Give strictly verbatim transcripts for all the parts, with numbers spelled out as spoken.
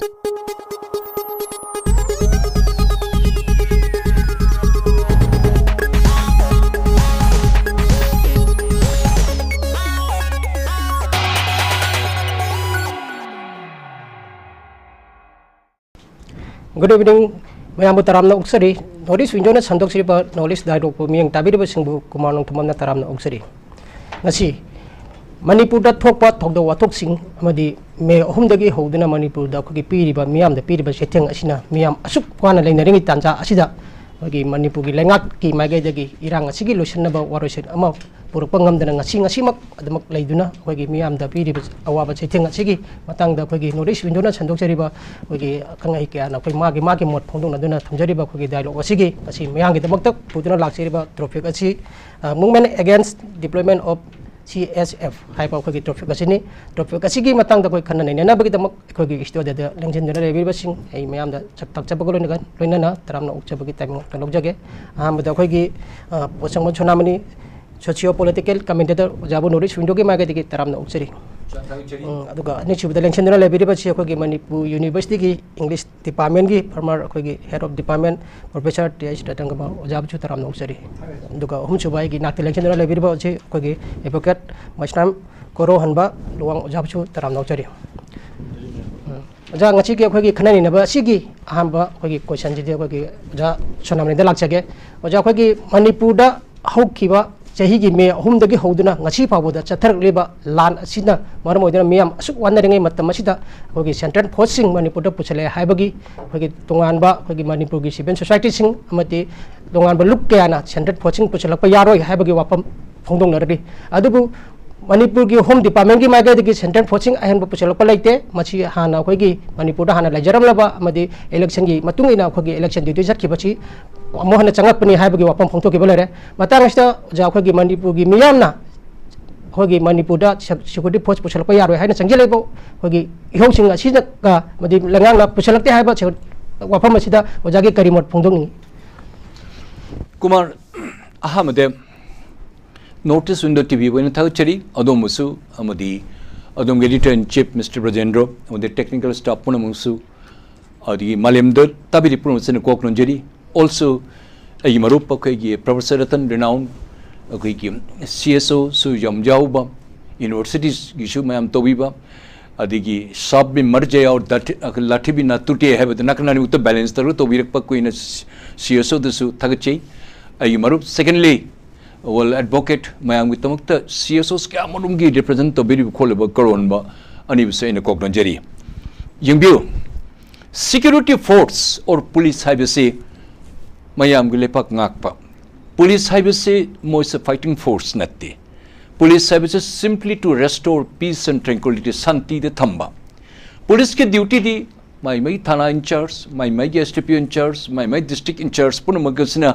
Good evening, ꯃꯌꯥꯝꯕꯨ ꯇꯔꯥꯝꯅ ꯑꯣꯛꯆꯔꯤ꯫ North East Windowꯅ ꯁꯟꯗꯣꯛꯆꯔꯤꯕ North East Dialogueꯄꯨ ꯃꯤꯠꯌꯦꯡ ꯇꯥꯕꯤꯔꯤꯕꯁꯤꯡꯕꯨ ꯀꯨꯃꯥꯔ ꯅꯣꯡꯊꯣꯝꯕꯝꯅ ꯇꯔꯥꯝꯅ ꯑꯣꯛꯆꯔꯤ꯫ ꯉꯁꯤ ꯃꯅꯤꯄꯨꯔꯗ ꯊꯣꯛꯄ ꯊꯧꯗꯣꯛ ꯋꯥꯊꯣꯛꯁꯤꯡ ꯑꯃꯗꯤ ꯃꯦ ꯑꯍꯨꯝꯗꯒꯤ ꯍꯧꯗꯨꯅ ꯃꯅꯤꯄꯨꯔꯗ ꯑꯩꯈꯣꯏꯒꯤ ꯄꯤꯔꯤꯕ, ꯃꯤꯌꯥꯝꯗ ꯄꯤꯔꯤꯕ ꯆꯩꯊꯦꯡ ꯑꯁꯤꯅ ꯃꯤꯌꯥꯝ ꯑꯁꯨꯛ ꯋꯥꯅ ꯂꯩꯅꯔꯤꯉꯩ ꯇꯥꯟꯖꯥ ꯑꯁꯤꯗ ꯑꯩꯈꯣꯏꯒꯤ ꯃꯅꯤꯄꯨꯔꯒꯤ ꯂꯩꯉꯥꯛꯀꯤ ꯃꯥꯏꯀꯩꯗꯒꯤ ꯏꯔꯥꯡ ꯑꯁꯤꯒꯤ ꯂꯣꯏꯁꯤꯟꯅꯕ ꯋꯥꯔꯣꯏꯁꯤꯟ ꯑꯃ ꯄꯨꯔꯛꯄ ꯉꯝꯗꯅ ꯉꯁꯤ, ꯉꯁꯤꯃꯛ ꯑꯗꯨꯃꯛ ꯂꯩꯗꯨꯅ ꯑꯩꯈꯣꯏꯒꯤ ꯃꯤꯌꯥꯝꯗ ꯄꯤꯔꯤꯕ ꯑꯋꯥꯕ ꯆꯩꯊꯦꯡ ꯑꯁꯤꯒꯤ ꯃꯇꯥꯡꯗ ꯑꯩꯈꯣꯏꯒꯤ North East Windowꯅ ꯁꯟꯗꯣꯛꯆꯔꯤꯕ ꯑꯩꯈꯣꯏꯒꯤ ꯑꯈꯪ ꯑꯍꯩ ꯀꯌꯥꯅ ꯑꯩꯈꯣꯏ ꯃꯥꯒꯤ, ꯃꯥꯒꯤ ꯃꯣꯠ ꯐꯣꯡꯗꯣꯛꯅꯗꯨꯅ ꯊꯝꯖꯔꯤꯕ ꯑꯩꯈꯣꯏꯒꯤ dialogue ꯑꯁꯤꯒꯤ ꯉꯁꯤ ꯃꯌꯥꯝꯒꯤꯗꯃꯛꯇ ꯄꯨꯗꯨꯅ ꯂꯥꯛꯆꯔꯤꯕ topic ꯑꯁꯤ, ꯑ, Movement Against Deployment of C S F ꯍꯥꯏꯕ ꯑꯩꯈꯣꯏꯒꯤ topic ꯑꯁꯤꯅꯤ꯫ Topic ꯑꯁꯤꯒꯤ ꯃꯇꯥꯡꯗ ꯑꯩꯈꯣꯏ ꯈꯟꯅ ꯅꯩꯅꯅꯕꯒꯤꯗꯃꯛ ꯑꯩꯈꯣꯏꯒꯤ studioꯗ ꯂꯦꯡꯁꯤꯟꯗꯨꯅ ꯂꯩꯕꯤꯔꯤꯕꯁꯤꯡ ꯑꯩ ꯃꯌꯥꯝꯗ ꯁꯛ ꯇꯥꯛꯆꯕꯒ ꯂꯣꯏꯅꯒ-, ꯂꯣꯏꯅꯅ ꯇꯔꯥꯝꯅ ꯑꯣꯛꯆꯕꯒꯤ ꯇꯥꯏꯕꯪ ꯂꯧꯖꯒꯦ꯫ ꯑꯍꯥꯟꯕꯗ ꯑꯩꯈꯣꯏꯒꯤ, ꯑ, ꯄꯣꯠꯁꯪꯕꯝ ꯁꯣꯅꯥꯃꯅꯤ, socio political commentator ꯑꯣꯖꯥꯕꯨ North East Windowꯒꯤ ꯃꯥꯏꯀꯩꯗꯒꯤ ꯇꯔꯥꯝꯅ ꯑꯣꯛꯆꯔꯤ꯫ ꯎꯝ, ꯑꯗꯨꯒ ꯑꯅꯤꯁꯨꯕꯗ ꯂꯦꯡꯁꯤꯟꯗꯨꯅ ꯂꯩꯕꯤꯔꯤꯕꯁꯤ ꯑꯩꯈꯣꯏꯒꯤ ꯃꯅꯤꯄꯨꯔ Universityꯒꯤ English Departmentꯀꯤ former ꯑꯩꯈꯣꯏꯒꯤ Head of Department Professor T H ꯔꯇꯟꯒꯃ ꯑꯣꯖꯥꯕꯨꯁꯨ ꯇꯔꯥꯝꯅ ꯑꯣꯛꯆꯔꯤ꯫ ꯑꯗꯨꯒ ꯑꯍꯨꯝꯁꯨꯕ ꯑꯩꯒꯤ ꯏꯅꯥꯛꯇ ꯂꯦꯡꯁꯤꯟꯗꯨꯅ ꯂꯩꯕꯤꯔꯤꯕ ꯑꯁꯤ ꯑꯩꯈꯣꯏꯒꯤ advocate ꯃꯩꯁꯅꯥꯝ ꯀꯣꯔꯣꯍꯟꯕ ꯂꯨꯋꯥꯡ ꯑꯣꯖꯥꯕꯨꯁꯨ ꯇꯔꯥꯝꯅ ꯑꯣꯛꯆꯔꯤ꯫ ꯎꯝ꯫ ꯑꯣꯖꯥ, ꯉꯁꯤꯒꯤ ꯑꯩꯈꯣꯏꯒꯤ ꯈꯟꯅ ꯅꯩꯅꯕ ꯑꯁꯤꯒꯤ ꯑꯍꯥꯟꯕ ꯑꯩꯈꯣꯏꯒꯤ questionꯁꯤꯗꯤ ꯑꯩꯈꯣꯏꯒꯤ ꯑꯣꯖꯥ ꯁꯣꯅꯥꯃꯅꯤꯗ ꯂꯥꯛꯆꯒꯦ꯫ ꯑꯣꯖꯥ, ꯑꯩꯈꯣꯏꯒꯤ ꯃꯅꯤꯄꯨꯔꯗ ꯍꯧꯈꯤꯕ ꯆꯍꯤꯒꯤ ꯃꯦ ꯑꯍꯨꯝꯗꯒꯤ ꯍꯧꯗꯨꯅ ꯉꯁꯤ ꯐꯥꯎꯕꯗ ꯆꯠꯊꯔꯛꯂꯤꯕ ꯂꯥꯟ ꯑꯁꯤꯅ ꯃꯔꯝ ꯑꯣꯏꯗꯨꯅ ꯃꯤꯌꯥꯝ ꯑꯁꯨꯛ ꯋꯥꯅꯔꯤꯉꯩ ꯃꯇꯝ ꯑꯁꯤꯗ ꯑꯩꯈꯣꯏꯒꯤ central forceꯁꯤꯡ ꯃꯅꯤꯄꯨꯔꯗ ꯄꯨꯁꯜꯂꯛꯑꯦ ꯍꯥꯏꯕꯒꯤ ꯑꯩꯈꯣꯏꯒꯤ ꯇꯣꯉꯥꯟꯕ ꯑꯩꯈꯣꯏꯒꯤ ꯃꯅꯤꯄꯨꯔꯒꯤ civil societyꯁꯤꯡ ꯑꯃꯗꯤ ꯇꯣꯉꯥꯟꯕ ꯂꯨꯞ ꯀꯌꯥꯅ central forceꯁꯤꯡ ꯄꯨꯁꯜꯂꯛꯄ ꯌꯥꯔꯣꯏ ꯍꯥꯏꯕꯒꯤ ꯋꯥꯐꯝ ꯐꯣꯡꯗꯣꯛꯅꯔꯤ꯫ ꯑꯗꯨꯕꯨ ꯃꯅꯤꯄꯨꯔꯒꯤ Home Departmentꯀꯤ ꯃꯥꯏꯀꯩꯗꯒꯤ central forceꯁꯤꯡ ꯑꯍꯦꯟꯕ ꯄꯨꯁꯤꯜꯂꯛꯄ ꯂꯩꯇꯦ꯫ ꯃꯁꯤ ꯍꯥꯟꯅ ꯑꯩꯈꯣꯏꯒꯤ ꯃꯅꯤꯄꯨꯔꯗ ꯍꯥꯟꯅ ꯂꯩꯖꯔꯝꯂꯕ ꯑꯃꯗꯤ electionꯒꯤ ꯃꯇꯨꯡ ꯏꯟꯅ ꯑꯩꯈꯣꯏꯒꯤ election duty ꯆꯠꯈꯤꯕꯁꯤ ꯑꯃꯨꯛ ꯍꯟꯅ ꯆꯪꯉꯛꯄꯅꯤ ꯍꯥꯏꯕꯒꯤ ꯋꯥꯐꯝ ꯐꯣꯡꯗꯣꯛꯈꯤꯕ ꯂꯩꯔꯦ꯫ ꯃꯇꯥꯡ ꯑꯁꯤꯗ ꯑꯣꯖꯥ, ꯑꯩꯈꯣꯏꯒꯤ ꯃꯅꯤꯄꯨꯔꯒꯤ ꯃꯤꯌꯥꯝꯅ ꯑꯩꯈꯣꯏꯒꯤ ꯃꯅꯤꯄꯨꯔꯗ sec-, security force ꯄꯨꯁꯤꯜꯂꯛꯄ ꯌꯥꯔꯣꯏ ꯍꯥꯏꯅ ꯆꯪꯁꯤꯜꯂꯛꯏꯕ ꯑꯩꯈꯣꯏꯒꯤ ꯏꯍꯧꯁꯤꯡ ꯑꯁꯤꯅ ꯑꯃꯗꯤ ꯂꯩꯉꯥꯛꯅ ꯄꯨꯁꯤꯜꯂꯛꯇꯦ ꯍꯥꯏꯕ ꯁꯦ-, ꯋꯥꯐꯝ ꯑꯁꯤꯗ ꯑꯣꯖꯥꯒꯤ ꯀꯔꯤ ꯃꯣꯠ ꯐꯣꯡꯗꯣꯛꯅꯤꯡꯉꯤ? ꯀꯨꯃꯥꯔ, ꯑꯍꯥꯟꯕꯗ North East Window TVꯕꯨ ꯑꯩꯅ ꯊꯥꯒꯠꯆꯔꯤ꯫ ꯑꯗꯣꯝꯕꯨꯁꯨ ꯑꯃꯗꯤ ꯑꯗꯣꯝꯒꯤ editor in chief Mister Brajendra ꯑꯃꯗꯤ technical staff ꯄꯨꯝꯅꯃꯛꯁꯨ, ꯑꯗꯒꯤ ꯃꯥꯂꯦꯝꯗ ꯇꯥꯕꯤꯔꯤ ꯄꯨꯝꯅꯃꯛꯁꯤꯅ ꯀꯣꯛ ꯅꯣꯟꯖꯔꯤ꯫ Also, ꯑꯩꯒꯤ ꯃꯔꯨꯞ ꯑꯩꯈꯣꯏꯒꯤ Professor Ratan, renowned ꯑꯩꯈꯣꯏꯒꯤ C S O ꯁꯨ ꯌꯥꯝ ꯌꯥꯎꯕ, universities ꯒꯤꯁꯨ ꯃꯌꯥꯝ ꯇꯧꯕꯤꯕ, ꯑꯗꯒꯤ ꯁꯥꯞ ꯕꯤ ꯃꯔ ꯖꯌꯥ ꯑꯣꯔ ꯗꯥꯊꯤ-, ꯂꯥꯊꯤ ꯕꯤ ꯅꯥ ꯇꯨꯇꯦ ꯍꯥꯏꯕꯗꯨ ꯅꯥꯀꯟ ꯑꯅꯤꯃꯛꯇ balance ꯇꯧꯔꯒ ꯇꯧꯕꯤꯔꯛꯄ ꯑꯩꯈꯣꯏꯅ C S O ꯗꯁꯨ ꯊꯥꯒꯠꯆꯩ꯫ ꯑꯩꯒꯤ ꯃꯔꯨꯞ, secondly, well, advocate ꯃꯌꯥꯝꯒꯤꯗꯃꯛꯇ C S Os ꯀꯌꯥ ꯃꯔꯨꯝꯒꯤ represent ꯇꯧꯕꯤꯔꯤꯕ ꯈꯣꯠꯂꯤꯕ ꯀꯔꯣꯟꯕ ꯑꯅꯤꯕꯨꯁꯨ ꯑꯩꯅ ꯀꯣꯛ ꯅꯣꯟꯖꯔꯤ꯫ ꯌꯦꯡꯕꯤꯌꯨ, security force or police ꯍꯥꯏꯕꯁꯤ ꯃꯌꯥꯝꯒꯤ ꯂꯩꯄꯥꯛ ꯉꯥꯛꯄ, police ꯍꯥꯏꯕꯁꯤ ꯃꯣꯏꯁꯦ fighting force ꯅꯠꯇꯦ꯫ Police ꯍꯥꯏꯕꯁꯤ simply to restore peace and tranquility, ꯁꯥꯟꯇꯤꯗ ꯊꯝꯕ꯫ Police ꯀꯤ duty D my my ꯊꯥꯅꯥ in charge, ꯃꯥꯏ ꯃꯥꯏꯒꯤ S D P O in charge, my my district in charge ꯄꯨꯝꯅꯃꯛ ꯑꯁꯤꯅ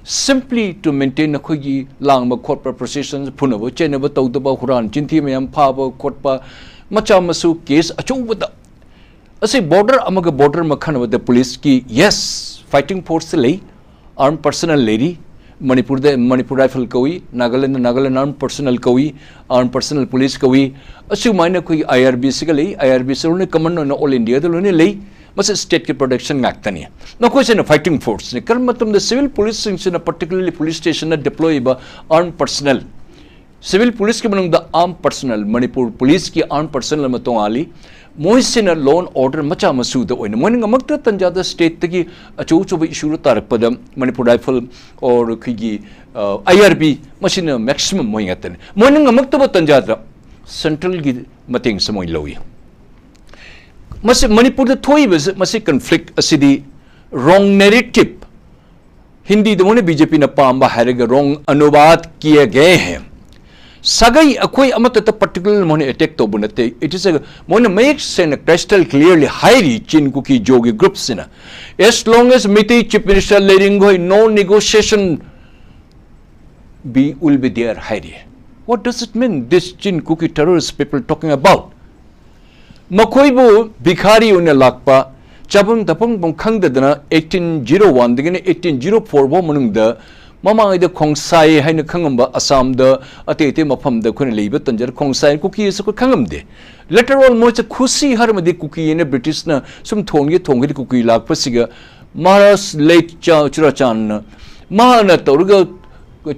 simply to maintain ꯑꯩꯈꯣꯏꯒꯤ ꯂꯥꯡꯕ ꯈꯣꯠꯄ, procession, ꯐꯨꯅꯕ ꯆꯩꯅꯕ ꯇꯧꯗꯕ, ꯍꯨꯔꯥꯟ ꯆꯤꯟꯊꯤ ꯃꯌꯥꯝ ꯐꯥꯕ ꯈꯣꯠꯄ, ꯃꯆꯥ ꯃꯁꯨ case ꯑꯆꯧꯕꯗ, ꯑꯁꯤ border ꯑꯃꯒ border ꯑꯃ ꯈꯟꯅꯕꯗ police ꯀꯤ, yes, fighting force ꯂꯩ, armed personnel ꯂꯩꯔꯤ꯫ ꯃꯅꯤꯄꯨꯔꯗ Manipur Rifle ꯀꯧꯏ, ꯅꯥꯒꯥꯂꯦꯟꯗ Nagaland Armed Personnel ꯀꯧꯏ, Armed Personnel Police ꯀꯧꯏ꯫ ꯑꯁꯨꯃꯥꯏꯅ ꯑꯩꯈꯣꯏꯒꯤ I R B ꯁꯤꯒ ꯂꯩ, I R B ꯁꯤ ꯂꯣꯏꯅ common ꯑꯣꯏꯅ all India ꯗ ꯂꯣꯏꯅ ꯂꯩ꯫ ꯃꯁꯤ state ꯀꯤ production ꯉꯥꯛꯇꯅꯤ꯫ ꯃꯈꯣꯏꯁꯤꯅ fighting force ꯅꯤ꯫ ꯀꯔꯝꯕ ꯃꯇꯝꯗ civil police ꯁꯤꯡꯁꯤꯅ, particularly police station ꯗ deploy ꯑꯣꯏꯕ armed personnel, civil police ꯀꯤ ꯃꯅꯨꯡꯗ armed personnel, ꯃꯅꯤꯄꯨꯔ police ꯀꯤ armed personnel ꯑꯃ ꯇꯣꯉꯥꯜꯂꯤ꯫ ꯃꯣꯏꯁꯤꯅ law and order ꯃꯆꯥ ꯃꯁꯨꯗ ꯑꯣꯏꯅ, ꯃꯣꯏꯅ ꯉꯝꯃꯛꯇ ꯇꯥꯟꯖꯥꯗ state ꯇꯒꯤ ꯑꯆꯧ ꯑꯆꯧꯕ issue ꯗ ꯇꯥꯔꯛꯄꯗ Manipur Rifle or ꯑꯩꯈꯣꯏꯒꯤ, ꯑ, I R B, ꯃꯁꯤꯅ maximum ꯃꯣꯏ ꯉꯥꯛꯇꯅꯤ꯫ ꯃꯣꯏꯅ ꯉꯝꯃꯛꯇꯕ ꯇꯥꯟꯖꯥꯗ central ꯒꯤ ꯃꯇꯦꯡꯁꯨ ꯃꯣꯏ ꯂꯧꯏ꯫ ꯃꯁꯤ ꯃꯅꯤꯄꯨꯔꯗ ꯊꯣꯛꯏꯕꯁꯤ, ꯃꯁꯤ conflict ꯑꯁꯤꯗꯤ wrong narrative, ꯍꯤꯟꯗꯤꯗ ꯃꯣꯏꯅ B J P ꯅ ꯄꯥꯝꯕ ꯍꯥꯏꯔꯒ wrong अनुवाद किए गए हैं꯫ ꯁꯥꯒꯩ ꯑꯩꯈꯣꯏ ꯑꯃꯠꯇꯗ particular ꯃꯣꯏꯅ attack ꯇꯧꯕ ꯅꯠꯇꯦ꯫ It is a, ꯃꯣꯏꯅ ꯃꯌꯦꯛ ꯁꯦꯡꯅ crystal clearly ꯍꯥꯏꯔꯤ ꯆꯤꯟ ꯀꯨꯀꯤ ꯖꯣꯒꯤ group ꯁꯤꯅ, "As long as Meitei Chief Minister ꯂꯩꯔꯤꯡꯈꯣꯏ, no negotiation be, will be there" ꯍꯥꯏꯔꯤ꯫ What does it mean, this Chin Kuki terrorist people talking about? ꯃꯈꯣꯏꯕꯨ ꯚꯤꯈꯥꯔꯤ ꯑꯣꯏꯅ ꯂꯥꯛꯄ, ꯆꯥꯐꯝ ꯊꯛꯐꯝ ꯈꯪꯗꯗꯅ eighteen zero one ꯗꯒꯤꯅ eighteen zero four ꯐꯥꯎ ꯃꯅꯨꯡꯗ ꯃꯃꯥꯡꯉꯩꯗ ꯈꯣꯡꯁꯥꯏ ꯍꯥꯏꯅ ꯈꯪꯉꯝꯕ ꯑꯁꯥꯝꯗ ꯑꯇꯩ ꯑꯇꯩ ꯃꯐꯝꯗ ꯑꯩꯈꯣꯏꯅ ꯂꯩꯕ ꯇꯟꯖꯥꯗ ꯈꯣꯡꯁꯥꯏ ꯀꯨꯀꯤ ꯑꯁꯤ ꯑꯩꯈꯣꯏ ꯈꯪꯉꯝꯗꯦ꯫ Later on ꯃꯣꯏꯁꯦ ꯈꯨꯁꯤ ꯍꯥꯏꯔꯝꯃꯗꯤ ꯀꯨꯀꯤ ꯍꯥꯏꯅ ꯕ꯭ꯔꯤꯇꯤꯁꯅ ꯁꯨꯝ ꯊꯣꯟꯒꯦ ꯊꯣꯟꯒꯦꯗꯤ ꯀꯨꯀꯤ ꯂꯥꯛꯄꯁꯤꯒ ꯃꯍꯥꯔꯥꯖ ꯂꯦꯠ ꯆꯨꯔꯥꯆꯥꯟꯅ ꯃꯥꯅ ꯇꯧꯔꯒ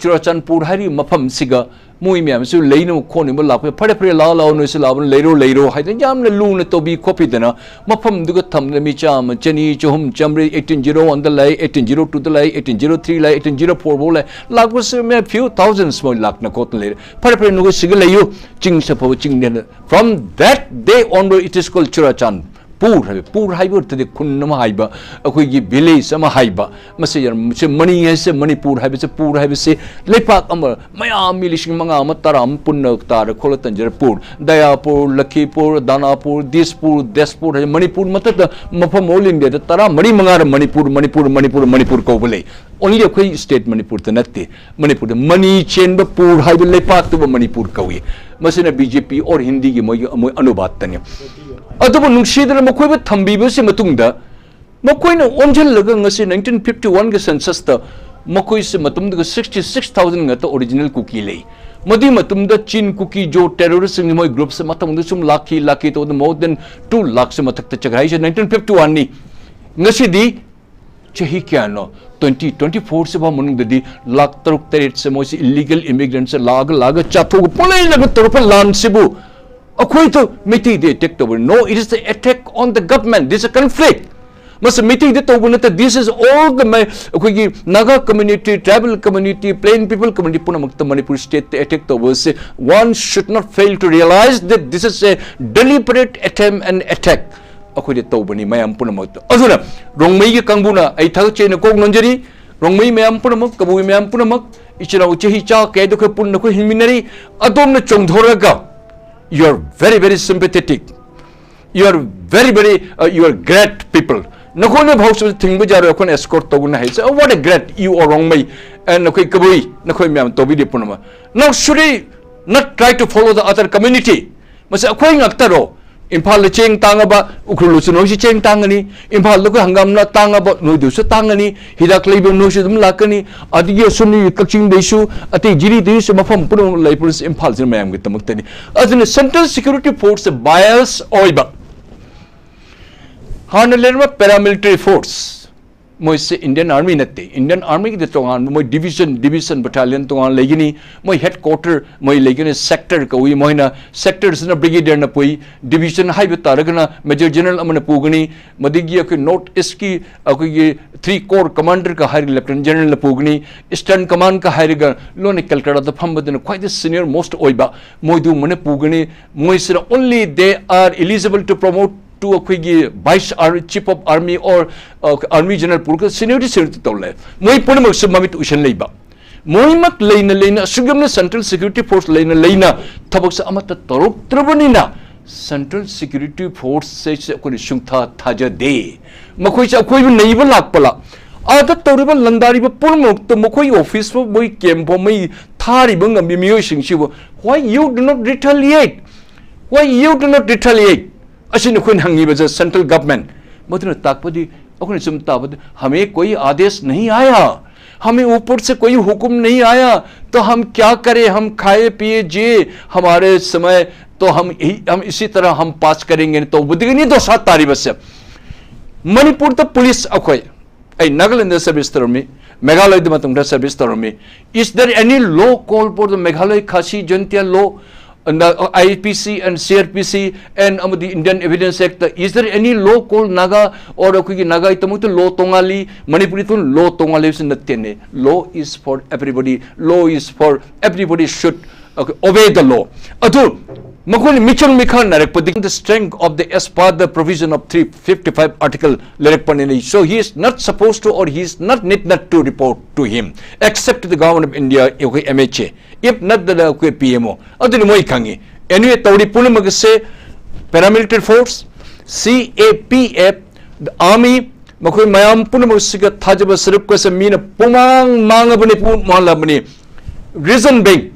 ꯆꯨꯔꯥꯆꯥꯟꯄꯨꯔ ꯍꯥꯏꯔꯤꯕ ꯃꯐꯝꯁꯤꯒ ꯃꯣꯏ ꯃꯌꯥꯝꯁꯨ ꯂꯩꯅꯕ ꯈꯣꯠꯅꯕ ꯂꯥꯛꯄ, "ꯐꯔꯦ ꯐꯔꯦ, ꯂꯥꯛꯑꯣ ꯂꯥꯛꯑꯣ, ꯅꯣꯏꯁꯨ ꯂꯥꯛꯑꯣ, ꯂꯩꯔꯣ ꯂꯩꯔꯣ" ꯍꯥꯏꯗꯅ ꯌꯥꯝꯅ ꯂꯨꯅ ꯇꯧꯕꯤ ꯈꯣꯠꯄꯤꯗꯅ ꯃꯐꯝꯗꯨꯒ ꯊꯝꯗꯅ ꯃꯤ ꯆꯥꯝꯃ, ꯆꯅꯤ, ꯆꯍꯨꯝ, ꯆꯥꯝꯃꯔꯤ, eighteen zero one ꯗ ꯂꯥꯛꯏ, eighteen zero two ꯗ ꯂꯥꯛꯏ, eighteen zero three ꯂꯥꯛꯏ, eighteen zero four ꯐꯥꯎ ꯂꯥꯛꯏ, ꯂꯥꯛꯄꯁꯤ ꯃꯌꯥꯝ few thousands ꯃꯣꯏ ꯂꯥꯛꯅ ꯈꯣꯠꯅ ꯂꯩꯔꯦ꯫ "ꯐꯔꯦ ꯐꯔꯦ, ꯅꯈꯣꯏ ꯁꯤꯒ ꯂꯩꯌꯨ, ꯆꯤꯡꯁꯦ ꯑꯐꯕ ꯆꯤꯡꯅꯦꯅ." From that day onward it is called ꯆꯨꯔꯥꯆꯥꯟ꯫ ꯄꯨꯔ ꯍꯥꯏꯕ, ꯄꯨꯔ ꯍꯥꯏꯕ ꯑꯣꯏꯔꯗꯤ ꯈꯨꯟ ꯑꯃ ꯍꯥꯏꯕ, ꯑꯩꯈꯣꯏꯒꯤ village ꯑꯃ ꯍꯥꯏꯕ, ꯃꯁꯤ ꯌꯥꯝ-, ꯁꯤ ꯃꯅꯤ ꯍꯥꯏꯁꯦ, ꯃꯅꯤꯄꯨꯔ ꯍꯥꯏꯕꯁꯦ, ꯄꯨꯔ ꯍꯥꯏꯕꯁꯤ ꯂꯩꯄꯥꯛ ꯑꯃ, ꯃꯌꯥꯝ ꯃꯤ ꯂꯤꯁꯤꯡ ꯃꯉꯥ ꯑꯃ, ꯇꯔꯥ ꯑꯃ ꯄꯨꯟꯅ ꯇꯥꯔ ꯈꯣꯠꯂ ꯇꯟꯖꯔ ꯄꯨꯔ, ꯗꯌꯥꯄꯨꯔ, ꯂꯈꯤꯄꯨꯔ, ꯗꯥꯅꯥꯄꯨꯔ, ꯗꯤꯁꯄꯨꯔ, ꯇꯦꯖꯄꯨꯔ ꯍꯥꯏ, ꯃꯅꯤꯄꯨꯔ ꯃꯊꯛꯇ ꯃꯐꯝ all India ꯗ ꯇꯔꯥ ꯃꯔꯤ ꯃꯉꯥꯔ ꯃꯅꯤꯄꯨꯔ, ꯃꯅꯤꯄꯨꯔ, ꯃꯅꯤꯄꯨꯔ, ꯃꯅꯤꯄꯨꯔ ꯀꯧꯕ ꯂꯩ꯫ Only ꯑꯩꯈꯣꯏ state ꯃꯅꯤꯄꯨꯔꯗ ꯅꯠꯇꯦ, ꯃꯅꯤꯄꯨꯔꯗ ꯃꯅꯤ ꯆꯦꯟꯕ ꯄꯨꯔ ꯍꯥꯏꯕ ꯂꯩꯄꯥꯛꯇꯨꯕꯨ ꯃꯅꯤꯄꯨꯔ ꯀꯧꯏ꯫ ꯃꯁꯤꯅ ꯕꯤ ꯖꯦ ꯄꯤ or ꯍꯤꯟꯗꯤꯒꯤ ꯃꯣꯏꯒꯤ, ꯃꯣꯏ ꯑꯅꯨꯕꯥꯗꯇꯅꯤ꯫ ꯑꯗꯨꯕꯨ ꯅꯨꯡꯁꯤꯗꯅ ꯃꯈꯣꯏꯕꯨ ꯊꯝꯕꯤꯕꯁꯤ ꯃꯇꯨꯡꯗ ꯃꯈꯣꯏꯅ ꯑꯣꯟꯁꯤꯜꯂꯒ ꯉꯁꯤ nineteen fifty one ꯒꯤ census ꯇ ꯃꯈꯣꯏꯁꯦ ꯃꯇꯝꯗꯨꯒ sixty six thousand ꯉꯥꯛꯇ original ꯀꯨꯀꯤ ꯂꯩ꯫ ꯃꯗꯨꯒꯤ ꯃꯇꯝꯗ ꯆꯤꯟ ꯀꯨꯀꯤ ꯖꯣ terrorist ꯁꯤꯡ ꯃꯣꯏ group ꯁꯦ ꯃꯊꯪꯗ ꯁꯨꯝ ꯂꯥꯛꯈꯤ, ꯂꯥꯛꯈꯤ ꯇꯧꯗꯅ more than two lakh ꯁꯦ ꯃꯊꯛꯇ ꯆꯠꯈ꯭ꯔꯦ ꯍꯥꯏꯁꯦ nineteen fifty one ꯅꯤ꯫ ꯉꯁꯤꯗꯤ ꯆꯍꯤ ꯀꯌꯥꯅꯣ, twenty, twenty four ꯁꯤꯐꯥꯎ ꯃꯅꯨꯡꯗꯗꯤ ꯂꯥꯈ ꯇꯔꯨꯛ ꯇꯔꯦꯠꯁꯦ ꯃꯣꯏꯁꯤ illegal immigrant ꯁꯦ ꯂꯥꯛꯑꯒ, ꯂꯥꯛꯑꯒ ꯆꯥꯊꯣꯛꯑꯒ ꯄꯨꯡꯂꯩ ꯂꯩꯒ ꯇꯧꯔꯛꯄ ꯂꯥꯟꯁꯤꯕꯨ ꯑꯩꯈꯣꯏꯗ ꯃꯩꯇꯩꯗ attack ꯇꯧꯕ? No, it is the attack on the government, this is a conflict. ꯃꯁꯤ ꯃꯩꯇꯩꯗ ꯇꯧꯕ ꯅꯠꯇꯦ, this is all the ꯃꯩ-, ꯑꯩꯈꯣꯏꯒꯤ Naga community, tribal community, plain people community ꯄꯨꯝꯅꯃꯛꯇ ꯃꯅꯤꯄꯨꯔ state ꯇ attack ꯇꯧꯕ ꯑꯁꯤ one should not fail to realize that this is a deliberate attempt and attack. ꯑꯩꯈꯣꯏꯗ ꯇꯧꯕꯅꯤ ꯃꯌꯥꯝ ꯄꯨꯝꯅꯃꯛꯇ꯫ ꯑꯗꯨꯅ ꯔꯣꯡꯃꯩꯒꯤ ꯀꯥꯡꯕꯨꯅ ꯑꯩ ꯊꯥꯒꯠꯆꯩꯅ ꯀꯣꯛ ꯅꯣꯟꯖꯔꯤ꯫ ꯔꯣꯡꯃꯩ ꯃꯌꯥꯝ ꯄꯨꯝꯅꯃꯛ, ꯀꯕꯨꯏ ꯃꯌꯥꯝ ꯄꯨꯝꯅꯃꯛ, ꯏꯆꯤꯟ ꯏꯅꯥꯎ ꯆꯍꯤ ꯆꯥ ꯀꯌꯥꯗꯣ ꯑꯩꯈꯣꯏ ꯄꯨꯟꯅ ꯑꯩꯈꯣꯏ ꯍꯤꯡꯃꯤꯟꯅꯔꯤ꯫ ꯑꯗꯣꯝꯅ ꯆꯣꯡꯊꯣꯔꯒ, you are very, very sympathetic, you are very, very, uh, you are great people. ꯅꯈꯣꯏꯅ ꯐꯥꯎꯁꯨ ꯊꯤꯡꯕ ꯌꯥꯔꯣꯏ, ꯑꯩꯈꯣꯏꯅ escort ꯇꯧꯒꯅꯤ ꯍꯥꯏꯁꯦ꯫ Oh, what a great, you are Rongmei, and ꯅꯈꯣꯏ ꯀꯕꯨꯏ, ꯅꯈꯣꯏ ꯃꯌꯥꯝ ꯇꯧꯕꯤꯔꯤ ꯄꯨꯝꯅꯃꯛ꯫ Now, should we not try to follow the other community? ꯃꯁꯤ ꯑꯩꯈꯣꯏ ꯉꯥꯛꯇꯔꯣ? ꯏꯝꯐꯥꯜꯗ ꯆꯦꯡ ꯇꯥꯡꯉꯕ, ꯎꯈ꯭ꯔꯨꯜꯗꯁꯨ ꯅꯣꯏꯁꯨ ꯆꯦꯡ ꯇꯥꯡꯉꯅꯤ, ꯏꯝꯐꯥꯜꯗ ꯑꯩꯈꯣꯏ ꯍꯪꯒꯥꯝꯅ ꯇꯥꯡꯉꯕ ꯅꯣꯏꯗꯁꯨ ꯇꯥꯡꯉꯅꯤ, ꯍꯤꯗꯥꯛ ꯂꯩꯕ ꯅꯣꯏꯁꯨ ꯑꯗꯨꯝ ꯂꯥꯛꯀꯅꯤ, ꯑꯗꯒꯤ ꯑꯁꯣꯝꯗꯒꯤ ꯀꯛꯆꯤꯡꯗꯩꯁꯨ, ꯑꯇꯩ ꯖꯤꯔꯤꯗꯩꯁꯨ, ꯃꯐꯝ ꯄꯨꯝꯅꯃꯛ ꯂꯩ ꯄꯨꯝꯅꯃꯛꯁꯦ ꯏꯝꯐꯥꯜꯁꯤꯅ ꯃꯌꯥꯝꯒꯤꯗꯃꯛꯇꯅꯤ꯫ ꯑꯗꯨꯅ central security force bias ꯑꯣꯏꯕ, ꯍꯥꯟꯅ ꯂꯩꯔꯝꯕ paramilitary force, ꯃꯣꯏꯁꯦ Indian Army ꯅꯠꯇꯦ꯫ Indian Army ꯒꯤꯗꯤ ꯇꯣꯉꯥꯟꯕ ꯃꯣꯏ division, division, battalion ꯇꯣꯉꯥꯟ ꯂꯩꯒꯅꯤ꯫ ꯃꯣꯏ headquarter ꯃꯣꯏ ꯂꯩꯒꯅꯤ, sector ꯀꯧꯏ꯫ ꯃꯣꯏꯅ sector ꯁꯤꯅ brigadier ꯅ ꯄꯨꯏ, division ꯍꯥꯏꯕ ꯇꯥꯔꯒꯅ major general ꯑꯃꯅ ꯄꯨꯒꯅꯤ꯫ ꯃꯗꯒꯤ ꯑꯩꯈꯣꯏ North East ꯀꯤ ꯑꯩꯈꯣꯏꯒꯤ three corps commander ꯀ ꯍꯥꯏꯔꯒ lieutenant general ꯅ ꯄꯨꯒꯅꯤ꯫ Eastern command ꯀ ꯍꯥꯏꯔꯒ ꯂꯣꯏꯅ ꯀꯜꯀꯇꯥꯗ ꯐꯝꯕꯗꯨꯅ ꯈ꯭ꯋꯥꯏꯗꯒꯤ senior most ꯑꯣꯏꯕ, ꯃꯣꯏꯗꯨꯃꯅ ꯄꯨꯒꯅꯤ꯫ ꯃꯣꯏꯁꯤꯅ only they are eligible to promote to ꯑꯩꯈꯣꯏꯒꯤ vice ar-, chief of army or, uh, army general ꯄꯨꯔꯒ seniority, seniority ꯇꯧ ꯂꯩ꯫ ꯃꯣꯏ ꯄꯨꯝꯅꯃꯛꯁꯨ ꯃꯃꯤꯠ ꯎꯏꯁꯟ ꯂꯩꯕ꯫ ꯃꯣꯏꯃꯛ ꯂꯩꯅ ꯂꯩꯅ, ꯑꯁꯨꯛ ꯌꯥꯝꯅ central security force ꯂꯩꯅ ꯂꯩꯅ ꯊꯕꯛꯁꯦ ꯑꯃꯠꯇ ꯇꯧꯔꯛꯇ꯭ꯔꯕꯅꯤꯅ, central security force ꯁꯦ ꯑꯩꯈꯣꯏꯅ ꯁꯨꯡꯊꯥ ꯊꯥꯖꯗꯦ꯫ ꯃꯈꯣꯏꯁꯦ ꯑꯩꯈꯣꯏꯕꯨ ꯅꯩꯕ ꯂꯥꯛꯄ ꯂꯥ-, ꯑꯥꯗ ꯇꯧꯔꯤꯕ ꯂꯥꯟꯗꯥꯔꯤꯕ ꯄꯨꯝꯅꯃꯛꯇ ꯃꯈꯣꯏ office ꯐꯥꯎ, ꯃꯣꯏ camp ꯐꯥꯎ ꯃꯩ ꯊꯥꯔꯤꯕ ꯉꯝꯕꯤ ꯃꯤꯑꯣꯏꯁꯤꯡꯁꯤꯕꯨ, why you do not retaliate? Why you do not retaliate? ꯑꯁꯤꯅ ꯑꯩꯈꯣꯏꯅ ꯍꯪꯉꯤꯕꯁꯦ central government꯫ ꯃꯗꯨꯅ ꯇꯥꯛꯄꯗꯤ, ꯑꯩꯈꯣꯏꯅ ꯁꯨꯝ ꯇꯥꯕꯗ, "हमें कोई आदेश नहीं आया, हमें ऊपर से कोई हुक्म नहीं आया, तो हम क्या करें? हम खाए पिए जिए, हमारे समय तो हम यही, हम इसी तरह हम पास करेंगे" ꯇꯧꯕꯗꯒꯤꯅꯤ ꯗꯣꯁꯥ ꯇꯥꯔꯤꯕꯁꯦ꯫ ꯃꯅꯤꯄꯨꯔꯗ police ꯑꯩꯈꯣꯏ, ꯑꯩ ꯅꯥꯒꯥꯂꯦꯟꯗ service ꯇꯧꯔꯝꯃꯤ, ꯃꯦꯘꯥꯂꯌꯗ ꯃꯇꯝ ꯈꯔ service ꯇꯧꯔꯝꯃꯤ꯫ Is there any law called for the Meghalaya Khasi Jaintia law, and the, uh, I P C and C R P C and ꯑꯃꯗꯤ Indian Evidence Act? Is there any law called Naga or ꯑꯩꯈꯣꯏꯒꯤ ꯅꯥꯒꯥꯒꯤꯗꯃꯛꯇ law ꯇꯣꯉꯥꯜꯂꯤ, ꯃꯅꯤꯄꯨꯔꯤꯗ law ꯇꯣꯉꯥꯜꯂꯤ ꯍꯥꯏꯕꯁꯤ ꯅꯠꯇꯦꯅꯦ꯫ Law is for everybody. Law is for everybody should, okay, obey the law. ꯑꯗꯨ ꯃꯈꯣꯏꯅ ꯃꯤꯆꯪ ꯃꯤꯈꯥ ꯅꯥꯏꯔꯛꯄꯗꯒꯤ the strength of the, as per the provision of three fifty-five article ꯂꯩꯔꯛꯄꯅꯤꯅ, so he is not supposed to or he is not need not to report to him except the government of India, ꯑꯩꯈꯣꯏ M H A, if not the ꯑꯩꯈꯣꯏ P M O꯫ ꯑꯗꯨꯅꯤ ꯃꯣꯏ ꯈꯪꯉꯤ꯫ Anyway, ꯇꯧꯔꯤ ꯄꯨꯝꯅꯃꯛ ꯑꯁꯦ paramilitary force, C A P F, the army, ꯃꯈꯣꯏ ꯃꯌꯥꯝ ꯄꯨꯝꯅꯃꯛꯁꯤꯒ ꯊꯥꯖꯕ ꯁꯔꯨꯛꯀꯁꯦ ꯃꯤꯅ ꯄꯨꯃꯥꯡ ꯃꯥꯡꯉꯕꯅꯤ, ꯄꯨ ꯃꯥꯡꯂꯕꯅꯤ꯫ Reason being,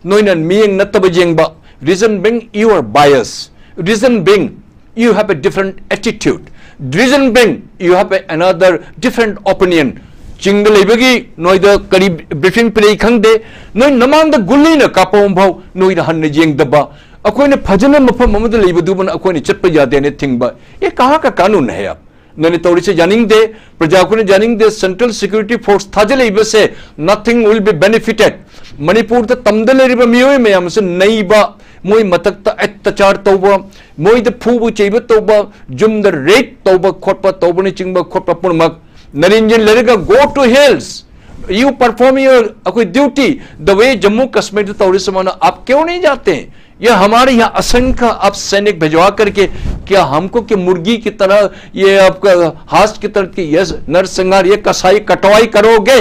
ꯅꯣꯏꯅ ꯃꯤꯠꯌꯦꯡ ꯅꯠꯇꯕ ꯌꯦꯡꯕ꯫ Reason being, you are bias. Reason being, you have a different attitude. Reason being, you have a, another different opinion. ꯆꯤꯡꯗ ꯂꯩꯕꯒꯤ ꯅꯣꯏꯗ ꯀꯔꯤ ꯕ꯭ꯔꯤꯐꯤꯡ ꯄꯤꯔꯛꯏ ꯈꯪꯗꯦ, ꯅꯣꯏ ꯅꯃꯥꯡꯗ ꯒꯨꯂꯤꯅ ꯀꯥꯞꯄ ꯐꯥꯎ ꯅꯣꯏꯅ ꯍꯟꯅ ꯌꯦꯡꯗꯕ, ꯑꯩꯈꯣꯏꯅ ꯐꯖꯅ ꯃꯐꯝ ꯑꯃꯗ ꯂꯩꯕꯗꯨꯕꯨꯅ ꯑꯩꯈꯣꯏꯅ ꯆꯠꯄ ꯌꯥꯗꯦꯅ ꯊꯤꯡꯕ, ꯌꯦ ꯀꯍꯥ ꯀꯥ ꯀꯥꯅꯨꯟ ꯍꯦ ꯑꯥꯞ? ꯅꯣꯏꯅ ꯇꯧꯔꯤꯁꯦ ꯌꯥꯅꯤꯡꯗꯦ, ꯄ꯭ꯔꯖꯥ ꯑꯩꯈꯣꯏꯅ ꯌꯥꯅꯤꯡꯗꯦ, central security force ꯊꯥꯖꯤꯜꯂꯛꯏꯕꯁꯦ, nothing will be benefited. ꯃꯅꯤꯄꯨꯔꯗ ꯇꯝꯗ ꯂꯩꯔꯤꯕ ꯃꯤꯑꯣꯏ ꯃꯌꯥꯝ ꯑꯁꯤ ꯅꯩꯕ, ꯃꯣꯏ ꯃꯊꯛꯇ ꯑꯇ꯭ꯌꯥꯆꯥꯔ ꯇꯧꯕ, ꯃꯣꯏꯗ ꯐꯨꯕ ꯆꯩꯕ ꯇꯧꯕ, ꯌꯨꯝꯗ ꯔꯦꯞ ꯇꯧꯕ ꯈꯣꯠꯄ ꯇꯧꯕꯅꯆꯤꯡꯕ ꯈꯣꯠꯄ ꯄꯨꯝꯅꯃꯛ ꯅꯔꯦꯟ ꯌꯦꯟ ꯂꯩꯔꯒ go to hills, you perform your ꯑꯩꯈꯣꯏ duty, the way Jammu Kashmir में तौरे से माना आप क्यों नहीं जाते हैं? ये हमारे यहाँ आशंका आप सैनिक भिजवा करके क्या हमको कि मुर्गी की तरह ये आपका हाथ की तरह की ये नरसंहार, ये कसाई कटवाई करोगे?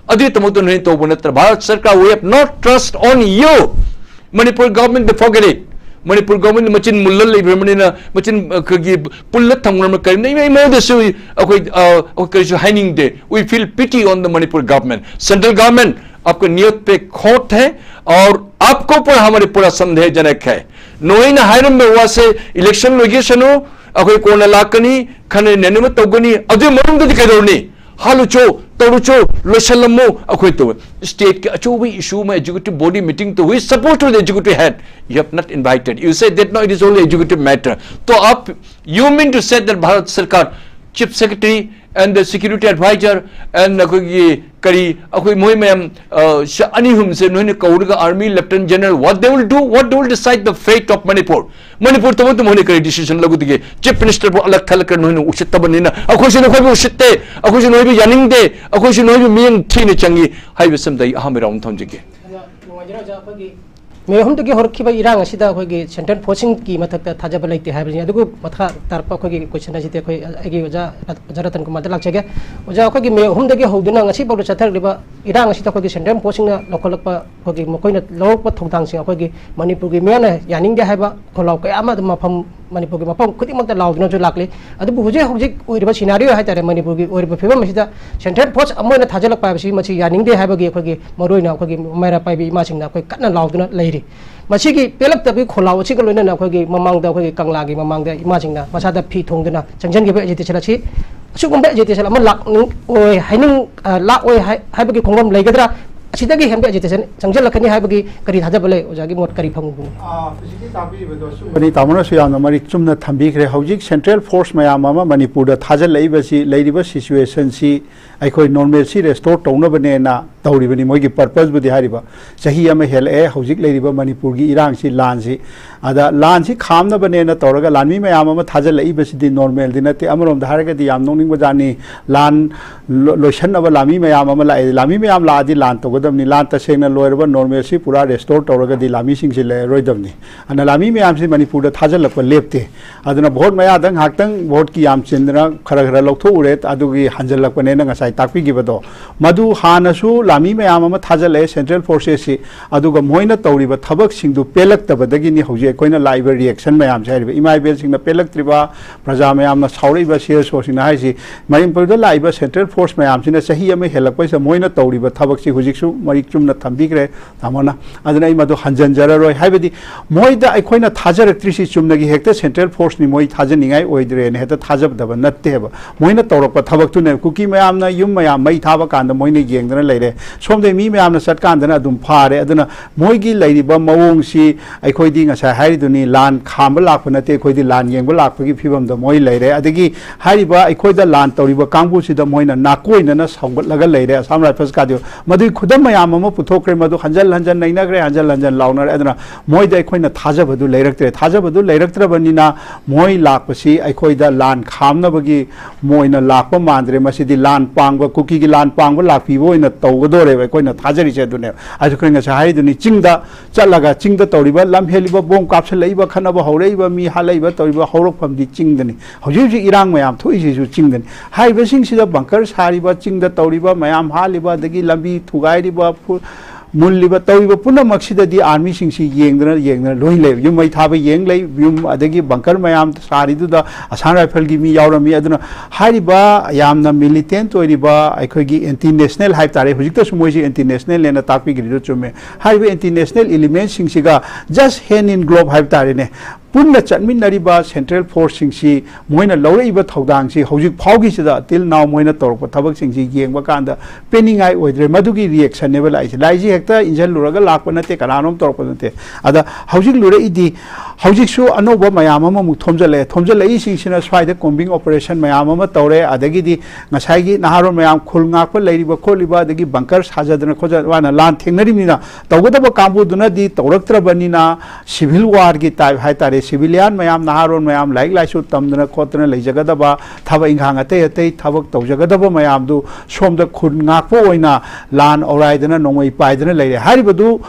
ꯑꯗꯨꯒꯤ ꯇꯃꯛꯇ ꯅꯣꯏ ꯇꯧꯕ ꯅꯠꯇ꯭ꯔ? ꯚꯥꯔꯠ ꯁꯔꯀꯥꯔ, we have not trust on you. Manipur government, they forget it. Manipur government ꯃꯆꯤꯟ ꯃꯨꯜꯂ ꯂꯩꯈ꯭ꯔꯕꯅꯤꯅ, ꯃꯆꯤꯟ ꯑꯩꯈꯣꯏꯒꯤ ꯄꯨꯜꯂ ꯊꯝꯈ꯭ꯔꯕꯅꯤꯅ ꯀꯔꯤꯝꯇ ꯏꯃꯥ ꯏꯃꯥꯗꯁꯨ ꯑꯩꯈꯣꯏ ꯑ, ꯑꯩꯈꯣꯏ ꯀꯔꯤꯁꯨ ꯍꯥꯏꯅꯤꯡꯗꯦ. We feel pity on the Manipur government. Central government, आपका नियत पे खोट है और आपको पर हमारे पूरा संदेहजनक है. ꯅꯣꯏꯅ ꯍꯥꯏꯔꯝꯕ ꯋꯥꯁꯦ, election ꯂꯣꯏꯒꯦꯁꯅꯨ, ꯑꯩꯈꯣꯏ ꯀꯣꯟꯅ ꯂꯥꯛꯀꯅꯤ, ꯈꯟꯅ ꯅꯩꯅꯕ ꯇꯧꯒꯅꯤ, ꯑꯗꯨꯒꯤ ꯃꯅꯨꯡꯗꯗꯤ ꯀꯩꯗꯧꯔꯅꯤ? ꯍꯥꯜꯂꯨꯆꯣ, ꯇꯧꯔꯨꯆꯣ, ꯂꯣꯏꯁꯜꯂꯝꯃꯨ, ꯑꯩꯈꯣꯏ ꯇꯧꯋꯦ. State ꯀꯤ ꯑꯆꯧꯕ issue ꯑꯃ executive body meeting ꯇꯧꯋꯤ, suppose to the executive head, you have not invited, you said that no, it is only executive matter. तो आप, you mean to say that Bharat सरकार, chief secretary and the security advisor and ꯑꯩꯈꯣꯏꯒꯤ ꯀꯔꯤ, ꯑꯩꯈꯣꯏ ꯃꯣꯏ ꯃꯌꯥꯝ, ꯑ, ꯁ-, ꯑꯅꯤ ꯑꯍꯨꯝꯁꯦ ꯅꯣꯏꯅ ꯀꯧꯔꯒ army lieutenant general, what they will do, what they will decide the fate of Manipur? Manipur ꯇꯧꯕ ꯃꯇꯝꯗ ꯀꯔꯤ decision ꯂꯧꯒꯗꯒꯦ? Chief minister ꯕꯨ ꯑꯂꯛ ꯊꯂꯛ ꯅꯣꯏꯅ ꯎꯁꯤꯠꯇꯕꯅꯤꯅ, ꯑꯩꯈꯣꯏꯁꯨ ꯅꯈꯣꯏꯕꯨ ꯎꯁꯤꯠꯇꯦ, ꯑꯩꯈꯣꯏꯁꯨ ꯅꯣꯏꯕꯨ ꯌꯥꯅꯤꯡꯗꯦ, ꯑꯩꯈꯣꯏꯁꯨ ꯅꯣꯏꯕꯨ ꯃꯤꯠꯌꯦꯡ ꯊꯤꯅ ꯆꯪꯉꯤ ꯍꯥꯏꯕꯁꯤꯃꯗꯤ ꯑꯩ ꯑꯍꯥꯟꯕ round ꯊꯝꯖꯒꯦ꯫ ꯑꯗꯣ ꯅꯨꯡꯉꯥꯏꯖꯔꯦ ꯑꯣꯖꯥ, ꯑꯩꯈꯣꯏꯒꯤ ꯃꯦ ꯑꯍꯨꯝꯗꯒꯤ ꯍꯧꯔꯛꯈꯤꯕ ꯏꯔꯥꯡ ꯑꯁꯤꯗ ꯑꯩꯈꯣꯏꯒꯤ central force ꯁꯤꯡꯒꯤ ꯃꯊꯛꯇ ꯊꯥꯖꯕ ꯂꯩꯇꯦ ꯍꯥꯏꯕꯅꯤ꯫ ꯑꯗꯨꯒ ꯃꯈꯥ ꯇꯥꯔꯛꯄ ꯑꯩꯈꯣꯏꯒꯤ question ꯑꯁꯤꯗꯤ ꯑꯩꯈꯣꯏ, ꯑꯩꯒꯤ ꯑꯣꯖꯥ ꯔꯠ-, ꯑꯣꯖꯥ ꯔꯇꯟ ꯀꯨꯃꯥꯔꯗ ꯂꯥꯛꯆꯒꯦ꯫ ꯑꯣꯖꯥ, ꯑꯩꯈꯣꯏꯒꯤ ꯃꯦ ꯑꯍꯨꯝꯗꯒꯤ ꯍꯧꯗꯨꯅ ꯉꯁꯤ ꯐꯥꯎꯗ ꯆꯠꯊꯔꯛꯂꯤꯕ ꯏꯔꯥꯡ ꯑꯁꯤꯗ ꯑꯩꯈꯣꯏꯒꯤ central force ꯁꯤꯡꯅ ꯂꯧꯈꯠꯂꯛꯄ, ꯑꯩꯈꯣꯏꯒꯤ ꯃꯈꯣꯏꯅ ꯂꯧꯔꯛꯄ ꯊꯧꯗꯥꯡꯁꯤꯡ ꯑꯩꯈꯣꯏꯒꯤ ꯃꯅꯤꯄꯨꯔꯒꯤ ꯃꯤꯌꯥꯝꯅ ꯌꯥꯅꯤꯡꯗꯦ ꯍꯥꯏꯕ ꯈꯣꯜꯂꯥꯎ ꯀꯌꯥ ꯑꯃ ꯑꯗꯨꯝ ꯃꯐꯝ, ꯃꯅꯤꯄꯨꯔꯒꯤ ꯃꯐꯝ ꯈꯨꯗꯤꯡꯃꯛꯇ ꯂꯥꯎꯗꯨꯅꯁꯨ ꯂꯥꯛꯂꯤ꯫ ꯑꯗꯨꯕꯨ ꯍꯧꯖꯤꯛ ꯍꯧꯖꯤꯛ ꯑꯣꯏꯔꯤꯕ scenario ꯍꯥꯏꯇꯥꯔꯦ, ꯃꯅꯤꯄꯨꯔꯒꯤ ꯑꯣꯏꯔꯤꯕ ꯐꯤꯕꯝ ꯑꯁꯤꯗ central force ꯑꯃ ꯑꯣꯏꯅ ꯊꯥꯖꯤꯜꯂꯛꯄ ꯍꯥꯏꯕꯁꯤ ꯃꯁꯤ ꯌꯥꯅꯤꯡꯗꯦ ꯍꯥꯏꯕꯒꯤ ꯑꯩꯈꯣꯏꯒꯤ ꯃꯔꯨꯑꯣꯏꯅ ꯑꯩꯈꯣꯏꯒꯤ ꯃꯩꯔꯥ ꯄꯥꯏꯕꯤ ꯏꯃꯥꯁꯤꯡꯅ ꯑꯩꯈꯣꯏ ꯀꯟꯅ ꯂꯥꯎꯗꯨꯅ ꯂꯩꯔꯤ꯫ ꯃꯁꯤꯒꯤ ꯄꯦꯜꯂꯛꯇꯕꯒꯤ ꯈꯣꯜꯂꯥꯎ ꯑꯁꯤꯒ ꯂꯣꯏꯅꯅ ꯑꯩꯈꯣꯏꯒꯤ ꯃꯃꯥꯡꯗ, ꯑꯩꯈꯣꯏꯒꯤ ꯀꯪꯂꯥꯒꯤ ꯃꯃꯥꯡꯗ ꯏꯃꯥꯁꯤꯡꯅ ꯃꯁꯥꯗ ꯐꯤ ꯊꯣꯡꯗꯨꯅ ꯆꯪꯁꯤꯟꯈꯤꯕ agitation ꯑꯁꯤ, ꯑꯁꯤꯒꯨꯝꯕ agitation ꯑꯃ ꯂꯥꯛꯅꯤꯡ ꯑꯣꯏ ꯍꯥꯏꯅꯤꯡ-, ꯑ, ꯂꯥꯛꯑꯣꯏ ꯍꯥꯏ-, ꯍꯥꯏꯕꯒꯤ ꯈꯣꯡꯐꯝ ꯂꯩꯒꯗ꯭ꯔꯥ? ꯑꯁꯤꯗꯒꯤ ꯍꯦꯟꯕ agitation ꯆꯪꯁꯤꯜꯂꯛꯀꯅꯤ ꯍꯥꯏꯕꯒꯤ ꯀꯔꯤ ꯊꯥꯖꯕ ꯂꯩ? ꯑꯣꯖꯥꯒꯤ ꯃꯣꯠ ꯀꯔꯤ ꯐꯪꯕꯅꯣ? ꯑꯥ, ꯍꯧꯖꯤꯛꯀꯤ ꯇꯥꯛꯄꯤꯔꯤꯕꯗꯣ ꯑꯆꯨꯝꯕꯅꯤ꯫ ꯇꯥꯃꯣꯅꯁꯨ ꯌꯥꯝꯅ ꯃꯔꯤꯛ ꯆꯨꯝꯅ ꯊꯝꯕꯤꯈ꯭ꯔꯦ꯫ ꯍꯧꯖꯤꯛ central force ꯃꯌꯥꯝ ꯑꯃ ꯃꯅꯤꯄꯨꯔꯗ ꯊꯥꯖꯤꯜꯂꯛꯏꯕꯁꯤ, ꯂꯩꯔꯤꯕ situationꯁꯤ ꯑꯩꯈꯣꯏ normalcy restore ꯇꯧꯅꯕꯅꯦꯅ ꯇꯧꯔꯤꯕꯅꯤ꯫ ꯃꯣꯏꯒꯤ purposeꯕꯨꯗꯤ ꯍꯥꯏꯔꯤꯕ ꯆꯍꯤ ꯑꯃ ꯍꯦꯜꯂꯛꯑꯦ ꯍꯧꯖꯤꯛ ꯂꯩꯔꯤꯕ ꯃꯅꯤꯄꯨꯔꯒꯤ ꯏꯔꯥꯡꯁꯤ, ꯂꯥꯟꯁꯤ꯫ ꯑꯗ ꯂꯥꯟꯁꯤ ꯈꯥꯝꯅꯕꯅꯦꯅ ꯇꯧꯔꯒ ꯂꯥꯟꯃꯤ ꯃꯌꯥꯝ ꯑꯃ ꯊꯥꯖꯤꯜꯂꯛꯏꯕꯁꯤꯗꯤ normalꯗꯤ ꯅꯠꯇꯦ꯫ ꯑꯃꯔꯣꯝꯗ ꯍꯥꯏꯔꯒꯗꯤ ꯌꯥꯝ ꯅꯣꯛꯅꯤꯡꯕꯖꯥꯠꯅꯤ꯫ ꯂꯥꯟ ꯂꯣ-, ꯂꯣꯏꯁꯟꯅꯕ ꯂꯥꯟꯃꯤ ꯃꯌꯥꯝ ꯑꯃ ꯂꯥꯛꯑꯦ꯫ ꯂꯥꯟꯃꯤ ꯃꯌꯥꯝ ꯂꯥꯛꯑꯗꯤ ꯂꯥꯟ ꯇꯧꯒꯗꯕꯅꯤ꯫ ꯂꯥꯟ ꯇꯁꯦꯡꯅ ꯂꯣꯏꯔꯕ normalꯁꯤ ꯄꯨꯔꯥ restore ꯇꯧꯔꯒꯗꯤ ꯂꯥꯟꯃꯤꯁꯤꯡꯁꯤ ꯂꯩꯔꯔꯣꯏꯗꯕꯅꯤ꯫ ꯑꯗꯨꯅ ꯂꯥꯟꯃꯤ ꯃꯌꯥꯝꯁꯤ ꯃꯅꯤꯄꯨꯔꯗ ꯊꯥꯖꯤꯜꯂꯛꯄ ꯂꯦꯞꯇꯦ꯫ ꯑꯗꯨꯅ vote ꯃꯌꯥꯗ ꯉꯥꯏꯍꯥꯛꯇꯪ voteꯀꯤ ꯌꯥꯝ ꯆꯤꯟꯗꯅ ꯈꯔ ꯈꯔ ꯂꯧꯊꯣꯛꯎꯔꯦ, ꯑꯗꯨꯒꯤ ꯍꯟꯖꯜꯂꯛꯄꯅꯦꯅ ꯉꯁꯥꯏ ꯇꯥꯛꯄꯤꯈꯤꯕꯗꯣ꯫ ꯃꯗꯨ ꯍꯥꯟꯅꯁꯨ ꯂꯥꯟꯃꯤ ꯃꯌꯥꯝ ꯑꯃ ꯊꯥꯖꯤꯜꯂꯛꯑꯦ central forcesꯁꯤ, ꯑꯗꯨꯒ ꯃꯣꯏꯅ ꯇꯧꯔꯤꯕ ꯊꯕꯛꯁꯤꯡꯗꯨ ꯄꯦꯜꯂꯛꯇꯕꯗꯒꯤꯅꯤ ꯍꯧꯖꯤꯛ ꯑꯩꯈꯣꯏꯅ ꯂꯥꯛꯏꯕ reaction ꯃꯌꯥꯝꯁꯦ ꯍꯥꯏꯔꯤꯕ꯫ ꯏꯃꯥ ꯏꯕꯦꯜꯁꯤꯡꯅ ꯄꯦꯜꯂꯛꯇ꯭ꯔꯤꯕ, ꯄ꯭ꯔꯖꯥ ꯃꯌꯥꯝꯅ ꯁꯥꯎꯔꯛꯏꯕ, CSOꯁꯤꯡꯅ ꯍꯥꯏꯔꯤꯁꯤ, ꯃꯅꯤꯄꯨꯔꯗ ꯂꯥꯛꯏꯕ central force ꯃꯌꯥꯝꯁꯤꯅ ꯆꯍꯤ ꯑꯃ ꯍꯦꯜꯂꯛꯄꯁꯤꯗ ꯃꯣꯏꯅ ꯇꯧꯔꯤꯕ ꯊꯕꯛꯁꯤ ꯍꯧꯖꯤꯛꯁꯨ ꯃꯔꯤꯛ ꯆꯨꯝꯅ ꯊꯝꯕꯤꯈ꯭ꯔꯦ ꯇꯥꯃꯣꯅ꯫ ꯑꯗꯨꯅ ꯑꯩ ꯃꯗꯨ ꯍꯟꯖꯤꯟꯖꯔꯔꯣꯏ꯫ ꯍꯥꯏꯕꯗꯤ ꯃꯣꯏꯗ ꯑꯩꯈꯣꯏꯅ ꯊꯥꯖꯔꯛꯇ꯭ꯔꯤꯁꯤ ꯆꯨꯝꯅꯒꯤ ꯍꯦꯛꯇ central forceꯅꯤ, ꯃꯣꯏ ꯊꯥꯖꯅꯤꯡꯉꯥꯏ ꯑꯣꯏꯗ꯭ꯔꯦꯅ ꯍꯦꯛꯇ ꯊꯥꯖꯗꯕ ꯅꯠꯇꯦꯕ꯫ ꯃꯣꯏꯅ ꯇꯧꯔꯛꯄ ꯊꯕꯛꯇꯨꯅ ꯀꯨꯀꯤ ꯃꯌꯥꯝꯅ ꯌꯨꯝ ꯃꯌꯥꯝ ꯃꯩ ꯊꯥꯕ ꯀꯥꯟꯗ ꯃꯣꯏꯅ ꯌꯦꯡꯗꯅ ꯂꯩꯔꯦ, ꯁꯣꯝꯗꯩ ꯃꯤ ꯃꯌꯥꯝꯅ ꯆꯠꯀꯥꯟꯗꯅ ꯑꯗꯨꯝ ꯐꯥꯔꯦ꯫ ꯑꯗꯨꯅ ꯃꯣꯏꯒꯤ ꯂꯩꯔꯤꯕ ꯃꯑꯣꯡꯁꯤ ꯑꯩꯈꯣꯏꯗꯤ ꯉꯁꯥꯏ ꯍꯥꯏꯔꯤꯗꯨꯅꯤ, ꯂꯥꯟ ꯈꯥꯝꯕ ꯂꯥꯛꯄ ꯅꯠꯇꯦ, ꯑꯩꯈꯣꯏꯗꯤ ꯂꯥꯟ ꯌꯦꯡꯕ ꯂꯥꯛꯄꯒꯤ ꯐꯤꯕꯝꯗ ꯃꯣꯏ ꯂꯩꯔꯦ꯫ ꯑꯗꯒꯤ ꯍꯥꯏꯔꯤꯕ ꯑꯩꯈꯣꯏꯗ ꯂꯥꯟ ꯇꯧꯔꯤꯕ ꯀꯥꯡꯕꯨꯁꯤꯗ ꯃꯣꯏꯅ ꯅꯥꯀꯣꯏꯅꯅ ꯁꯧꯒꯠꯂꯒ ꯂꯩꯔꯦ Assam Riflesꯀꯥꯗꯤ꯫ ꯃꯗꯨꯒꯤ ꯈꯨꯗꯝ ꯃꯌꯥꯝ ꯑꯃ ꯄꯨꯊꯣꯛꯈ꯭ꯔꯦ, ꯃꯗꯨ ꯍꯟꯖꯟ ꯍꯟꯖꯟ ꯅꯩꯅꯈ꯭ꯔꯦ, ꯍꯟꯖꯟ ꯍꯟꯖꯟ ꯂꯥꯎꯅꯔꯦ꯫ ꯑꯗꯨꯅ ꯃꯣꯏꯗ ꯑꯩꯈꯣꯏꯅ ꯊꯥꯖꯕꯗꯨ ꯂꯩꯔꯛꯇ꯭ꯔꯦ꯫ ꯊꯥꯖꯕꯗꯨ ꯂꯩꯔꯛꯇ꯭ꯔꯕꯅꯤꯅ ꯃꯣꯏ ꯂꯥꯛꯄꯁꯤ ꯑꯩꯈꯣꯏꯗ ꯂꯥꯟ ꯈꯥꯝꯅꯕꯒꯤ ꯃꯣꯏꯅ ꯂꯥꯛꯄ ꯃꯥꯟꯗ꯭ꯔꯦ꯫ ꯃꯁꯤꯗꯤ ꯂꯥꯟ ꯄꯥꯡꯕ, ꯀꯨꯀꯤꯒꯤ ꯂꯥꯟ ꯄꯥꯡꯕ ꯂꯥꯛꯄꯤꯕ ꯑꯣꯏꯅ ꯇꯧꯒꯗꯣꯔꯦꯕ ꯑꯩꯈꯣꯏꯅ ꯊꯥꯖꯔꯤꯁꯦ ꯑꯗꯨꯅꯦꯕ꯫ ꯑꯗꯨ ꯑꯩꯈꯣꯏ ꯉꯁꯥꯏ ꯍꯥꯏꯔꯤꯗꯨꯅꯤ, ꯆꯤꯡꯗ ꯆꯠꯂꯒ ꯆꯤꯡꯗ ꯇꯧꯔꯤꯕ, ꯂꯝ ꯍꯦꯜꯂꯤꯕ, ꯕꯣꯝ ꯀꯥꯞꯁꯤꯜꯂꯛꯏꯕ, ꯈꯠꯅꯕ ꯍꯧꯔꯛꯏꯕ, ꯃꯤ ꯍꯥꯠꯂꯛꯏꯕ, ꯇꯧꯔꯤꯕ ꯍꯧꯔꯛꯐꯝꯗꯤ ꯆꯤꯡꯗꯅꯤ꯫ ꯍꯧꯖꯤꯛ ꯍꯧꯖꯤꯛ ꯏꯔꯥꯡ ꯃꯌꯥꯝ ꯊꯣꯛꯏꯁꯤꯁꯨ ꯆꯤꯡꯗꯅꯤ꯫ ꯍꯥꯏꯔꯤꯕꯁꯤꯡꯁꯤꯗ bunker ꯁꯥꯔꯤꯕ, ꯆꯤꯡꯗ ꯇꯧꯔꯤꯕ, ꯃꯌꯥꯝ ꯍꯥꯠꯂꯤꯕ, ꯑꯗꯒꯤ ꯂꯝꯕꯤ ꯊꯨꯒꯥꯏꯔꯤꯕ, ꯐꯨ-, ꯃꯨꯜꯂꯤꯕ ꯇꯧꯔꯤꯕ ꯄꯨꯝꯅꯃꯛꯁꯤꯗꯗꯤ ꯑꯥꯔꯃꯤꯁꯤꯡꯁꯤ ꯌꯦꯡꯗꯅ ꯌꯦꯡꯗꯅ ꯂꯣꯏ ꯂꯩ꯫ ꯌꯨꯝ ꯃꯩ ꯊꯥꯕ ꯌꯦꯡ ꯂꯩ, ꯌꯨꯝ ꯑꯗꯒꯤ ꯕꯪꯀꯔ ꯃꯌꯥꯝ ꯁꯥꯔꯤꯗꯨꯗ ꯑꯁꯥꯝ ꯔꯥꯏꯐꯜꯒꯤ ꯃꯤ ꯌꯥꯎꯔꯝꯃꯤ꯫ ꯑꯗꯨꯅ ꯍꯥꯏꯔꯤꯕ ꯌꯥꯝꯅ ꯃꯤꯂꯤꯇꯦꯟꯠ ꯑꯣꯏꯔꯤꯕ ꯑꯩꯈꯣꯏꯒꯤ ꯑꯦꯟꯇꯤ ꯅꯦꯁꯅꯦꯜ ꯍꯥꯏꯕ ꯇꯥꯔꯦ, ꯍꯧꯖꯤꯛꯇꯁꯨ ꯃꯣꯏꯁꯤ ꯑꯦꯟꯇꯤ ꯅꯦꯁꯅꯦꯜꯅꯦꯅ ꯇꯥꯛꯄꯤꯈ꯭ꯔꯤꯗꯨ ꯆꯨꯝꯃꯦ꯫ ꯍꯥꯏꯔꯤꯕ ꯑꯦꯟꯇꯤ ꯅꯦꯁꯅꯦꯜ ꯏꯂꯤꯃꯦꯟꯁꯤꯡꯁꯤꯒ just hand in glove ꯍꯥꯏꯕ ꯇꯥꯔꯦꯅꯦ, ꯄꯨꯟꯅ ꯆꯠꯃꯤꯟꯅꯔꯤꯕ ꯁꯦꯟꯇ꯭ꯔꯦꯜ ꯐꯣꯔꯁꯁꯤꯡꯁꯤ ꯃꯣꯏꯅ ꯂꯧꯔꯛꯏꯕ ꯊꯧꯗꯥꯡꯁꯤ ꯍꯧꯖꯤꯛ ꯐꯥꯎꯒꯤꯁꯤꯗ till now ꯃꯣꯏꯅ ꯇꯧꯔꯛꯄ ꯊꯕꯛꯁꯤꯡꯁꯤ ꯌꯦꯡꯕ ꯀꯥꯟꯗ ꯄꯦꯟꯅꯤꯡꯉꯥꯏ ꯑꯣꯏꯗ꯭ꯔꯦ꯫ ꯃꯗꯨꯒꯤ ꯔꯤꯌꯦꯛꯁꯟꯅꯦꯕ ꯂꯥꯛꯏꯁꯦ꯫ ꯂꯥꯛꯏꯁꯤ ꯍꯦꯛꯇ ꯏꯟꯁꯤꯜꯂꯨꯔꯒ ꯂꯥꯛꯄ ꯅꯠꯇꯦ, ꯀꯅꯥꯅꯣꯝ ꯇꯧꯔꯛꯄ ꯅꯠꯇꯦ꯫ ꯑꯗ ꯍꯧꯖꯤꯛ ꯂꯨꯔꯛꯏꯗꯤ, ꯍꯧꯖꯤꯛꯁꯨ ꯑꯅꯧꯕ ꯃꯌꯥꯝ ꯑꯃꯃꯨꯛ ꯊꯣꯝꯖꯤꯜꯂꯛꯑꯦ꯫ ꯊꯣꯝꯖꯤꯜꯂꯛꯏꯁꯤꯡꯁꯤꯅ ꯁ꯭ꯋꯥꯏꯗ ꯀꯣꯝꯕꯤꯡ ꯑꯣꯄꯔꯦꯁꯟ ꯃꯌꯥꯝ ꯑꯃ ꯇꯧꯔꯦ, ꯑꯗꯒꯤꯗꯤ ꯉꯁꯥꯏꯒꯤ ꯅꯍꯥꯔꯣꯜ ꯃꯌꯥꯝ ꯈꯨꯜ ꯉꯥꯛꯄ ꯂꯩꯔꯤꯕ ꯈꯣꯠꯂꯤꯕ, ꯑꯗꯒꯤ ꯕꯪꯀꯔ ꯁꯥꯖꯗꯅ ꯈꯣꯠꯆꯗꯅ ꯂꯥꯟ ꯊꯦꯡꯅꯔꯤꯕꯅꯤꯅ, ꯇꯧꯒꯗꯕ ꯀꯥꯡꯕꯨꯗꯨꯅꯗꯤ ꯇꯧꯔꯛꯇ꯭ꯔꯕꯅꯤꯅ, ꯁꯤꯚꯤꯜ ꯋꯥꯔꯒꯤ ꯇꯥꯏꯞ ꯍꯥꯏꯇꯥꯔꯦ, ꯁꯤꯚꯤꯂꯤꯌꯥꯟ ꯃꯌꯥꯝ, ꯅꯍꯥꯔꯣꯜ ꯃꯌꯥꯝ ꯂꯥꯏꯔꯤꯛ ꯂꯥꯏꯁꯨ ꯇꯝꯗꯅ ꯈꯣꯠꯇꯅ ꯂꯩꯖꯒꯗꯕ, ꯊꯕꯛ ꯏꯪꯈꯥꯡ ꯑꯇꯩ ꯑꯇꯩ ꯊꯕꯛ ꯇꯧꯖꯒꯗꯕ ꯃꯌꯥꯝꯗꯨ ꯁꯣꯝꯗ ꯈꯨꯟ ꯉꯥꯛꯄ ꯑꯣꯏꯅ ꯂꯥꯟ ꯑꯧꯔꯥꯏꯗꯅ ꯅꯣꯡꯃꯩ ꯄꯥꯏꯗꯅ ꯂꯩꯔꯦ꯫ ꯍꯥꯏꯔꯤꯕꯗꯨ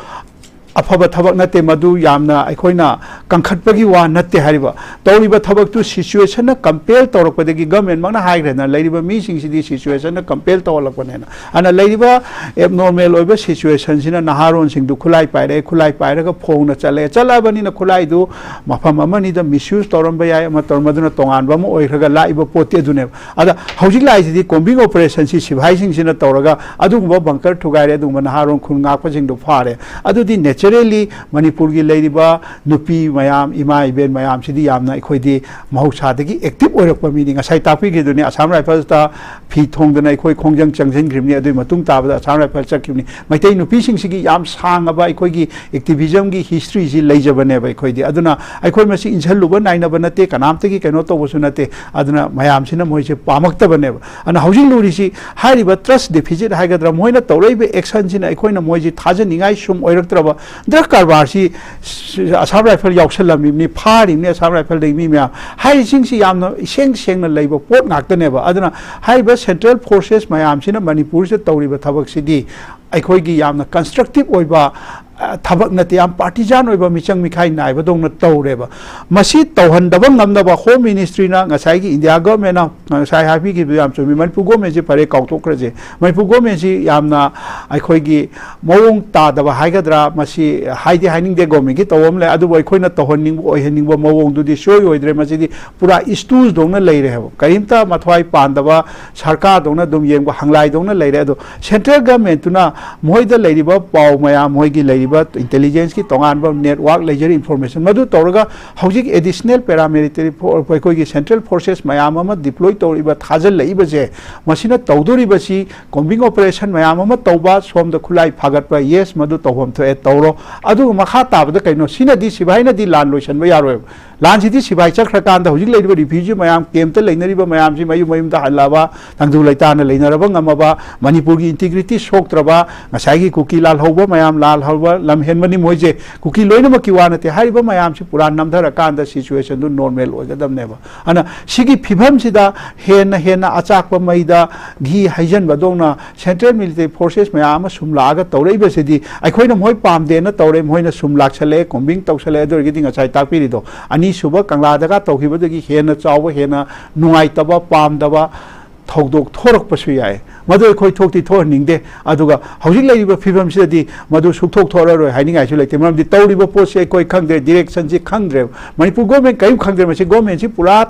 ꯑꯐꯕ ꯊꯕꯛ ꯅꯠꯇꯦ, ꯃꯗꯨ ꯌꯥꯝꯅ ꯑꯩꯈꯣꯏꯅ ꯀꯟꯈꯠꯄꯒꯤ ꯋꯥ ꯅꯠꯇꯦ꯫ ꯍꯥꯏꯔꯤꯕ ꯇꯧꯔꯤꯕ ꯊꯕꯛꯇꯨ ꯁꯤꯆꯨꯋꯦꯁꯟꯅ ꯀꯝꯄꯦꯜ ꯇꯧꯔꯛꯄꯗꯒꯤ, ꯒꯃꯦꯟꯃꯛꯅ ꯍꯥꯏꯈ꯭ꯔꯦꯗꯅ, ꯂꯩꯔꯤꯕ ꯃꯤꯁꯤꯡꯁꯤꯗꯤ ꯁꯤꯆꯨꯋꯦꯁꯟꯅ ꯀꯝꯄꯦꯜ ꯇꯧꯍꯜꯂꯛꯄꯅꯦꯅ꯫ ꯑꯗꯨꯅ ꯂꯩꯔꯤꯕ ꯑꯦꯕꯅꯣꯔꯃꯦꯜ ꯑꯣꯏꯕ ꯁꯤꯆꯨꯋꯦꯁꯟꯁꯤꯅ ꯅꯍꯥꯔꯣꯟꯁꯤꯡꯗꯨ ꯈꯨꯠꯂꯥꯏ ꯄꯥꯏꯔꯛꯑꯦ, ꯈꯨꯠꯂꯥꯏ ꯄꯥꯏꯔꯒ ꯐꯣꯡꯅ ꯆꯠꯂꯛꯑꯦ꯫ ꯆꯠꯂꯛꯑꯕꯅꯤꯅ ꯈꯨꯠꯂꯥꯏꯗꯨ ꯃꯐꯝ ꯑꯃꯅꯤꯗ ꯃꯤꯁꯌꯨꯁ ꯇꯧꯔꯝꯕ ꯌꯥꯏ, ꯑꯃ ꯇꯧꯔꯝꯕ, ꯑꯗꯨꯅ ꯇꯣꯉꯥꯟꯕ ꯑꯃ ꯑꯣꯏꯈ꯭ꯔꯒ ꯂꯥꯛꯏꯕ ꯄꯣꯠꯇꯤ ꯑꯗꯨꯅꯦꯕ꯫ ꯑꯗ ꯍꯧꯖꯤꯛ ꯂꯥꯛꯏꯁꯤꯗꯤ ꯀꯣꯝꯕꯤꯡ ꯑꯣꯄꯔꯦꯁꯟꯁꯤ ꯁꯤꯐꯥꯏꯁꯤꯡꯁꯤꯅ ꯇꯧꯔꯒ ꯑꯗꯨꯒꯨꯝꯕ ꯕꯪꯀꯔ ꯊꯨꯒꯥꯏꯔꯦ, ꯑꯗꯨꯒꯨꯝꯕ ꯅꯍꯥꯔꯣꯟ ꯈꯨꯟ ꯉꯥꯛꯄꯁꯤꯡꯗꯨ ꯐꯥꯔꯦ꯫ ꯑꯗꯨꯗꯤ ꯅꯦꯆꯔꯦꯜꯂꯤ ꯃꯅꯤꯄꯨꯔꯒꯤ ꯂꯩꯔꯤꯕ ꯅꯨꯄꯤ ꯃꯌꯥꯝ, ꯏꯃꯥ ꯏꯕꯦꯟ ꯃꯌꯥꯝꯁꯤꯗꯤ ꯌꯥꯝꯅ ꯑꯩꯈꯣꯏꯗꯤ ꯃꯍꯧꯁꯥꯗꯒꯤ ꯑꯦꯛꯇꯤꯚ ꯑꯣꯏꯔꯛꯄ ꯃꯤꯅꯤ꯫ ꯉꯁꯥꯏ ꯇꯥꯛꯄꯤꯈꯤꯗꯨꯅꯤ, ꯑꯁꯥꯝ ꯔꯥꯏꯐꯜꯁꯇ ꯐꯤ ꯊꯣꯡꯗꯅ ꯑꯩꯈꯣꯏ ꯈꯣꯡꯖꯪ ꯆꯪꯁꯤꯟꯈ꯭ꯔꯤꯕꯅꯤ, ꯑꯗꯨꯒꯤ ꯃꯇꯨꯡ ꯇꯥꯕꯗ ꯑꯁꯥꯝ ꯔꯥꯏꯐꯜ ꯆꯠꯈꯤꯕꯅꯤ꯫ ꯃꯩꯇꯩ ꯅꯨꯄꯤꯁꯤꯡꯁꯤꯒꯤ ꯌꯥꯝ ꯁꯥꯡꯉꯕ ꯑꯩꯈꯣꯏꯒꯤ ꯑꯦꯛꯇꯤꯚꯤꯖꯝꯒꯤ ꯍꯤꯁꯇ꯭ꯔꯤꯁꯤ ꯂꯩꯖꯕꯅꯦꯕ ꯑꯩꯈꯣꯏꯗꯤ꯫ ꯑꯗꯨꯅ ꯑꯩꯈꯣꯏ ꯃꯁꯤ ꯏꯟꯁꯤꯜꯂꯨꯕ ꯅꯥꯏꯅꯕ ꯅꯠꯇꯦ, ꯀꯅꯥꯝꯇꯒꯤ ꯀꯩꯅꯣ ꯇꯧꯕꯁꯨ ꯅꯠꯇꯦ꯫ ꯑꯗꯨꯅ ꯃꯌꯥꯝꯁꯤꯅ ꯃꯣꯏꯁꯦ ꯄꯥꯝꯃꯛꯇꯕꯅꯦꯕ꯫ ꯑꯗꯨꯅ ꯍꯧꯖꯤꯛ ꯂꯨꯔꯤꯁꯤ ꯍꯥꯏꯔꯤꯕ ꯇ꯭ꯔꯁ ꯗꯤꯐꯤꯁꯤꯠ ꯍꯥꯏꯒꯗ꯭ꯔꯥ, ꯃꯣꯏꯅ ꯇꯧꯔꯛꯏꯕ ꯑꯦꯛꯁꯟꯁꯤꯅ ꯑꯩꯈꯣꯏꯅ ꯃꯣꯏꯁꯤ ꯊꯥꯖꯅꯤꯡꯉꯥꯏ ꯁꯨꯝ ꯑꯣꯏꯔꯛꯇ꯭ꯔꯕ꯫ ꯗ꯭ꯔꯒ ꯀꯔꯕꯥꯔꯁꯤ ꯑꯁꯥꯝ ꯔꯥꯏꯐꯜ ꯌꯥꯎꯁꯜꯂꯝꯃꯤꯕꯅꯤ, ꯐꯥꯔꯤꯕꯅꯤ ꯑꯁꯥꯝ ꯔꯥꯏꯐꯜꯗꯒꯤ ꯃꯤ ꯃꯌꯥꯝ ꯍꯥꯏꯔꯤꯁꯤꯡꯁꯤ ꯌꯥꯝꯅ ꯏꯁꯦꯡ ꯁꯦꯡꯅ ꯂꯩꯕ ꯄꯣꯠ ꯉꯥꯛꯇꯅꯦꯕ꯫ ꯑꯗꯨꯅ ꯍꯥꯏꯔꯤꯕ ꯁꯦꯟꯇ꯭ꯔꯦꯜ ꯐꯣꯔꯁꯦꯁ ꯃꯌꯥꯝꯁꯤꯅ ꯃꯅꯤꯄꯨꯔꯁꯤꯗ ꯇꯧꯔꯤꯕ ꯊꯕꯛꯁꯤꯗꯤ ꯑꯩꯈꯣꯏꯒꯤ ꯌꯥꯝꯅ ꯀꯟꯁꯇ꯭ꯔꯛꯇꯤꯚ ꯑꯣꯏꯕ ꯑ, ꯊꯕꯛ ꯅꯠꯇꯦ, ꯌꯥꯝ partisan ꯑꯣꯏꯕ ꯃꯤꯆꯪ ꯃꯤꯈꯥꯏ ꯅꯥꯏꯕꯗꯧꯅ ꯇꯧꯔꯦꯕ꯫ ꯃꯁꯤ ꯇꯧꯍꯟꯗꯕ ꯉꯝꯅꯕ Home Ministryꯅ, ꯉꯁꯥꯏꯒꯤ India Governmentꯅ ꯉꯁꯥꯏ ꯍꯥꯏꯕꯤꯈꯤꯕꯗꯨ ꯌꯥꯝ ꯆꯨꯝꯃꯤ꯫ ꯃꯅꯤꯄꯨꯔ Governmentꯁꯤ ꯐꯔꯦ, ꯀꯥꯎꯊꯣꯛꯈ꯭ꯔꯁꯦ꯫ ꯃꯅꯤꯄꯨꯔ Governmentꯁꯤ ꯌꯥꯝꯅ ꯑꯩꯈꯣꯏꯒꯤ ꯃꯑꯣꯡ ꯇꯥꯗꯕ ꯍꯥꯏꯒꯗ꯭ꯔꯥ, ꯃꯁꯤ ꯍꯥꯏꯗꯤ ꯍꯥꯏꯅꯤꯡꯗꯦ, governmentꯀꯤ ꯇꯧꯕ ꯑꯃ ꯂꯩ, ꯑꯗꯨꯕꯨ ꯑꯩꯈꯣꯏꯅ ꯇꯧꯍꯟꯅꯤꯡꯕ ꯑꯣꯏꯍꯟꯅꯤꯡꯕ ꯃꯑꯣꯡꯗꯨꯗꯤ ꯁꯣꯏ ꯑꯣꯏꯗ꯭ꯔꯦ꯫ ꯃꯁꯤꯗꯤ ꯄꯨꯔꯥ stoogeꯗꯧꯅ ꯂꯩꯔꯦ ꯍꯥꯏꯕ, ꯀꯔꯤꯝꯇ ꯃꯊ꯭ꯋꯥꯏ ꯄꯥꯟꯗꯕ, ꯁꯔꯀꯥꯔꯗꯧꯅ ꯑꯗꯨꯝ ꯌꯦꯡꯕ ꯍꯪꯂꯥꯏꯗꯧꯅ ꯂꯩꯔꯦ꯫ ꯑꯗꯣ Central Governmentꯇꯨꯅ ꯃꯣꯏꯗ ꯂꯩꯔꯤꯕ ꯄꯥꯎ ꯃꯌꯥꯝ, ꯃꯣꯏꯒꯤ ꯂꯩꯔꯤꯕ intelligenceꯀꯤ ꯇꯣꯉꯥꯟꯕ network ꯂꯩꯖꯔꯤ, information, ꯃꯗꯨ ꯇꯧꯔꯒ ꯍꯧꯖꯤꯛ additional paramilitary for-, ꯑꯩꯈꯣꯏꯒꯤ central forces ꯃꯌꯥꯝ ꯑꯃ deploy ꯇꯧꯔꯤꯕ, ꯊꯥꯖꯤꯜꯂꯛꯏꯕꯁꯦ, ꯃꯁꯤꯅ ꯇꯧꯗꯣꯔꯤꯕꯁꯤ combing operation ꯃꯌꯥꯝ ꯑꯃ ꯇꯧꯕ, ꯁꯣꯝꯗ ꯈꯨꯠꯂꯥꯏ ꯐꯥꯒꯠꯄ, yes, ꯃꯗꯨ ꯇꯧꯐꯝ ꯊꯣꯛꯑꯦ, ꯇꯧꯔꯣ꯫ ꯑꯗꯨꯒ ꯃꯈꯥ ꯇꯥꯕꯗ ꯀꯩꯅꯣ? ꯁꯤꯅꯗꯤ, ꯁꯤꯐꯥꯏꯅꯗꯤ ꯂꯥꯟ ꯂꯣꯏꯁꯤꯟꯕ ꯌꯥꯔꯣꯏꯕ꯫ ꯂꯥꯟꯁꯤꯗꯤ ꯁꯤꯐꯥꯏ ꯆꯠꯈ꯭ꯔꯀꯥꯟꯗ ꯍꯧꯖꯤꯛ ꯂꯩꯔꯤꯕ refugee ꯃꯌꯥꯝ, campꯇ ꯂꯩꯅꯔꯤꯕ ꯃꯌꯥꯝꯁꯤ ꯃꯌꯨꯝ ꯃꯌꯨꯝꯗ ꯍꯜꯂꯛꯑꯕ, ꯇꯪꯗꯨ ꯂꯩꯇꯥꯅ ꯂꯩꯅꯔꯕ ꯉꯝꯃꯕ, ꯃꯅꯤꯄꯨꯔꯒꯤ integrity ꯁꯣꯛꯇ꯭ꯔꯕ, ꯉꯁꯥꯏꯒꯤ ꯀꯨꯀꯤ ꯂꯥꯜꯍꯧꯕ ꯃꯌꯥꯝ, ꯂꯥꯜꯍꯧꯕ ꯂꯝ ꯍꯦꯟꯕꯅꯤ ꯃꯣꯏꯁꯦ, ꯀꯨꯀꯤ ꯂꯣꯏꯅꯃꯛꯀꯤ ꯋꯥ ꯅꯠꯇꯦ꯫ ꯍꯥꯏꯔꯤꯕ ꯃꯌꯥꯝꯁꯤ ꯄꯨꯔꯥ ꯅꯝꯊꯔꯀꯥꯟꯗ situationꯗꯨ normal ꯑꯣꯏꯒꯗꯕꯅꯦꯕ꯫ ꯑꯗꯨꯅ ꯁꯤꯒꯤ ꯐꯤꯕꯝꯁꯤꯗ ꯍꯦꯟꯅ ꯍꯦꯟꯅ ꯑꯆꯥꯛꯄ ꯃꯩꯗ ꯘꯤ ꯍꯩꯖꯤꯟꯕꯗꯧꯅ central military forces ꯃꯌꯥꯝ ꯑꯃ ꯁꯨꯝ ꯂꯥꯛꯑꯒ ꯇꯧꯔꯛꯏꯕꯁꯤꯗꯤ, ꯑꯩꯈꯣꯏꯅ ꯃꯣꯏ ꯄꯥꯝꯗꯦꯅ ꯇꯧꯔꯦ, ꯃꯣꯏꯅ ꯁꯨꯝ ꯂꯥꯛꯁꯜꯂꯛꯑꯦ, combing ꯇꯧꯁꯜꯂꯛꯑꯦ꯫ ꯑꯗꯨ ꯑꯣꯏꯔꯒꯗꯤ ꯉꯁꯥꯏ ꯇꯥꯛꯄꯤꯔꯤꯗꯣ, ꯑꯅꯤꯁꯨꯕ ꯀꯪꯂꯥꯗꯒ ꯇꯧꯈꯤꯕꯗꯒꯤ ꯍꯦꯟꯅ ꯆꯥꯎꯕ, ꯍꯦꯟꯅ ꯅꯨꯡꯉꯥꯏꯇꯕ, ꯄꯥꯝꯗꯕ ꯊꯧꯗꯣꯛ ꯊꯣꯔꯛꯄꯁꯨ ꯌꯥꯏ꯫ ꯃꯗꯨ ꯑꯩꯈꯣꯏ ꯊꯣꯛꯇꯤ ꯊꯣꯛꯍꯟꯅꯤꯡꯗꯦ꯫ ꯑꯗꯨꯒ ꯍꯧꯖꯤꯛ ꯂꯩꯔꯤꯕ ꯐꯤꯕꯝꯁꯤꯗꯗꯤ ꯃꯗꯨ ꯁꯨꯛꯊꯣꯛ ꯊꯣꯛꯑꯔꯣꯏ ꯍꯥꯏꯅꯤꯡꯉꯥꯏꯁꯨ ꯂꯩꯇꯦ꯫ ꯃꯔꯝꯗꯤ ꯇꯧꯔꯤꯕ ꯄꯣꯠꯁꯤ ꯑꯩꯈꯣꯏ ꯈꯪꯗ꯭ꯔꯦ, directionꯁꯤ ꯈꯪꯗ꯭ꯔꯦꯕ꯫ ꯃꯅꯤꯄꯨꯔ government ꯀꯔꯤꯝ ꯈꯪꯗ꯭ꯔꯦ꯫ ꯃꯁꯤ governmentꯁꯤ ꯄꯨꯔꯥ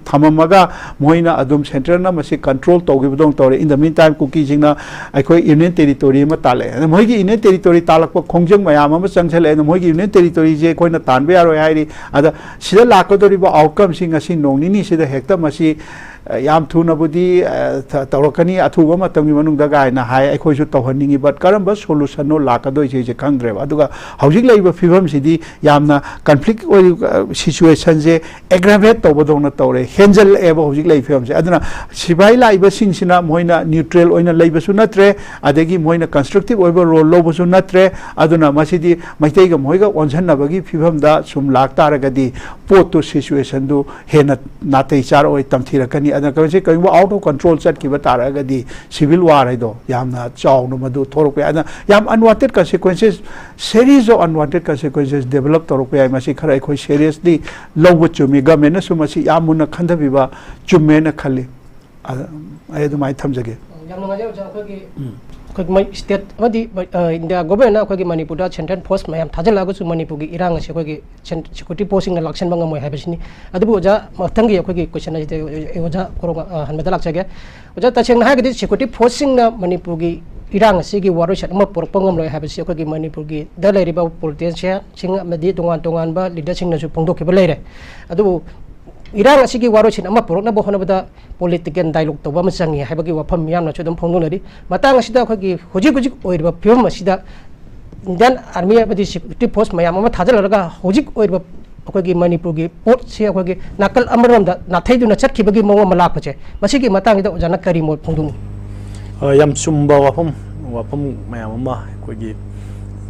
ꯊꯝꯃꯝꯃꯒ ꯃꯣꯏꯅ ꯑꯗꯨꯝ centreꯅ ꯃꯁꯤ control ꯇꯧꯈꯤꯕꯗꯧꯅ ꯇꯧꯔꯦ꯫ In the meantime, ꯀꯨꯀꯤꯁꯤꯡꯅ ꯑꯩꯈꯣꯏ union territory ꯑꯃ ꯇꯥꯜꯂꯛꯑꯦ꯫ ꯑꯗ ꯃꯣꯏꯒꯤ union territory ꯇꯥꯜꯂꯛꯄ ꯈꯣꯡꯖꯪ ꯃꯌꯥꯝ ꯑꯃ ꯆꯪꯁꯜꯂꯛꯑꯦ꯫ ꯑꯗ ꯃꯣꯏꯒꯤ union territoryꯁꯦ ꯑꯩꯈꯣꯏꯅ ꯇꯥꯟꯕ ꯌꯥꯔꯣꯏ ꯍꯥꯏꯔꯤ꯫ ꯑꯗ ꯁꯤꯗ ꯂꯥꯛꯀꯗꯧꯔꯤꯕ outcomeꯁꯤ ꯉꯁꯤ ꯅꯣꯡ ꯅꯤꯅꯤꯁꯤꯗ ꯍꯦꯛꯇ ꯃꯁꯤ, ꯑ, ꯌꯥꯝ ꯊꯨꯅꯕꯨꯗꯤ, ꯑ, ꯊ-, ꯇꯧꯔꯛꯀꯅꯤ, ꯑꯊꯨꯕ ꯃꯇꯝꯒꯤ ꯃꯅꯨꯡꯗ ꯀꯥꯏꯅ ꯍꯥꯏ꯫ ꯑꯩꯈꯣꯏꯁꯨ ꯇꯧꯍꯟꯅꯤꯡꯉꯤ, but ꯀꯔꯝꯕ solutionꯅꯣ ꯂꯥꯛꯀꯗꯣꯏꯁꯦ ꯑꯩꯁꯦ ꯈꯪꯗ꯭ꯔꯦꯕ꯫ ꯑꯗꯨꯒ ꯍꯧꯖꯤꯛ ꯂꯩꯔꯤꯕ ꯐꯤꯕꯝꯁꯤꯗꯤ ꯌꯥꯝꯅ conflict ꯑꯣꯏꯔꯤꯕ, ꯑ, situationꯁꯦ aggravate ꯇꯧꯕꯗꯧꯅ ꯇꯧꯔꯦ, ꯍꯦꯟꯖꯜꯂꯛꯑꯦꯕ ꯍꯧꯖꯤꯛ ꯂꯩꯔꯤꯕ ꯐꯤꯕꯝꯁꯦ꯫ ꯑꯗꯨꯅ ꯁꯤꯐꯥꯏ ꯂꯥꯛꯏꯕꯁꯤꯡꯁꯤꯅ ꯃꯣꯏꯅ neutral ꯑꯣꯏꯅ ꯂꯩꯕꯁꯨ ꯅꯠꯇ꯭ꯔꯦ, ꯑꯗꯒꯤ ꯃꯣꯏꯅ constructive ꯑꯣꯏꯕ role ꯂꯧꯕꯁꯨ ꯅꯠꯇ꯭ꯔꯦ꯫ ꯑꯗꯨꯅ ꯃꯁꯤꯗꯤ ꯃꯩꯇꯩꯒ ꯃꯣꯏꯒ ꯑꯣꯟꯁꯤꯟꯅꯕꯒꯤ ꯐꯤꯕꯝꯗ ꯁꯨꯝ ꯂꯥꯛꯇꯥꯔꯒꯗꯤ ꯄꯣꯠꯇꯨ, situationꯗꯨ ꯍꯦꯟꯅ ꯅꯥꯇꯩ ꯆꯥꯔꯛꯑꯣꯏ, ꯇꯝꯊꯤꯔꯛꯀꯅꯤ꯫ ꯑꯗꯨꯅ ꯀꯩꯁꯤ ꯀꯔꯤꯒꯨꯝꯕ out of control ꯆꯠꯈꯤꯕ ꯇꯥꯔꯒꯗꯤ civil war ꯍꯥꯏꯗꯣ ꯌꯥꯝꯅ ꯆꯥꯎꯅ ꯃꯗꯨ ꯊꯣꯛꯂꯛꯄ ꯌꯥꯏ꯫ ꯑꯗꯨꯅ ꯌꯥꯝ unwanted consequences, series of unwanted consequences develop ꯇꯧꯔꯛꯄ ꯌꯥꯏ꯫ ꯃꯁꯤ ꯈꯔ ꯑꯩꯈꯣꯏ seriously ꯂꯧꯕ ꯆꯨꯝꯃꯤ꯫ Government ꯅꯁꯨ ꯃꯁꯤ ꯌꯥꯝ ꯃꯨꯟꯅ ꯈꯟꯊꯕꯤꯕ ꯆꯨꯝꯃꯦꯅ ꯈꯜꯂꯤ꯫ ꯑ-, ꯑꯩ ꯑꯗꯨꯃꯥꯏꯅ ꯊꯝꯖꯒꯦ꯫ ꯌꯥꯝ ꯅꯨꯡꯉꯥꯏꯖꯩ ꯑꯣꯖꯥ꯫ ꯑꯩꯈꯣꯏꯒꯤ ꯎꯝ꯫ ꯑꯩꯈꯣꯏꯒꯤ ꯃꯩ-, state ꯑꯃꯗꯤ ꯃꯩ-, ꯑ, India government ꯅ ꯑꯩꯈꯣꯏꯒꯤ ꯃꯅꯤꯄꯨꯔꯗ central force ꯃꯌꯥꯝ ꯊꯥꯖꯤꯜꯂꯛꯑꯒꯁꯨ ꯃꯅꯤꯄꯨꯔꯒꯤ ꯏꯔꯥꯡ ꯑꯁꯤ ꯑꯩꯈꯣꯏꯒꯤ cen-, security force ꯁꯤꯡꯅ ꯂꯥꯛꯁꯤꯟꯕ ꯉꯝꯃꯣꯏ ꯍꯥꯏꯕꯁꯤꯅꯤ꯫ ꯑꯗꯨꯕꯨ ꯑꯣꯖꯥ, ꯃꯊꯪꯒꯤ ꯑꯩꯈꯣꯏꯒꯤ question ꯑꯁꯤꯗ ꯑꯩ ꯑꯣꯖꯥ ꯈꯣꯔꯣ-, ꯑ, ꯍꯟꯕꯗ ꯂꯥꯛꯆꯒꯦ꯫ ꯑꯣꯖꯥ, ꯇꯁꯦꯡꯅ ꯍꯥꯏꯔꯒꯗꯤ security force ꯁꯤꯡꯅ ꯃꯅꯤꯄꯨꯔꯒꯤ ꯏꯔꯥꯡ ꯑꯁꯤꯒꯤ ꯋꯥꯔꯣꯏꯁꯤꯟ ꯑꯃ ꯄꯨꯔꯛꯄ ꯉꯝꯂꯣꯏ ꯍꯥꯏꯕꯁꯤ ꯑꯩꯈꯣꯏꯒꯤ ꯃꯅꯤꯄꯨꯔꯒꯤꯗ ꯂꯩꯔꯤꯕ politician ꯁꯤꯡ ꯑꯃꯗꯤ ꯇꯣꯉꯥꯟ ꯇꯣꯉꯥꯟꯕ leader ꯁꯤꯡꯅꯁꯨ ꯐꯣꯡꯗꯣꯛꯈꯤꯕ ꯂꯩꯔꯦ꯫ ꯑꯗꯨꯕꯨ ꯏꯔꯥꯡ ꯑꯁꯤꯒꯤ ꯋꯥꯔꯣꯏꯁꯤꯟ ꯑꯃ ꯄꯨꯔꯛꯅꯕ ꯍꯣꯠꯅꯕꯗ political dialogue ꯇꯧꯕ ꯑꯃ ꯆꯪꯉꯤ ꯍꯥꯏꯕꯒꯤ ꯋꯥꯐꯝ ꯃꯤꯌꯥꯝꯅꯁꯨ ꯑꯗꯨꯝ ꯐꯣꯡꯗꯣꯛꯅꯔꯤ꯫ ꯃꯇꯥꯡ ꯑꯁꯤꯗ ꯑꯩꯈꯣꯏꯒꯤ ꯍꯧꯖꯤꯛ ꯍꯧꯖꯤꯛ ꯑꯣꯏꯔꯤꯕ ꯐꯤꯕꯝ ꯑꯁꯤꯗ Indian Army ꯑꯃꯗꯤ security force ꯃꯌꯥꯝ ꯑꯃ ꯊꯥꯖꯤꯜꯂꯔꯒ ꯍꯧꯖꯤꯛ ꯑꯣꯏꯔꯤꯕ ꯑꯩꯈꯣꯏꯒꯤ ꯃꯅꯤꯄꯨꯔꯒꯤ ꯄꯣꯠꯁꯤ ꯑꯩꯈꯣꯏꯒꯤ ꯅꯥꯀꯜ ꯑꯃꯔꯣꯝꯗ ꯅꯥꯊꯩꯗꯨꯅ ꯆꯠꯈꯤꯕꯒꯤ ꯃꯑꯣꯡ ꯑꯃ ꯂꯥꯛꯄꯁꯦ, ꯃꯁꯤꯒꯤ ꯃꯇꯥꯡꯁꯤꯗ ꯑꯣꯖꯥꯅ ꯀꯔꯤ ꯃꯣꯠ ꯐꯣꯡꯗꯣꯛꯅꯤ? ꯑ, ꯌꯥꯝ ꯆꯨꯝꯕ ꯋꯥꯐꯝ, ꯋꯥꯐꯝ ꯃꯌꯥꯝ ꯑꯃ ꯑꯩꯈꯣꯏꯒꯤ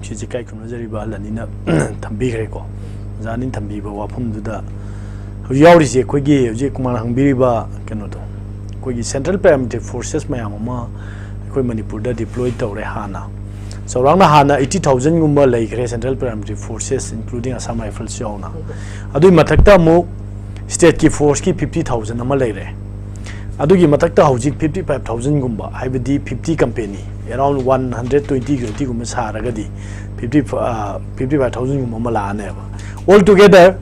ꯁꯤꯁꯦ ꯏꯀꯥꯏ ꯈꯨꯝꯅꯖꯔꯤꯕ ꯑꯍꯜ ꯑꯅꯤꯅ ꯊꯝꯕꯤꯈ꯭ꯔꯦꯀꯣ꯫ ꯑꯣꯖꯥ ꯑꯅꯤꯅ ꯊꯝꯕꯤꯕ ꯋꯥꯐꯝꯗꯨꯗ ꯍꯧꯖꯤꯛ ꯌꯥꯎꯔꯤꯁꯦ ꯑꯩꯈꯣꯏꯒꯤ ꯍꯧꯖꯤꯛ ꯀꯨꯃꯥꯔ ꯍꯪꯕꯤꯔꯤꯕ ꯀꯩꯅꯣꯗꯣ, ꯑꯩꯈꯣꯏꯒꯤ central paramilitary forces ꯃꯌꯥꯝ ꯑꯃ ꯑꯩꯈꯣꯏ ꯃꯅꯤꯄꯨꯔꯗ deploy ꯇꯧꯔꯦ ꯍꯥꯟꯅ꯫ ꯆꯥꯎꯔꯥꯛꯅ ꯍꯥꯟꯅ eighty thousand ꯒꯨꯝꯕ ꯂꯩꯈ꯭ꯔꯦ central paramilitary forces, including Assam Rifles ꯌꯥꯎꯅ꯫ ꯑꯗꯨꯒꯤ ꯃꯊꯛꯇ ꯑꯃꯨꯛ state ꯀꯤ force ꯀꯤ fifty thousand ꯑꯃ ꯂꯩꯔꯦ꯫ ꯑꯗꯨꯒꯤ ꯃꯊꯛꯇ ꯍꯧꯖꯤꯛ fifty five thousand ꯒꯨꯝꯕ, ꯍꯥꯏꯕꯗꯤ fifty company, around one hundred twenty twenty ꯒꯨꯝꯕ ꯁꯥꯔꯒꯗꯤ fifty, ꯑ, fifty five thousand ꯒꯨꯝꯕ ꯑꯃ ꯂꯥꯛꯑꯅꯦꯕ꯫ All together,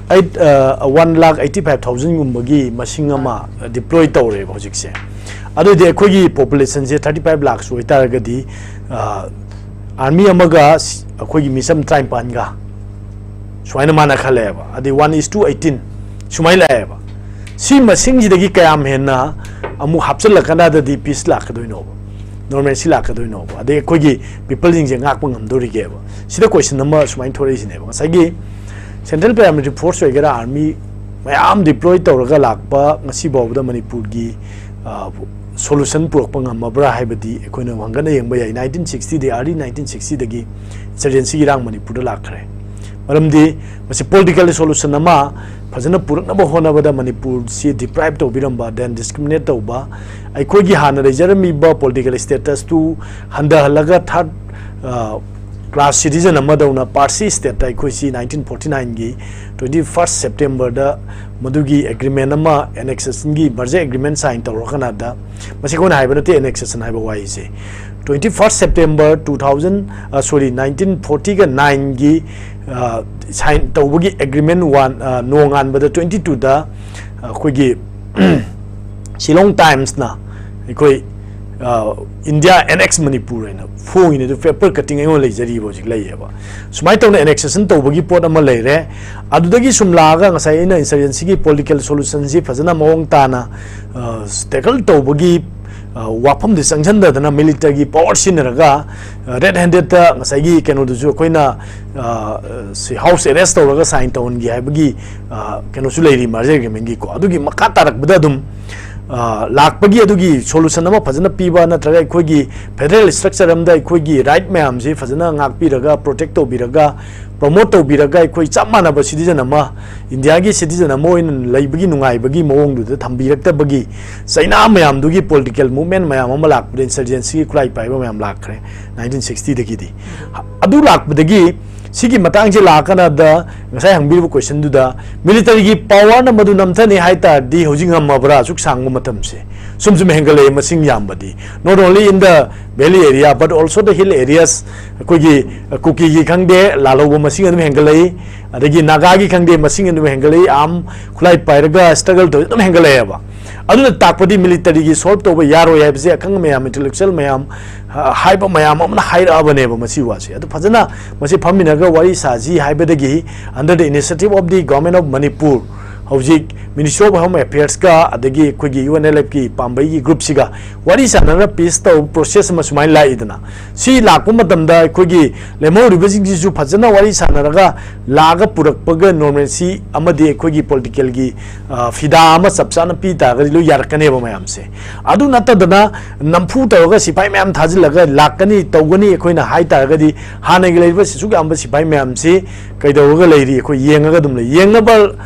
eight, ꯑ, one lakh eighty five thousand ꯒꯨꯝꯕꯒꯤ ꯃꯁꯤꯡ ꯑꯃ deploy ꯇꯧꯔꯦꯕ ꯍꯧꯖꯤꯛꯁꯦ꯫ ꯑꯗꯨꯗꯤ ꯑꯩꯈꯣꯏꯒꯤ population ꯁꯦ thirty five lakhs ꯑꯣꯏꯇꯥꯔꯒꯗꯤ, ꯑ, army ꯑꯃꯒ ꯁ-, ꯑꯩꯈꯣꯏꯒꯤ ꯃꯤꯆꯝ ꯇꯔꯥꯅꯤꯄꯥꯟꯒ ꯁꯨꯃꯥꯏꯅ ꯃꯥꯟꯅ ꯈꯜꯂꯛꯑꯦꯕ꯫ ꯑꯗꯩ one is to eighteen ꯁꯨꯃꯥꯏꯅ ꯂꯥꯛꯑꯦꯕ꯫ ꯁꯤ ꯃꯁꯤꯡꯁꯤꯗꯒꯤ ꯀꯌꯥꯝ ꯍꯦꯟꯅ ꯑꯃꯨꯛ ꯍꯥꯞꯆꯤꯜꯂꯛꯀꯥꯟꯗꯗꯤ peace ꯂꯥꯛꯀꯗꯣꯏꯅꯣꯕ, normalcy ꯂꯥꯛꯀꯗꯣꯏꯅꯣꯕ, ꯑꯗꯩ ꯑꯩꯈꯣꯏꯒꯤ people ꯁꯤꯡꯁꯦ ꯉꯥꯛꯄ ꯉꯝꯗꯣꯔꯤꯒꯦꯕ? ꯁꯤꯗ question ꯑꯃ ꯁꯨꯃꯥꯏꯅ ꯊꯣꯔꯛꯏꯁꯤꯅꯦꯕ꯫ ꯉꯁꯥꯏꯒꯤ central paramilitary force ꯑꯣꯏꯒꯦꯔꯥ, army ꯃꯌꯥꯝ deploy ꯇꯧꯔꯒ ꯂꯥꯛꯄ ꯉꯁꯤ ꯐꯥꯎꯕꯗ ꯃꯅꯤꯄꯨꯔꯒꯤ, ꯑ, solution ꯄꯨꯔꯛꯄ ꯉꯝꯃꯕ꯭ꯔꯥ ꯍꯥꯏꯕꯗꯤ ꯑꯩꯈꯣꯏꯅ ꯍꯪꯒꯠꯅ ꯌꯦꯡꯕ ꯌꯥꯏ꯫ Nineteen sixty ꯗꯒꯤ, early nineteen sixty ꯗꯒꯤ insurgency ꯒꯤ ꯏꯔꯥꯡ ꯃꯅꯤꯄꯨꯔꯗ ꯂꯥꯛꯈ꯭ꯔꯦ꯫ ꯃꯔꯝꯗꯤ ꯃꯁꯤ ꯄꯣꯂꯤꯇꯤꯀꯦꯜ ꯁꯣꯂꯨꯁꯟ ꯑꯃ ꯐꯖꯅ ꯄꯨꯔꯛꯅꯕ ꯍꯣꯠꯅꯕꯗ ꯃꯅꯤꯄꯨꯔꯁꯤ ꯗꯤꯄ꯭ꯔꯥꯏꯞ ꯇꯧꯕꯤꯔꯝꯕ, ꯗꯦꯟ ꯗꯤꯁꯀ꯭ꯔꯤꯃꯤꯅꯦꯠ ꯇꯧꯕ, ꯑꯩꯈꯣꯏꯒꯤ ꯍꯥꯟꯅ ꯂꯩꯖꯔꯝꯃꯤꯕ ꯄꯣꯂꯤꯇꯤꯀꯦꯜ ꯁ꯭ꯇꯦꯇꯁꯇꯨ ꯍꯟꯊꯍꯜꯂꯒ ꯊꯥꯔꯠ ꯀ꯭ꯂꯥꯁ ꯁꯤꯇꯤꯖꯟ ꯑꯃꯗꯧꯅ ꯄꯥꯔꯁꯤ ꯁ꯭ꯇꯦꯠꯇ ꯑꯩꯈꯣꯏꯁꯤ ꯅꯥꯏꯟꯇꯤꯟ ꯐꯣꯔꯇꯤ ꯅꯥꯏꯟꯒꯤ ꯇ꯭ꯋꯦꯟꯇꯤ ꯐꯥꯔꯁ ꯁꯦꯞꯇꯦꯝꯕꯔꯗ ꯃꯗꯨꯒꯤ ꯑꯦꯒ꯭ꯔꯤꯃꯦꯟ ꯑꯃ, ꯑꯦꯅꯦꯛꯁꯦꯁꯟꯒꯤ ꯃꯔꯖꯔ ꯑꯦꯒ꯭ꯔꯤꯃꯦꯟ ꯁꯥꯏꯟ ꯇꯧꯔꯀꯥꯟꯗ, ꯃꯁꯤ ꯑꯩꯈꯣꯏꯅ ꯍꯥꯏꯕ ꯅꯠꯇꯦ ꯑꯦꯅꯦꯛꯁꯦꯁꯟ ꯍꯥꯏꯕ ꯋꯥꯍꯩꯁꯦ, twenty first September two thousand, sorry, nineteen ꯐꯣꯔꯇꯤꯒ ꯅꯥꯏꯟꯒꯤ ꯁꯥꯏꯟ ꯇꯧꯕꯒꯤ ꯑꯦꯒ꯭ꯔꯤꯃꯦꯟ ꯋꯥꯟ, ꯅꯣꯡꯉꯥꯟꯕꯗ ꯇ꯭ꯋꯦꯟꯇꯤ ꯇꯨꯗ ꯑꯩꯈꯣꯏꯒꯤ ꯁꯤꯂꯣꯡ ꯇꯥꯏꯝꯁꯅ ꯑꯩꯈꯣꯏ ꯏꯟꯗꯤꯌꯥ ꯑꯦꯅꯦꯛꯁ ꯃꯅꯤꯄꯨꯔ ꯍꯥꯏꯅ ꯐꯣꯡꯉꯤꯅꯦ꯫ ꯑꯗꯨ ꯄꯦꯄꯔ ꯀꯠꯇꯤꯡ ꯑꯩꯉꯣꯟꯗ ꯂꯩꯖꯔꯤꯕ ꯍꯧꯖꯤꯛ ꯂꯩꯌꯦꯕ꯫ ꯁꯨꯃꯥꯏꯅ ꯇꯧꯅ ꯑꯦꯅꯦꯛꯁꯦꯁꯟ ꯇꯧꯕꯒꯤ ꯄꯣꯠ ꯑꯃ ꯂꯩꯔꯦ꯫ ꯑꯗꯨꯗꯒꯤ ꯁꯨꯝ ꯂꯥꯛꯑꯒ ꯉꯁꯥꯏ ꯑꯩꯅ ꯏꯟꯁꯔꯖꯦꯟꯁꯤꯒꯤ ꯄꯣꯂꯤꯇꯤꯀꯦꯜ ꯁꯣꯂꯨꯁꯟꯁꯤ ꯐꯖꯅ ꯃꯑꯣꯡ ꯇꯥꯅ ꯇꯦꯀꯜ ꯇꯧꯕꯒꯤ ꯋꯥꯐꯝꯗꯤ ꯆꯪꯁꯤꯟꯗꯗꯅ ꯃꯤꯂꯤꯇꯔꯤꯒꯤ ꯄꯋꯥꯔ ꯁꯤꯖꯤꯟꯅꯔꯒ ꯔꯦꯗ ꯍꯦꯟꯗꯦꯗꯇ ꯉꯁꯥꯏꯒꯤ ꯀꯩꯅꯣꯗꯨꯁꯨ ꯑꯩꯈꯣꯏꯅ ꯁꯤ ꯍꯥꯎꯁ ꯑꯦꯔꯦꯁ ꯇꯧꯔꯒ ꯁꯥꯏꯟ ꯇꯧꯍꯟꯒꯦ ꯍꯥꯏꯕꯒꯤ ꯀꯩꯅꯣꯁꯨ ꯂꯩꯔꯤ ꯃꯔꯖꯔ ꯑꯦꯒ꯭ꯔꯤꯃꯦꯟꯒꯤꯀꯣ꯫ ꯑꯗꯨꯒꯤ ꯃꯈꯥ ꯇꯥꯔꯛꯄꯗ ꯑꯗꯨꯝ ꯂꯥꯛꯄꯒꯤ ꯑꯗꯨꯒꯤ ꯁꯣꯂꯨꯁꯟ ꯑꯃ ꯐꯖꯅ ꯄꯤꯕ ꯅꯠꯇ꯭ꯔꯒ ꯑꯩꯈꯣꯏꯒꯤ ꯐꯦꯗꯔꯦꯜ ꯁ꯭ꯇ꯭ꯔꯛꯆꯔ ꯑꯃꯗ ꯑꯩꯈꯣꯏꯒꯤ ꯔꯥꯏꯠ ꯃꯌꯥꯝꯁꯤ ꯐꯖꯅ ꯉꯥꯛꯄꯤꯔꯒ, ꯄ꯭ꯔꯣꯇꯦꯛ ꯇꯧꯕꯤꯔꯒ, ꯄ꯭ꯔꯣꯃꯣꯠ ꯇꯧꯕꯤꯔꯒ ꯑꯩꯈꯣꯏ ꯆꯞ ꯃꯥꯟꯅꯕ ꯁꯤꯇꯤꯖꯟ ꯑꯃ, ꯏꯟꯗꯤꯌꯥꯒꯤ ꯁꯤꯇꯤꯖꯟ ꯑꯃ ꯑꯣꯏꯅ ꯂꯩꯕꯒꯤ ꯅꯨꯡꯉꯥꯏꯕꯒꯤ ꯃꯑꯣꯡꯗꯨꯗ ꯊꯝꯕꯤꯔꯛꯇꯕꯒꯤ ꯆꯩꯅꯥ ꯃꯌꯥꯝꯗꯨꯒꯤ ꯄꯣꯂꯤꯇꯤꯀꯦꯜ ꯃꯨꯚꯃꯦꯟ ꯃꯌꯥꯝ ꯑꯃ ꯂꯥꯛꯄꯗ ꯏꯟꯁꯔꯖꯦꯟꯁꯤꯒꯤ ꯈꯨꯠꯂꯥꯏ ꯄꯥꯏꯕ ꯃꯌꯥꯝ ꯂꯥꯛꯈ꯭ꯔꯦ ꯅꯥꯏꯟꯇꯤꯟ ꯁꯤꯛꯁꯇꯤꯗꯒꯤꯗꯤ꯫ ꯑꯗꯨ ꯂꯥꯛꯄꯗꯒꯤ ꯁꯤꯒꯤ ꯃꯇꯥꯡꯁꯦ ꯂꯥꯛꯀꯥꯟꯗ ꯉꯁꯥꯏ ꯍꯪꯕꯤꯔꯤꯕ ꯀꯣꯏꯁꯟꯗꯨꯗ ꯃꯤꯂꯤꯇꯔꯤꯒꯤ ꯄꯋꯥꯔꯅ ꯃꯗꯨ ꯅꯝꯊꯅꯤ ꯍꯥꯏ ꯇꯥꯔꯗꯤ ꯍꯧꯖꯤꯛ ꯉꯝꯃꯕ꯭ꯔꯥ? ꯑꯁꯨꯛ ꯁꯥꯡꯕ ꯃꯇꯝꯁꯦ ꯁꯨꯝ ꯁꯨꯝ ꯍꯦꯟꯒꯠꯂꯛꯑꯦ ꯃꯁꯤꯡ ꯌꯥꯝꯕꯗꯤ, not only in the valley area but also the hill areas꯫ ꯑꯩꯈꯣꯏꯒꯤ ꯀꯨꯀꯤꯒꯤ ꯈꯪꯗꯦ, ꯂꯥꯜꯍꯧꯕ ꯃꯁꯤꯡ ꯑꯗꯨꯝ ꯍꯦꯟꯒꯠꯂꯛꯏ, ꯑꯗꯒꯤ ꯅꯥꯒꯥꯒꯤ ꯈꯪꯗꯦ, ꯃꯁꯤꯡ ꯑꯗꯨꯝ ꯍꯦꯟꯒꯠꯂꯛꯏ, ꯑꯥꯔꯝ ꯈꯨꯠꯂꯥꯏ ꯄꯥꯏꯔꯒ ꯁ꯭ꯇ꯭ꯔꯒꯜ ꯇꯧꯔꯤ ꯑꯗꯨꯝ ꯍꯦꯟꯒꯠꯂꯛꯑꯦꯕ꯫ ꯑꯗꯨꯅ ꯇꯥꯛꯄꯗꯤ ꯃꯤꯂꯤꯇꯔꯤꯒꯤ ꯁꯣꯜꯕ ꯇꯧꯕ ꯌꯥꯔꯣꯏ ꯍꯥꯏꯕꯁꯦ ꯑꯈꯪ ꯃꯌꯥꯝ, ꯏꯟꯇꯦꯂꯦꯛꯆꯨꯋꯦꯜ ꯃꯌꯥꯝ, ꯍꯥꯏꯕ ꯃꯌꯥꯝ ꯑꯃꯅ ꯍꯥꯏꯔꯛꯑꯕꯅꯦꯕ ꯃꯁꯤ ꯋꯥꯁꯦ꯫ ꯑꯗꯨ ꯐꯖꯅ ꯃꯁꯤ ꯐꯝꯃꯤꯟꯅꯒ ꯋꯥꯔꯤ ꯁꯥꯁꯤ ꯍꯥꯏꯕꯗꯒꯤ, under the initiative of the Government of Manipur, ꯍꯧꯖꯤꯛ Ministry of Home Affairs ꯀ ꯑꯗꯒꯤ ꯑꯩꯈꯣꯏꯒꯤ U N L F ꯀꯤ ꯄꯥꯝꯕꯩꯒꯤ group ꯁꯤꯒ ꯋꯥꯔꯤ ꯁꯥꯟꯅꯔꯒ peace ꯇꯧꯕ process ꯑꯃ ꯁꯨꯃꯥꯏꯅ ꯂꯥꯛꯏꯗꯅ, ꯁꯤ ꯂꯥꯛꯄ ꯃꯇꯝꯗ ꯑꯩꯈꯣꯏꯒꯤ ꯂꯦꯝꯍꯧꯔꯤꯕꯁꯤꯡꯁꯤꯁꯨ ꯐꯖꯅ ꯋꯥꯔꯤ ꯁꯥꯟꯅꯔꯒ ꯂꯥꯛꯑꯒ ꯄꯨꯔꯛꯄꯒ normalcy ꯑꯃꯗꯤ ꯑꯩꯈꯣꯏꯒꯤ political ꯒꯤ, ꯑ, ꯐꯤꯗꯥ ꯑꯃ ꯆꯞ ꯆꯥꯅ ꯄꯤ ꯇꯥꯔꯒꯗꯤ ꯂꯣꯏ ꯌꯥꯔꯛꯀꯅꯦꯕ ꯃꯌꯥꯝꯁꯦ꯫ ꯑꯗꯨ ꯅꯠꯇꯗꯅ ꯅꯝꯐꯨ ꯇꯧꯔꯒ ꯁꯤꯐꯥꯏ ꯃꯌꯥꯝ ꯊꯥꯖꯤꯜꯂꯒ ꯂꯥꯛꯀꯅꯤ, ꯇꯧꯒꯅꯤ, ꯑꯩꯈꯣꯏꯅ ꯍꯥꯏ ꯇꯥꯔꯒꯗꯤ ꯍꯥꯟꯅꯒꯤ ꯂꯩꯔꯤꯕ ꯑꯁꯨꯛ ꯌꯥꯝꯕ ꯁꯤꯐꯥꯏ ꯃꯌꯥꯝꯁꯤ ꯀꯩꯗꯧꯔꯒ ꯂꯩꯔꯤ? ꯑꯩꯈꯣꯏ ꯌꯦꯡꯉꯒ ꯑꯗꯨꯝ ꯂꯩ꯫ ꯌꯦꯡꯅꯕ,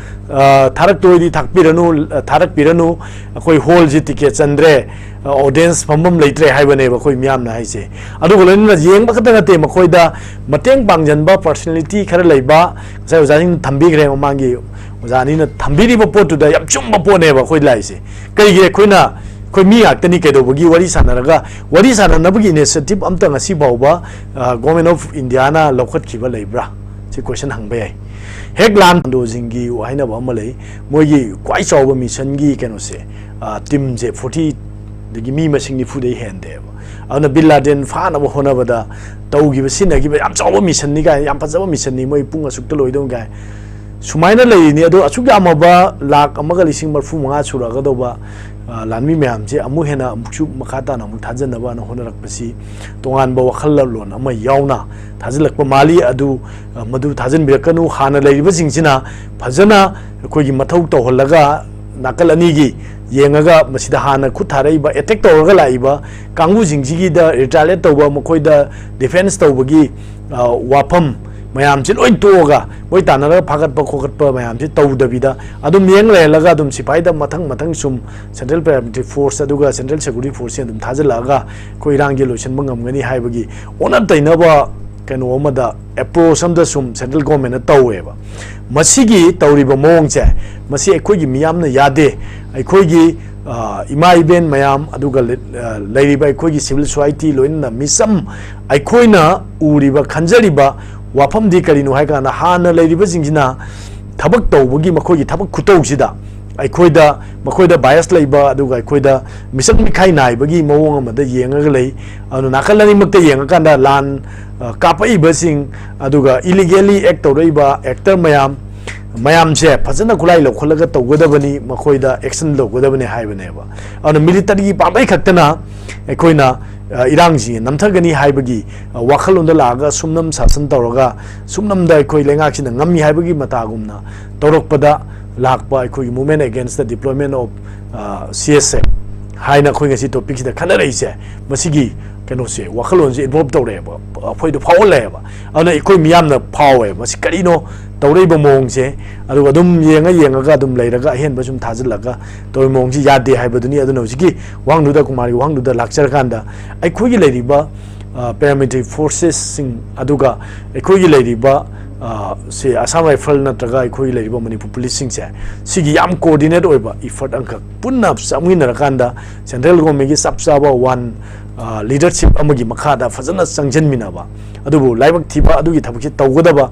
ꯑ, ꯊꯥꯔꯛꯇꯣꯏꯗꯤ ꯊꯥꯛꯄꯤꯔꯅꯨ, ꯑ, ꯊꯥꯔꯛꯄꯤꯔꯅꯨ, ꯑꯩꯈꯣꯏ hall ꯁꯤ ticket ꯆꯟꯗ꯭ꯔꯦ, ꯑ, audience ꯐꯝꯐꯝ ꯂꯩꯇ꯭ꯔꯦ ꯍꯥꯏꯕꯅꯦꯕ ꯑꯩꯈꯣꯏ ꯃꯤꯌꯥꯝꯅ ꯍꯥꯏꯁꯦ꯫ ꯑꯗꯨꯒ ꯂꯣꯏꯅꯅ ꯌꯦꯡꯕ ꯈꯛꯇ ꯅꯠꯇꯦ, ꯃꯈꯣꯏꯗ ꯃꯇꯦꯡ ꯄꯥꯡꯁꯤꯟꯕ personality ꯈꯔ ꯂꯩꯕ, ꯉꯁꯥꯏ ꯑꯣꯖꯥꯁꯤꯡꯅ ꯊꯝꯕꯤꯈ꯭ꯔꯦ, ꯃꯃꯥꯡꯒꯤ ꯑꯣꯖꯥ ꯑꯅꯤꯅ ꯊꯝꯕꯤꯔꯤꯕ ꯄꯣꯠꯇꯨꯗ ꯌꯥꯝ ꯆꯨꯝꯕ ꯄꯣꯠꯅꯦꯕ ꯑꯩꯈꯣꯏ ꯂꯥꯛꯏꯁꯦ꯫ ꯀꯩꯒꯤ? ꯑꯩꯈꯣꯏꯅ, ꯑꯩꯈꯣꯏ ꯃꯤ ꯉꯥꯛꯇꯅꯤ, ꯀꯩꯗꯧꯕꯒꯤ ꯋꯥꯔꯤ ꯁꯥꯟꯅꯔꯒ, ꯋꯥꯔꯤ ꯁꯥꯟꯅꯅꯕꯒꯤ initiative ꯑꯝꯇ ꯉꯁꯤ ꯐꯥꯎꯕ, ꯑ, Government of India ꯅ ꯂꯧꯈꯠꯈꯤꯕ ꯂꯩꯕ꯭ꯔꯥ? ꯁꯤ question ꯍꯪꯕ ꯌꯥꯏ꯫ ꯍꯦꯛ ꯂꯥꯟ ꯗꯣꯖꯤꯡꯒꯤ ꯍꯥꯏꯅꯕ ꯑꯃ ꯂꯩ, ꯃꯣꯏꯒꯤ ꯈ꯭ꯋꯥꯏ ꯆꯥꯎꯕ mission ꯒꯤ ꯀꯩꯅꯣꯁꯦ, ꯑ, team ꯁꯦ forty ꯗꯒꯤ ꯃꯤ ꯃꯁꯤꯡ ꯅꯤꯐꯨꯗꯩ ꯍꯦꯟꯗꯦꯕ꯫ ꯑꯗꯨꯅ ꯕꯤꯟ ꯂꯥꯗꯦꯟ ꯐꯥꯅꯕ ꯍꯣꯠꯅꯕꯗ ꯇꯧꯈꯤꯕ, ꯁꯤꯖꯤꯟꯅꯈꯤꯕ ꯌꯥꯝ ꯆꯥꯎꯕ mission ꯅꯤ ꯀꯥꯏꯅ, ꯌꯥꯝ ꯐꯖꯕ mission ꯅꯤ, ꯃꯣꯏ ꯄꯨꯡ ꯑꯁꯨꯛꯇ ꯂꯣꯏꯗꯧꯅꯤ ꯀꯥꯏꯅ ꯁꯨꯃꯥꯏꯅ ꯂꯩꯔꯤꯅꯤ꯫ ꯑꯗꯣ ꯑꯁꯨꯛ ꯌꯥꯝꯃꯕ ꯂꯥꯛ ꯑꯃꯒ ꯂꯤꯁꯤꯡ ꯃꯔꯤꯐꯨ ꯃꯉꯥ ꯁꯨꯔꯛꯀꯗꯧꯕ, ꯑ, ꯂꯥꯟꯃꯤ ꯃꯌꯥꯝꯁꯦ ꯑꯃꯨꯛ ꯍꯦꯟꯅ ꯑꯃꯨꯛꯁꯨ ꯃꯈꯥ ꯇꯥꯅ ꯑꯃꯨꯛ ꯊꯥꯖꯅꯕꯅ ꯍꯣꯠꯅꯔꯛꯄꯁꯤ ꯇꯣꯉꯥꯟꯕ ꯋꯥꯈꯜꯂꯣꯟ ꯑꯃ ꯌꯥꯎꯅ ꯊꯥꯖꯤꯜꯂꯛꯄ ꯃꯥꯜꯂꯤ꯫ ꯑꯗꯨ, ꯑ, ꯃꯗꯨ ꯊꯥꯖꯤꯟꯕꯤꯔꯛꯀꯅꯨ꯫ ꯍꯥꯟꯅ ꯂꯩꯔꯤꯕꯁꯤꯡꯁꯤꯅ ꯐꯖꯅ ꯑꯩꯈꯣꯏꯒꯤ ꯃꯊꯧ ꯇꯧꯍꯜꯂꯒ ꯅꯥꯀꯜ ꯑꯅꯤꯒꯤ ꯌꯦꯡꯉꯒ ꯃꯁꯤꯗ ꯍꯥꯟꯅ ꯈꯨꯠ ꯊꯥꯔꯛꯏꯕ, attack ꯇꯧꯔꯒ ꯂꯥꯛꯏꯕ ꯀꯥꯡꯕꯨꯁꯤꯡꯁꯤꯒꯤꯗ retaliate ꯇꯧꯕ, ꯃꯈꯣꯏꯗ defence ꯇꯧꯕꯒꯤ, ꯑ, ꯋꯥꯐꯝ ꯃꯌꯥꯝꯁꯤ ꯂꯣꯏ ꯇꯣꯛꯑꯒ ꯃꯣꯏ ꯇꯥꯟꯅꯔꯒ ꯐꯥꯒꯠꯄ ꯈꯣꯀꯠꯄ ꯃꯌꯥꯝꯁꯤ ꯇꯧꯗꯕꯤꯗ ꯑꯗꯨꯝ ꯌꯦꯡ ꯂꯩꯍꯜꯂꯒ ꯑꯗꯨꯝ ꯁꯤꯐꯥꯏꯗ ꯃꯊꯪ ꯃꯊꯪ ꯁꯨꯝ Central Paramilitary Force ꯑꯗꯨꯒ Central Security Force ꯁꯤꯡ ꯑꯗꯨꯝ ꯊꯥꯖꯤꯜꯂꯛꯑꯒ ꯑꯩꯈꯣꯏ ꯏꯔꯥꯡꯁꯦ ꯂꯣꯏꯁꯤꯟꯕ ꯉꯝꯒꯅꯤ ꯍꯥꯏꯕꯒꯤ ꯑꯣꯟꯅ ꯇꯩꯅꯕ ꯀꯩꯅꯣ ꯑꯃꯗ approach ꯑꯃꯗ ꯁꯨꯝ Central Government ꯅ ꯇꯧꯋꯦꯕ꯫ ꯃꯁꯤꯒꯤ ꯇꯧꯔꯤꯕ ꯃꯑꯣꯡꯁꯦ, ꯃꯁꯤ ꯑꯩꯈꯣꯏꯒꯤ ꯃꯤꯌꯥꯝꯅ ꯌꯥꯗꯦ꯫ ꯑꯩꯈꯣꯏꯒꯤ, ꯑ, ꯏꯃꯥ ꯏꯕꯦꯟ ꯃꯌꯥꯝ, ꯑꯗꯨꯒ ꯂꯩ-, ꯑ, ꯂꯩꯔꯤꯕ ꯑꯩꯈꯣꯏꯒꯤ civil society, ꯂꯣꯏꯅꯅ ꯃꯤꯆꯝ, ꯑꯩꯈꯣꯏꯅ ꯎꯔꯤꯕ, ꯈꯟꯖꯔꯤꯕ ꯋꯥꯐꯝꯗꯤ ꯀꯔꯤꯅꯣ ꯍꯥꯏ ꯀꯥꯟꯗ, ꯍꯥꯟꯅ ꯂꯩꯔꯤꯕꯁꯤꯡꯁꯤꯅ ꯊꯕꯛ ꯇꯧꯕꯒꯤ, ꯃꯈꯣꯏꯒꯤ ꯊꯕꯛ ꯈꯨꯇꯧꯁꯤꯗ ꯑꯩꯈꯣꯏꯗ, ꯃꯈꯣꯏꯗ bias ꯂꯩꯕ, ꯑꯗꯨꯒ ꯑꯩꯈꯣꯏꯗ ꯃꯤꯆꯪ ꯃꯤꯈꯥꯏ ꯅꯥꯏꯕꯒꯤ ꯃꯑꯣꯡ ꯑꯃꯗ ꯌꯦꯡꯉꯒ ꯂꯩ꯫ ꯑꯗꯨꯅ ꯅꯥꯀꯜ ꯑꯅꯤꯃꯛꯇ ꯌꯦꯡꯉꯀꯥꯟꯗ ꯂꯥꯟ, ꯑ, ꯀꯥꯞꯄꯛꯏꯕꯁꯤꯡ, ꯑꯗꯨꯒ illegally act ꯇꯧꯔꯛꯏꯕ actor ꯃꯌꯥꯝ, ꯃꯌꯥꯝꯁꯦ ꯐꯖꯅ ꯈꯨꯠꯂꯥꯏ ꯂꯧꯈꯠꯂꯒ ꯇꯧꯒꯗꯕꯅꯤ, ꯃꯈꯣꯏꯗ action ꯂꯧꯒꯗꯕꯅꯤ ꯍꯥꯏꯕꯅꯦꯕ꯫ ꯑꯗꯨꯅ military ꯒꯤ ꯄꯥꯝꯕꯩ ꯈꯛꯇꯅ ꯑꯩꯈꯣꯏꯅ, ꯑ, ꯏꯔꯥꯡꯁꯤ ꯅꯝꯊꯒꯅꯤ ꯍꯥꯏꯕꯒꯤ, ꯑ, ꯋꯥꯈꯜꯂꯣꯟꯗ ꯂꯥꯛꯑꯒ ꯁꯨꯝꯅꯝ ꯁꯥꯁꯟ ꯇꯧꯔꯒ ꯁꯨꯝꯅꯝꯗ ꯑꯩꯈꯣꯏ ꯂꯩꯉꯥꯛꯁꯤꯅ ꯉꯝꯃꯤ ꯍꯥꯏꯕꯒꯤ ꯃꯇꯥꯒꯨꯝꯅ ꯇꯧꯔꯛꯄꯗ ꯂꯥꯛꯄ ꯑꯩꯈꯣꯏꯒꯤ Movement Against the Deployment of, ꯑ, C S F ꯍꯥꯏꯅ ꯑꯩꯈꯣꯏ ꯉꯁꯤ topic ꯁꯤꯗ ꯈꯟꯅꯔꯛꯏꯁꯦ, ꯃꯁꯤꯒꯤ ꯀꯩꯅꯣꯁꯦ, ꯋꯥꯈꯜꯂꯣꯟꯁꯦ involve ꯇꯧꯔꯛꯑꯦꯕ, ꯑꯩꯈꯣꯏꯗ ꯐꯥꯎꯍꯜꯂꯛꯑꯦꯕ꯫ ꯑꯗꯨꯅ ꯑꯩꯈꯣꯏ ꯃꯤꯌꯥꯝꯅ ꯐꯥꯎꯋꯦꯕ, ꯃꯁꯤ ꯀꯔꯤꯅꯣ ꯇꯧꯔꯛꯏꯕ ꯃꯑꯣꯡꯁꯦ? ꯑꯗꯨꯒ ꯑꯗꯨꯝ ꯌꯦꯡꯉ ꯌꯦꯡꯉꯒ ꯑꯗꯨꯝ ꯂꯩꯔꯒ ꯑꯍꯦꯟꯕ ꯁꯨꯝ ꯊꯥꯖꯤꯜꯂꯒ ꯇꯧꯔꯤꯕ ꯃꯑꯣꯡꯁꯤ ꯌꯥꯗꯦ ꯍꯥꯏꯕꯗꯨꯅꯤ꯫ ꯑꯗꯨꯅ ꯍꯧꯖꯤꯛꯀꯤ ꯋꯥꯍꯪꯗꯨꯗ, ꯀꯨꯃꯥꯔꯒꯤ ꯋꯥꯍꯪꯗꯨꯗ ꯂꯥꯛꯆꯔꯀꯥꯟꯗ, ꯑꯩꯈꯣꯏꯒꯤ ꯂꯩꯔꯤꯕ, ꯑ, paramilitary forces ꯁꯤꯡ, ꯑꯗꯨꯒ ꯑꯩꯈꯣꯏꯒꯤ ꯂꯩꯔꯤꯕ, ꯑ, ꯁꯤ Assam Rifle ꯅꯠꯇ꯭ꯔꯒ ꯑꯩꯈꯣꯏꯒꯤ ꯂꯩꯔꯤꯕ ꯃꯅꯤꯄꯨꯔ police ꯁꯤꯡꯁꯦ, ꯁꯤꯒꯤ ꯌꯥꯝ coordinate ꯑꯣꯏꯕ effort ꯑꯃꯈꯛ ꯄꯨꯟꯅ ꯆꯪꯃꯤꯟꯅꯔꯀꯥꯟꯗ central government ꯀꯤ ꯆꯞ ꯆꯥꯕ one, ꯑ, leadership ꯑꯃꯒꯤ ꯃꯈꯥꯗ ꯐꯖꯅ ꯆꯪꯁꯤꯟꯃꯤꯟꯅꯕ, ꯑꯗꯨꯕꯨ ꯂꯥꯏꯕꯛ ꯊꯤꯕ, ꯑꯗꯨꯒꯤ ꯊꯕꯛꯁꯤ ꯇꯧꯒꯗꯕ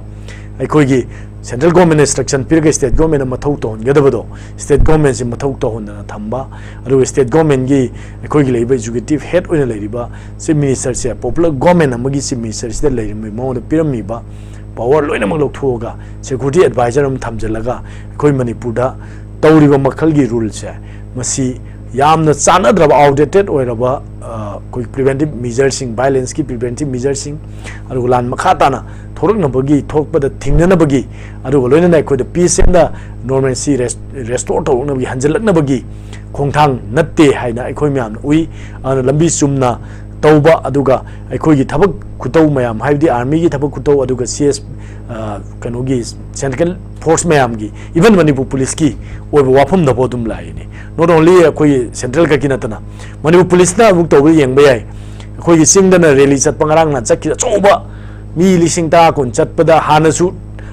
ꯑꯩꯈꯣꯏꯒꯤ central government ꯅ instruction ꯄꯤꯔꯒ state government ꯅ ꯃꯊꯧ ꯇꯧꯍꯟꯒꯗꯕꯗꯣ state government ꯁꯤ ꯃꯊꯧ ꯇꯧꯍꯟꯗꯅ ꯊꯝꯕ, ꯑꯗꯨꯒ state government ꯒꯤ ꯑꯩꯈꯣꯏꯒꯤ ꯂꯩꯔꯤꯕ executive head ꯑꯣꯏꯅ ꯂꯩꯔꯤꯕ chief minister ꯁꯦ popular government ꯑꯃꯒꯤ chief minister ꯁꯤꯗ ꯂꯩꯔꯝꯃꯤ, ꯃꯉꯣꯟꯗ ꯄꯤꯔꯝꯃꯤꯕ power ꯂꯣꯏꯅꯃꯛ ꯂꯧꯊꯣꯛꯑꯒ security adviser ꯑꯃ ꯊꯝꯖꯤꯜꯂꯒ ꯑꯩꯈꯣꯏ ꯃꯅꯤꯄꯨꯔꯗ ꯇꯧꯔꯤꯕ ꯃꯈꯜꯒꯤ rule ꯁꯦ, ꯃꯁꯤ ꯌꯥꯝꯅ ꯆꯥꯟꯅꯗ꯭ꯔꯕ, outdated ꯑꯣꯏꯔꯕ, ꯑ, ꯑꯩꯈꯣꯏ preventive measure ꯁꯤꯡ, violence ꯀꯤ preventive measure ꯁꯤꯡ, ꯑꯗꯨꯒ ꯂꯥꯟ ꯃꯈꯥ ꯇꯥꯅ ꯊꯣꯔꯛꯅꯕꯒꯤ, ꯊꯣꯛꯄꯗ ꯊꯤꯡꯅꯅꯕꯒꯤ, ꯑꯗꯨꯒ ꯂꯣꯏꯅꯅ ꯑꯩꯈꯣꯏꯗ peace and normalcy rest-, restore ꯇꯧꯔꯛꯅꯕꯒꯤ, ꯍꯟꯖꯤꯜꯂꯛꯅꯕꯒꯤ ꯈꯣꯡꯊꯥꯡ ꯅꯠꯇꯦ ꯍꯥꯏꯅ ꯑꯩꯈꯣꯏ ꯃꯌꯥꯝꯅ ꯎꯏ꯫ ꯑꯗꯨꯅ ꯂꯝꯕꯤ ꯆꯨꯝꯅ ꯇꯧꯕ, ꯑꯗꯨꯒ ꯑꯩꯈꯣꯏꯒꯤ ꯊꯕꯛ ꯈꯨꯇꯧ ꯃꯌꯥꯝ, ꯍꯥꯏꯕꯗꯤ army ꯒꯤ ꯊꯕꯛ ꯈꯨꯇꯧ, ꯑꯗꯨꯒ C S, ꯑ, ꯀꯩꯅꯣꯒꯤ central force ꯃꯌꯥꯝꯒꯤ, even ꯃꯅꯤꯄꯨꯔ police ꯀꯤ ꯑꯣꯏꯕ ꯋꯥꯐꯝꯗꯐꯥꯎ ꯑꯗꯨꯝ ꯂꯥꯛꯏꯅꯤ꯫ Not only ꯑꯩꯈꯣꯏꯒꯤ central ꯈꯛꯀꯤ ꯅꯠꯇꯅ, ꯃꯅꯤꯄꯨꯔ police ꯅ ꯑꯃꯨꯛ ꯇꯧꯕ ꯌꯦꯡꯕ ꯌꯥꯏ꯫ ꯑꯩꯈꯣꯏꯒꯤ ꯆꯤꯡꯗꯅ rally ꯆꯠꯄ, ꯉꯔꯥꯡ ꯅꯍꯥꯟ ꯆꯠꯈꯤꯕ ꯑꯆꯧꯕ ꯃꯤ ꯂꯤꯁꯤꯡ ꯇꯔꯥ ꯀꯨꯟ ꯆꯠꯄꯗ ꯍꯥꯟꯅꯁꯨ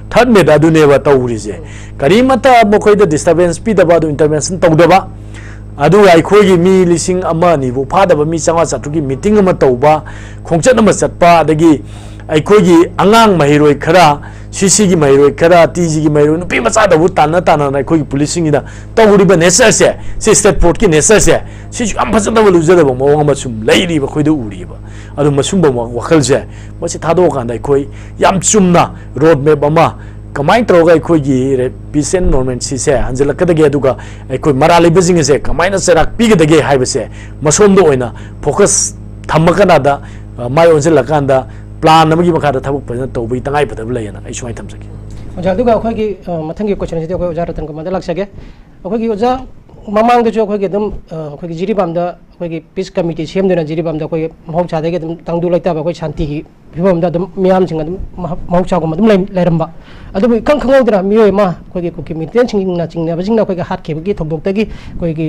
third May ꯗ ꯑꯗꯨꯅꯦꯕ ꯇꯧꯔꯤꯁꯦ꯫ ꯀꯔꯤꯃꯠꯇ ꯃꯈꯣꯏꯗ disturbance ꯄꯤꯗꯕ, ꯑꯗꯨ intervention ꯇꯧꯗꯕ, ꯑꯗꯨꯒ ꯑꯩꯈꯣꯏꯒꯤ ꯃꯤ ꯂꯤꯁꯤꯡ ꯑꯃ ꯑꯅꯤꯕꯨ ꯐꯥꯗꯕ ꯃꯤ ꯆꯥꯝꯃꯉꯥ ꯆꯥꯇ꯭ꯔꯨꯛꯀꯤ meeting ꯑꯃ ꯇꯧꯕ, ꯈꯣꯡꯆꯠ ꯑꯃ ꯆꯠꯄ, ꯑꯗꯒꯤ ꯑꯩꯈꯣꯏꯒꯤ ꯑꯉꯥꯡ ꯃꯍꯩꯔꯣꯏ ꯈꯔ, C C ꯒꯤ ꯃꯍꯩꯔꯣꯏ ꯈꯔ, T G ꯒꯤ ꯃꯍꯩꯔꯣꯏ, ꯅꯨꯄꯤ ꯃꯆꯥꯗꯕꯨ ꯇꯥꯟꯅ ꯇꯥꯟꯅꯅ ꯑꯩꯈꯣꯏꯒꯤ police ꯁꯤꯡꯁꯤꯅ ꯇꯧꯔꯤꯕ nature ꯁꯦ, ꯁꯤ state force ꯀꯤ nature ꯁꯦ, ꯁꯤꯁꯨ ꯌꯥꯝ ꯐꯖꯗꯕ, ꯂꯨꯖꯗꯕ ꯃꯑꯣꯡ ꯑꯃ ꯁꯨꯝ ꯂꯩꯔꯤꯕ, ꯑꯩꯈꯣꯏꯗ ꯎꯔꯤꯕ꯫ ꯑꯗꯨ ꯃꯁꯨꯝꯕ ꯋꯥꯈꯜꯁꯦ, ꯃꯁꯤ ꯊꯥꯗꯣꯛꯑꯀꯥꯟꯗ ꯑꯩꯈꯣꯏ ꯌꯥꯝ ꯆꯨꯝꯅ road map ꯑꯃ ꯀꯃꯥꯏꯅ ꯇꯧꯔꯒ ꯑꯩꯈꯣꯏꯒꯤ peace and normalcy ꯁꯦ ꯍꯟꯖꯤꯜꯂꯛꯀꯗꯒꯦ, ꯑꯗꯨꯒ ꯑꯩꯈꯣꯏ ꯃꯔꯥꯜ ꯂꯩꯕꯁꯤꯡ ꯑꯁꯦ ꯀꯃꯥꯏꯅ ꯆꯩꯔꯥꯛ ꯄꯤꯒꯗꯒꯦ ꯍꯥꯏꯕꯁꯦ ꯃꯁꯣꯝꯗ ꯑꯣꯏꯅ focus ꯊꯝꯃꯀꯥꯟꯗ, ꯑ, ꯃꯥꯏ ꯑꯣꯟꯁꯤꯜꯂꯀꯥꯟꯗ plan ꯑꯃꯒꯤ ꯃꯈꯥꯗ ꯊꯕꯛ ꯐꯖꯅ ꯇꯧꯕꯒꯤ ꯇꯉꯥꯏ ꯐꯗꯕ ꯂꯩꯌꯦꯅ ꯑꯩ ꯁꯨꯃꯥꯏꯅ ꯊꯝꯖꯒꯦ꯫ ꯑꯣꯖꯥ, ꯑꯗꯨꯒ ꯑꯩꯈꯣꯏꯒꯤ, ꯑ, ꯃꯊꯪꯒꯤ question ꯁꯤꯗꯤ ꯑꯩꯈꯣꯏ ꯑꯣꯖꯥ ꯔꯇꯟ ꯀꯨꯃꯥꯔꯗ ꯂꯥꯛꯆꯒꯦ꯫ ꯑꯩꯈꯣꯏꯒꯤ ꯑꯣꯖꯥ, ꯃꯃꯥꯡꯗꯁꯨ ꯑꯩꯈꯣꯏꯒꯤ ꯑꯗꯨꯝ, ꯑ, ꯑꯩꯈꯣꯏꯒꯤ ꯖꯤꯔꯤꯕꯥꯝꯗ ꯑꯩꯈꯣꯏꯒꯤ peace committee ꯁꯦꯝꯗꯨꯅ ꯖꯤꯔꯤꯕꯥꯝꯗ ꯑꯩꯈꯣꯏꯒꯤ ꯃꯍꯧꯁꯥꯗꯒꯤ ꯑꯗꯨꯝ ꯇꯪꯗꯨ ꯂꯩꯇꯥꯕ ꯑꯩꯈꯣꯏ ꯁꯥꯟꯇꯤꯒꯤ ꯐꯤꯕꯝꯗ ꯑꯗꯨꯝ ꯃꯤꯌꯥꯝꯁꯤꯡ ꯑꯗꯨꯝ ꯃꯍ-, ꯃꯍꯧꯁꯥꯒꯨꯝ ꯑꯗꯨꯝ ꯂꯩ-, ꯂꯩꯔꯝꯕ꯫ ꯑꯗꯨꯕꯨ ꯏꯈꯪ ꯈꯪꯍꯧꯗꯅ ꯃꯤꯑꯣꯏ ꯑꯃ ꯑꯩꯈꯣꯏꯒꯤ ꯀꯨꯀꯤ militant ꯁꯤꯡꯅ ꯆꯤꯡꯅꯕꯁꯤꯡꯅ ꯑꯩꯈꯣꯏꯒꯤ ꯍꯥꯠꯈꯤꯕꯒꯤ ꯊꯧꯗꯣꯛꯇꯒꯤ ꯑꯩꯈꯣꯏꯒꯤ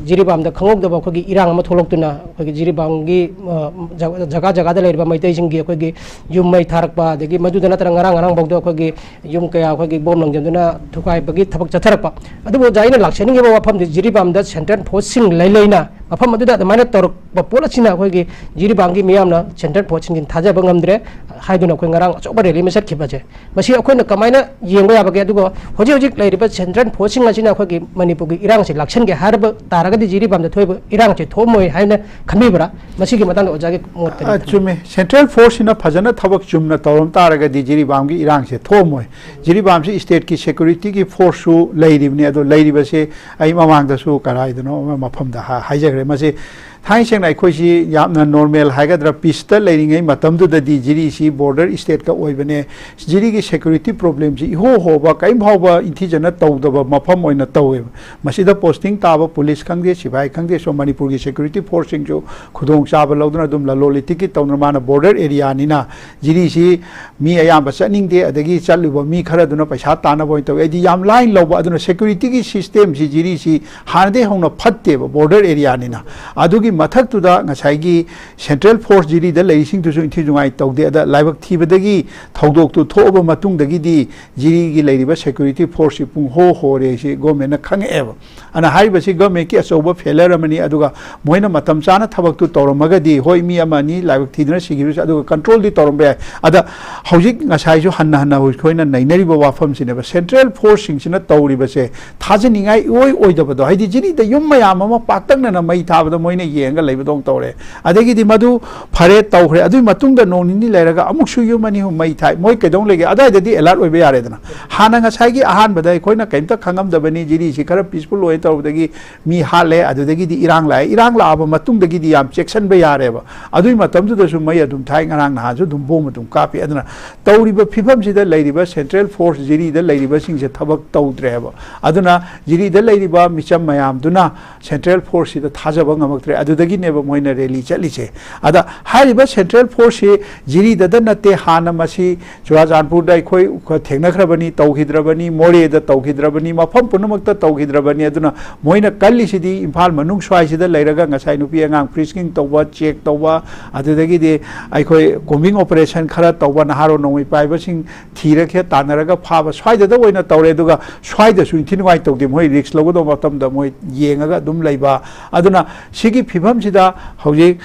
ꯖꯤꯔꯤꯕꯥꯝꯗ ꯈꯪꯍꯧꯗꯕ ꯑꯩꯈꯣꯏꯒꯤ ꯏꯔꯥꯡ ꯑꯃ ꯊꯣꯛꯂꯛꯇꯨꯅ ꯑꯩꯈꯣꯏꯒꯤ ꯖꯤꯔꯤꯕꯥꯝꯒꯤ, ꯑ, ꯖ-, ꯖꯒꯥ ꯖꯒꯥꯗ ꯂꯩꯔꯤꯕ ꯃꯩꯇꯩꯁꯤꯡꯒꯤ ꯑꯩꯈꯣꯏꯒꯤ ꯌꯨꯝ ꯃꯩ ꯊꯥꯔꯛꯄ, ꯑꯗꯒꯤ ꯃꯗꯨꯗ ꯅꯠꯇꯅ ꯉꯔꯥꯡ ꯉꯔꯥꯡꯐꯥꯎꯗ ꯑꯩꯈꯣꯏꯒꯤ ꯌꯨꯝ ꯀꯌꯥ ꯑꯩꯈꯣꯏꯒꯤ ꯕꯣꯝ ꯂꯪꯖꯟꯗꯨꯅ ꯊꯨꯒꯥꯏꯕꯒꯤ ꯊꯕꯛ ꯆꯠꯊꯔꯛꯄ꯫ ꯑꯗꯨꯕꯨ ꯑꯣꯖꯥ, ꯑꯩꯅ ꯂꯥꯛꯆꯅꯤꯡꯉꯤꯕ ꯋꯥꯐꯝꯗꯤ ꯖꯤꯔꯤꯕꯥꯝꯗ central force ꯁꯤꯡ ꯂꯩ ꯂꯩꯅ ꯃꯐꯝ ꯑꯗꯨꯗ ꯑꯗꯨꯃꯥꯏꯅ ꯇꯧꯔꯛꯄ ꯄꯣꯠ ꯑꯁꯤꯅ ꯑꯩꯈꯣꯏꯒꯤ ꯖꯤꯔꯤꯕꯥꯝꯒꯤ ꯃꯤꯌꯥꯝꯅ central force ꯁꯤꯡꯁꯤ ꯊꯥꯖꯕ ꯉꯝꯗ꯭ꯔꯦ ꯍꯥꯏꯗꯨꯅ ꯑꯩꯈꯣꯏ ꯉꯔꯥꯡ ꯑꯆꯧꯕ rally ꯑꯃ ꯆꯠꯈꯤꯕꯁꯦ, ꯃꯁꯤ ꯑꯩꯈꯣꯏꯅ ꯀꯃꯥꯏꯅ ꯌꯦꯡꯕ ꯌꯥꯕꯒꯦ? ꯑꯗꯨꯒ ꯍꯧꯖꯤꯛ ꯍꯧꯖꯤꯛ ꯂꯩꯔꯤꯕ central force ꯁꯤꯡ ꯑꯁꯤꯅ ꯑꯩꯈꯣꯏꯒꯤ ꯃꯅꯤꯄꯨꯔꯒꯤ ꯏꯔꯥꯡꯁꯤ ꯂꯥꯛꯁꯟꯒꯦ ꯍꯥꯏꯔꯕ ꯇꯥꯔꯒꯗꯤ ꯖꯤꯔꯤꯕꯥꯝꯗ ꯊꯣꯛꯏꯕ ꯏꯔꯥꯡꯁꯤ ꯊꯣꯛꯑꯝꯃꯣꯏ ꯍꯥꯏꯅ ꯈꯟꯕꯤꯕ꯭ꯔꯥ? ꯃꯁꯤꯒꯤ ꯃꯇꯥꯡꯗ ꯑꯣꯖꯥꯒꯤ ꯃꯣꯠ ꯀꯔꯤ ꯑ, ꯂꯩ? ꯆꯨꯝꯃꯦ꯫ Central force ꯁꯤꯅ ꯐꯖꯅ ꯊꯕꯛ ꯆꯨꯝꯅ ꯇꯧꯔꯝ ꯇꯥꯔꯒꯗꯤ ꯖꯤꯔꯤꯕꯥꯝꯒꯤ ꯏꯔꯥꯡꯁꯦ ꯊꯣꯛꯑꯝꯃꯣꯏ꯫ ꯖꯤꯔꯤꯕꯥꯝꯁꯤ state ꯀꯤ security ꯒꯤ force ꯁꯨ ꯂꯩꯔꯤꯕꯅꯤ, ꯑꯗꯣ ꯂꯩꯔꯤꯕꯁꯦ ꯑꯩ ꯃꯃꯥꯡꯗꯁꯨ ꯀꯗꯥꯏꯗꯅꯣ ꯑꯃ ꯃꯐꯝꯗ ꯍꯥ-, ꯍꯥꯏꯖꯈ꯭ꯔꯦ꯫ ꯃꯁꯤ ꯊꯥꯏꯅ ꯁꯦꯡꯅ ꯑꯩꯈꯣꯏꯁꯤ ꯌꯥꯝꯅ normal ꯍꯥꯏꯒꯗ꯭ꯔꯥ, peace ꯇ ꯂꯩꯔꯤꯉꯩ ꯃꯇꯝꯗꯨꯗꯗꯤ ꯖꯤꯔꯤꯁꯤ border state ꯀ ꯑꯣꯏꯕꯅꯦ꯫ ꯖꯤꯔꯤꯒꯤ security problem ꯁꯤ ꯏꯍꯣ ꯍꯣꯕ ꯀꯔꯤꯝ ꯐꯥꯎꯕ ꯏꯟꯊꯤꯖꯅ ꯇꯧꯗꯕ ꯃꯐꯝ ꯑꯣꯏꯅ ꯇꯧꯋꯦꯕ꯫ ꯃꯁꯤꯗ posting ꯇꯥꯕ police ꯈꯪꯗꯦ, ꯁꯤꯐꯥꯏ ꯈꯪꯗꯦ, ꯁꯣꯝ ꯃꯅꯤꯄꯨꯔꯒꯤ security force ꯁꯤꯡꯁꯨ ꯈꯨꯗꯣꯡꯆꯥꯕ ꯂꯧꯗꯨꯅ ꯑꯗꯨꯝ ꯂꯂꯣꯟ ꯏꯇꯤꯛꯀꯤ ꯇꯧꯗꯅ, ꯃꯥꯅ border area ꯅꯤꯅ ꯖꯤꯔꯤꯁꯤ ꯃꯤ ꯑꯌꯥꯝꯕ ꯆꯠꯅꯤꯡꯗꯦ, ꯑꯗꯒꯤ ꯆꯠꯂꯨꯕ ꯃꯤ ꯈꯔꯗꯨꯅ ꯄꯩꯁꯥ ꯇꯥꯟꯅꯕ ꯑꯣꯏꯅ ꯇꯧꯋꯤ꯫ ꯑꯩꯗꯤ ꯌꯥꯝ ꯂꯥꯏꯅ ꯂꯧꯕ꯫ ꯑꯗꯨꯅ security ꯒꯤ system ꯁꯤ ꯖꯤꯔꯤꯁꯤ ꯍꯥꯟꯅꯗꯒꯤ ꯍꯧꯅ ꯐꯠꯇꯦꯕ, border area ꯅꯤꯅ꯫ ꯑꯗꯨꯒꯤ ꯃꯊꯛꯇꯨꯗ ꯉꯁꯥꯏꯒꯤ central force ꯖꯤꯔꯤꯗ ꯂꯩꯔꯤꯁꯤꯡꯗꯨꯁꯨ ꯏꯟꯊꯤ ꯅꯨꯡꯉꯥꯏ ꯇꯧꯗꯦ꯫ ꯑꯗ ꯂꯥꯏꯕꯛ ꯊꯤꯕꯗꯒꯤ ꯊꯧꯗꯣꯛꯇꯨ ꯊꯣꯛꯑꯕ ꯃꯇꯨꯡꯗꯒꯤꯗꯤ ꯖꯤꯔꯤꯒꯤ ꯂꯩꯔꯤꯕ security force ꯁꯤ ꯄꯨꯡ ꯍꯣ ꯍꯣꯔꯦ ꯁꯤ government ꯅ ꯈꯪꯉꯛꯑꯦꯕ꯫ ꯑꯗꯨꯅ ꯍꯥꯏꯔꯤꯕꯁꯤ government ꯀꯤ ꯑꯆꯧꯕ failure ꯑꯃꯅꯤ꯫ ꯑꯗꯨꯒ ꯃꯣꯏꯅ ꯃꯇꯝ ꯆꯥꯅ ꯊꯕꯛꯇꯨ ꯇꯧꯔꯝꯃꯒꯗꯤ, ꯍꯣꯏ, ꯃꯤ ꯑꯃ ꯑꯅꯤ ꯂꯥꯏꯕꯛ ꯊꯤꯗꯨꯅ ꯁꯤꯈꯤꯕꯁꯨ, ꯑꯗꯨꯒ control ꯗꯤ ꯇꯧꯔꯝꯕ ꯌꯥꯏ꯫ ꯑꯗ ꯍꯧꯖꯤꯛ ꯉꯁꯥꯏꯁꯨ ꯍꯟꯅ ꯍꯟꯅ ꯑꯩꯈꯣꯏꯅ ꯅꯩꯅꯔꯤꯕ ꯋꯥꯐꯝꯁꯤꯅꯦꯕ, central force ꯁꯤꯡꯁꯤꯅ ꯇꯧꯔꯤꯕꯁꯦ ꯊꯥꯖꯅꯤꯡꯉꯥꯏ ꯏꯑꯣꯏ ꯑꯣꯏꯗꯕꯗꯣ꯫ ꯍꯥꯏꯗꯤ ꯖꯤꯔꯤꯗ ꯌꯨꯝ ꯃꯌꯥꯝ ꯑꯃ ꯄꯥꯛꯇꯛꯅꯅ ꯃꯩ ꯊꯥꯕꯗ ꯃꯣꯏꯅ ꯌꯦꯡ ꯌꯦꯡꯉꯒ ꯂꯩꯕꯗꯧꯅ ꯇꯧꯔꯦ꯫ ꯑꯗꯒꯤꯗꯤ ꯃꯗꯨ ꯐꯔꯦ, ꯇꯧꯈ꯭ꯔꯦ, ꯑꯗꯨꯒꯤ ꯃꯇꯨꯡꯗ ꯅꯣꯡ ꯅꯤꯅꯤ ꯂꯩꯔꯒ ꯑꯃꯨꯛꯁꯨ ꯌꯨꯝ ꯑꯅꯤ ꯑꯍꯨꯝ ꯃꯩ ꯊꯥꯏ꯫ ꯃꯣꯏ ꯀꯩꯗꯧ ꯂꯩꯒꯦ? ꯑꯗꯨꯋꯥꯏꯗꯗꯤ alert ꯑꯣꯏꯕ ꯌꯥꯔꯦꯗꯅ꯫ ꯍꯥꯟꯅ ꯉꯁꯥꯏꯒꯤ ꯑꯍꯥꯟꯕꯗ ꯑꯩꯈꯣꯏꯅ ꯀꯩꯝꯇ ꯈꯪꯉꯝꯗꯕꯅꯤ, ꯖꯤꯔꯤꯁꯤ ꯈꯔ peaceful ꯑꯣꯏ ꯇꯧꯕꯗꯒꯤ ꯃꯤ ꯍꯥꯠꯂꯦ, ꯑꯗꯨꯗꯒꯤꯗꯤ ꯏꯔꯥꯡ ꯂꯥꯛꯑꯦ꯫ ꯏꯔꯥꯡ ꯂꯥꯛꯑꯕ ꯃꯇꯨꯡꯗꯒꯤꯗꯤ ꯌꯥꯝ ꯆꯦꯛꯁꯤꯟꯕ ꯌꯥꯔꯦꯕ꯫ ꯑꯗꯨꯒꯤ ꯃꯇꯝꯗꯨꯗꯁꯨ ꯃꯩ ꯑꯗꯨꯝ ꯊꯥꯏ, ꯉꯔꯥꯡ ꯅꯍꯥꯟꯁꯨ ꯑꯗꯨꯝ bomb ꯑꯗꯨꯝ ꯀꯥꯞꯄꯤ꯫ ꯑꯗꯨꯅ ꯇꯧꯔꯤꯕ ꯐꯤꯕꯝꯁꯤꯗ ꯂꯩꯔꯤꯕ central force ꯖꯤꯔꯤꯗ ꯂꯩꯔꯤꯕꯁꯤꯡꯁꯦ ꯊꯕꯛ ꯇꯧꯗ꯭ꯔꯦꯕ꯫ ꯑꯗꯨꯅ ꯖꯤꯔꯤꯗ ꯂꯩꯔꯤꯕ ꯃꯤꯆꯝ ꯃꯌꯥꯝꯗꯨꯅ central forceꯁꯤꯗ ꯊꯥꯖꯕ ꯉꯝꯃꯛꯇ꯭ꯔꯦ꯫ ꯑꯗꯨꯗꯒꯤꯅꯦꯕ ꯃꯣꯏꯅ rally ꯆꯠꯂꯤꯁꯦ꯫ ꯑꯗ ꯍꯥꯏꯔꯤꯕ central forceꯁꯤ ꯖꯤꯔꯤꯗꯗ ꯅꯠꯇꯦ, ꯍꯥꯟꯅ ꯃꯁꯤ ꯆꯨꯔꯥꯆꯥꯟꯄꯨꯔꯗ ꯑꯩꯈꯣꯏ ꯊꯦꯡꯅꯈ꯭ꯔꯕꯅꯤ, ꯇꯧꯈꯤꯗ꯭ꯔꯕꯅꯤ, ꯃꯣꯔꯦꯗ ꯇꯧꯈꯤꯗ꯭ꯔꯕꯅꯤ, ꯃꯐꯝ ꯄꯨꯝꯅꯃꯛꯇ ꯇꯧꯈꯤꯗ꯭ꯔꯕꯅꯤ꯫ ꯑꯗꯨꯅ ꯃꯣꯏꯅ ꯀꯜꯂꯤꯁꯤꯗꯤ ꯏꯝꯐꯥꯜ ꯃꯅꯨꯡ ꯁ꯭ꯋꯥꯏꯁꯤꯗ ꯂꯩꯔꯒ ꯉꯁꯥꯏ ꯅꯨꯄꯤ ꯑꯉꯥꯡ frisking ꯇꯧꯕ, check ꯇꯧꯕ, ꯑꯗꯨꯗꯒꯤꯗꯤ ꯑꯩꯈꯣꯏ combing operation ꯈꯔ ꯇꯧꯕ, ꯅꯍꯥꯔꯣꯜ ꯅꯣꯡꯃꯩ ꯄꯥꯏꯕꯁꯤꯡ ꯊꯤꯔꯒ ꯇꯥꯟꯅꯔꯒ ꯐꯥꯕ, ꯁ꯭ꯋꯥꯏꯗꯗ ꯑꯣꯏꯅ ꯇꯧꯔꯦ꯫ ꯑꯗꯨꯒ ꯁ꯭ꯋꯥꯏꯗꯁꯨ ꯏꯟꯊꯤ ꯅꯨꯡꯉꯥꯏ ꯇꯧꯗꯦ, ꯃꯣꯏ risk ꯂꯧꯒꯗꯧꯕ ꯃꯇꯝꯗ ꯃꯣꯏ ꯌꯦꯡꯉꯒ ꯑꯗꯨꯝ ꯂꯩꯕ꯫ ꯑꯗꯨꯅ ꯁꯤꯒꯤ ꯐꯤꯕꯝꯁꯤꯗ ꯍꯧꯖꯤꯛ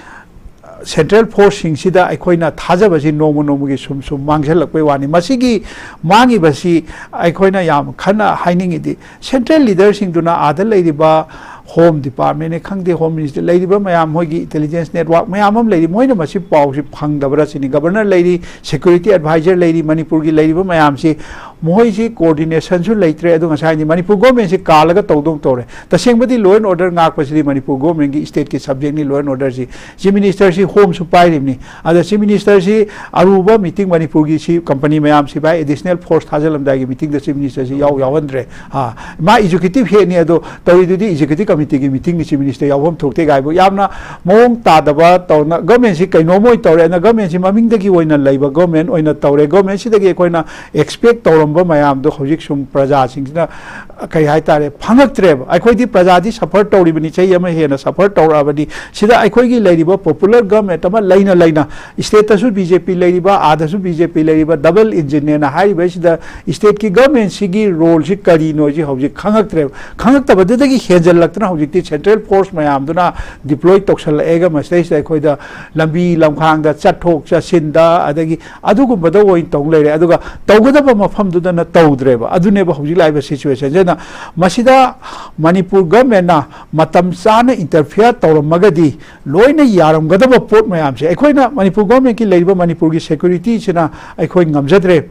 central forceꯁꯤꯡꯁꯤꯗ ꯑꯩꯈꯣꯏꯅ ꯊꯥꯖꯕꯁꯤ ꯅꯣꯡꯃ ꯅꯣꯡꯃꯒꯤ ꯁꯨꯝ ꯁꯨꯝ ꯃꯥꯡꯁꯤꯜꯂꯛꯄꯩ ꯋꯥꯅꯤ꯫ ꯃꯁꯤꯒꯤ ꯃꯥꯡꯉꯤꯕꯁꯤ ꯑꯩꯈꯣꯏꯅ ꯌꯥꯝ ꯀꯟꯅ ꯍꯥꯏꯅꯤꯡꯉꯤꯗꯤ, central leaderꯁꯤꯡꯗꯨꯅ ꯑꯥꯗ ꯂꯩꯔꯤꯕ Home Departmentꯅꯦ ꯈꯪꯗꯦ, Home Ministry ꯂꯩꯔꯤꯕ ꯃꯌꯥꯝ, ꯃꯣꯏꯒꯤ intelligence network ꯃꯌꯥꯝ ꯑꯃ ꯂꯩꯔꯤ, ꯃꯣꯏꯅ ꯃꯁꯤ ꯄꯥꯎꯁꯤ ꯐꯪꯗꯕ꯭ꯔꯥ ꯁꯤꯅꯤ꯫ Governor ꯂꯩꯔꯤ, security advisor ꯂꯩꯔꯤ, ꯃꯅꯤꯄꯨꯔꯒꯤ ꯂꯩꯔꯤꯕ ꯃꯌꯥꯝꯁꯤ ꯃꯣꯏꯁꯤ coordinationꯁꯨ ꯂꯩꯇ꯭ꯔꯦ꯫ ꯑꯗꯨ ꯉꯁꯥꯏꯗꯤ ꯃꯅꯤꯄꯨꯔ governmentꯁꯤ ꯀꯥꯜꯂꯒ ꯇꯧꯗꯧ ꯇꯧꯔꯦ꯫ ꯇꯁꯦꯡꯕꯗꯤ law and order ꯉꯥꯛꯄꯁꯤꯗꯤ Manipur governmentꯀꯤ, stateꯀꯤ subjectꯅꯤ law and orderꯁꯤ꯫ Chief Ministerꯁꯤ Homeꯁꯨ ꯄꯥꯏꯔꯤꯕꯅꯤ꯫ ꯑꯗ Chief Ministerꯁꯤ ꯑꯔꯨꯕ meeting, ꯃꯅꯤꯄꯨꯔꯒꯤ ꯁꯤ company ꯃꯌꯥꯝ ꯁꯤꯐꯥꯏ additional force ꯊꯥꯖꯤꯜꯂꯝꯗꯥꯏꯒꯤ meetingꯗ Chief Ministerꯁꯤ ꯌꯥꯎ ꯌꯥꯎꯍꯟꯗ꯭ꯔꯦ꯫ ꯑꯥ, ꯃꯥ executive headꯅꯤ, ꯑꯗꯣ ꯇꯧꯔꯤꯗꯨꯗꯤ executive committeeꯒꯤ meetingꯅꯤ, Chief Minister ꯌꯥꯎꯐꯝ ꯊꯣꯛꯇꯦ ꯀꯥꯏꯕꯨ ꯌꯥꯝꯅ ꯃꯑꯣꯡ ꯇꯥꯗꯕ ꯇꯧꯅ, governmentꯁꯤ ꯀꯩꯅꯣꯝ ꯑꯣꯏ ꯇꯧꯔꯦ꯫ ꯑꯗꯨꯅ governmentꯁꯤ ꯃꯃꯤꯡꯗꯒꯤ ꯑꯣꯏꯅ ꯂꯩꯕ government ꯑꯣꯏꯅ ꯇꯧꯔꯦ꯫ Governmentꯁꯤꯗꯒꯤ ꯑꯩꯈꯣꯏꯅ expect ꯇꯧꯔꯝꯕ ꯃꯌꯥꯝꯗꯣ ꯍꯧꯖꯤꯛ ꯁꯨꯝ ꯄ꯭ꯔꯖꯥꯁꯤꯡꯁꯤꯅ ꯀꯩ ꯍꯥꯏꯇꯥꯔꯦ, ꯐꯪꯉꯛꯇ꯭ꯔꯦꯕ꯫ ꯑꯩꯈꯣꯏꯗꯤ ꯄ꯭ꯔꯖꯥꯗꯤ suffer ꯇꯧꯔꯤꯕꯅꯤ, ꯆꯍꯤ ꯑꯃ ꯍꯦꯟꯅ suffer ꯇꯧꯔꯛꯑꯕꯅꯤ꯫ ꯁꯤꯗ ꯑꯩꯈꯣꯏꯒꯤ ꯂꯩꯔꯤꯕ popular government ꯑꯃ ꯂꯩꯅ ꯂꯩꯅ stateꯇꯁꯨ BJP ꯂꯩꯔꯤꯕ, ꯑꯥꯗꯁꯨ BJP ꯂꯩꯔꯤꯕ, double engineꯅ ꯍꯥꯏꯔꯤꯕꯁꯤꯗ stateꯀꯤ governmentꯁꯤꯒꯤ roleꯁꯤ ꯀꯔꯤꯅꯣꯁꯤ ꯍꯧꯖꯤꯛ ꯈꯪꯉꯛꯇ꯭ꯔꯦꯕ꯫ ꯈꯪꯉꯛꯇꯕꯗꯨꯗꯒꯤ ꯍꯦꯟꯖꯜꯂꯛꯇꯅ ꯍꯧꯖꯤꯛꯇꯤ central force ꯃꯌꯥꯝꯗꯨꯅ deploy ꯇꯧꯁꯜꯂꯛꯑꯦꯒ ꯃꯁꯤꯗꯩꯁꯤꯗ ꯑꯩꯈꯣꯏꯗ ꯂꯝꯕꯤ ꯂꯝꯈꯥꯡꯗ ꯆꯠꯊꯣꯛ ꯆꯠꯁꯤꯟꯗ, ꯑꯗꯒꯤ ꯑꯗꯨꯒꯨꯝꯕꯗ ꯑꯣꯏꯅ ꯇꯧ ꯂꯩꯔꯦ꯫ ꯑꯗꯨꯒ ꯇꯧꯒꯗꯕ ꯃꯐꯝꯗꯨ ꯗꯅ ꯇꯧꯗ꯭ꯔꯦꯕ꯫ ꯑꯗꯨꯅꯦꯕ ꯍꯧꯖꯤꯛ ꯂꯥꯛꯏꯕ ꯁꯤꯆꯨꯋꯦꯁꯟꯁꯤꯅ꯫ ꯃꯁꯤꯗ ꯃꯅꯤꯄꯨꯔ ꯒꯚꯔꯟꯃꯦꯟꯅ ꯃꯇꯝ ꯆꯥꯅ ꯏꯟꯇꯔꯐꯤꯌꯔ ꯇꯧꯔꯝꯃꯒꯗꯤ ꯂꯣꯏꯅ ꯌꯥꯔꯝꯒꯗꯕ ꯄꯣꯠ ꯃꯌꯥꯝꯁꯦ ꯑꯩꯈꯣꯏꯅ ꯃꯅꯤꯄꯨꯔ ꯒꯚꯔꯟꯃꯦꯟꯠꯀꯤ ꯂꯩꯔꯤꯕ ꯃꯅꯤꯄꯨꯔꯒꯤ ꯁꯦꯀ꯭ꯌꯨꯔꯤꯇꯤꯁꯤꯅ ꯑꯩꯈꯣꯏ ꯉꯝꯖꯗ꯭ꯔꯦ꯫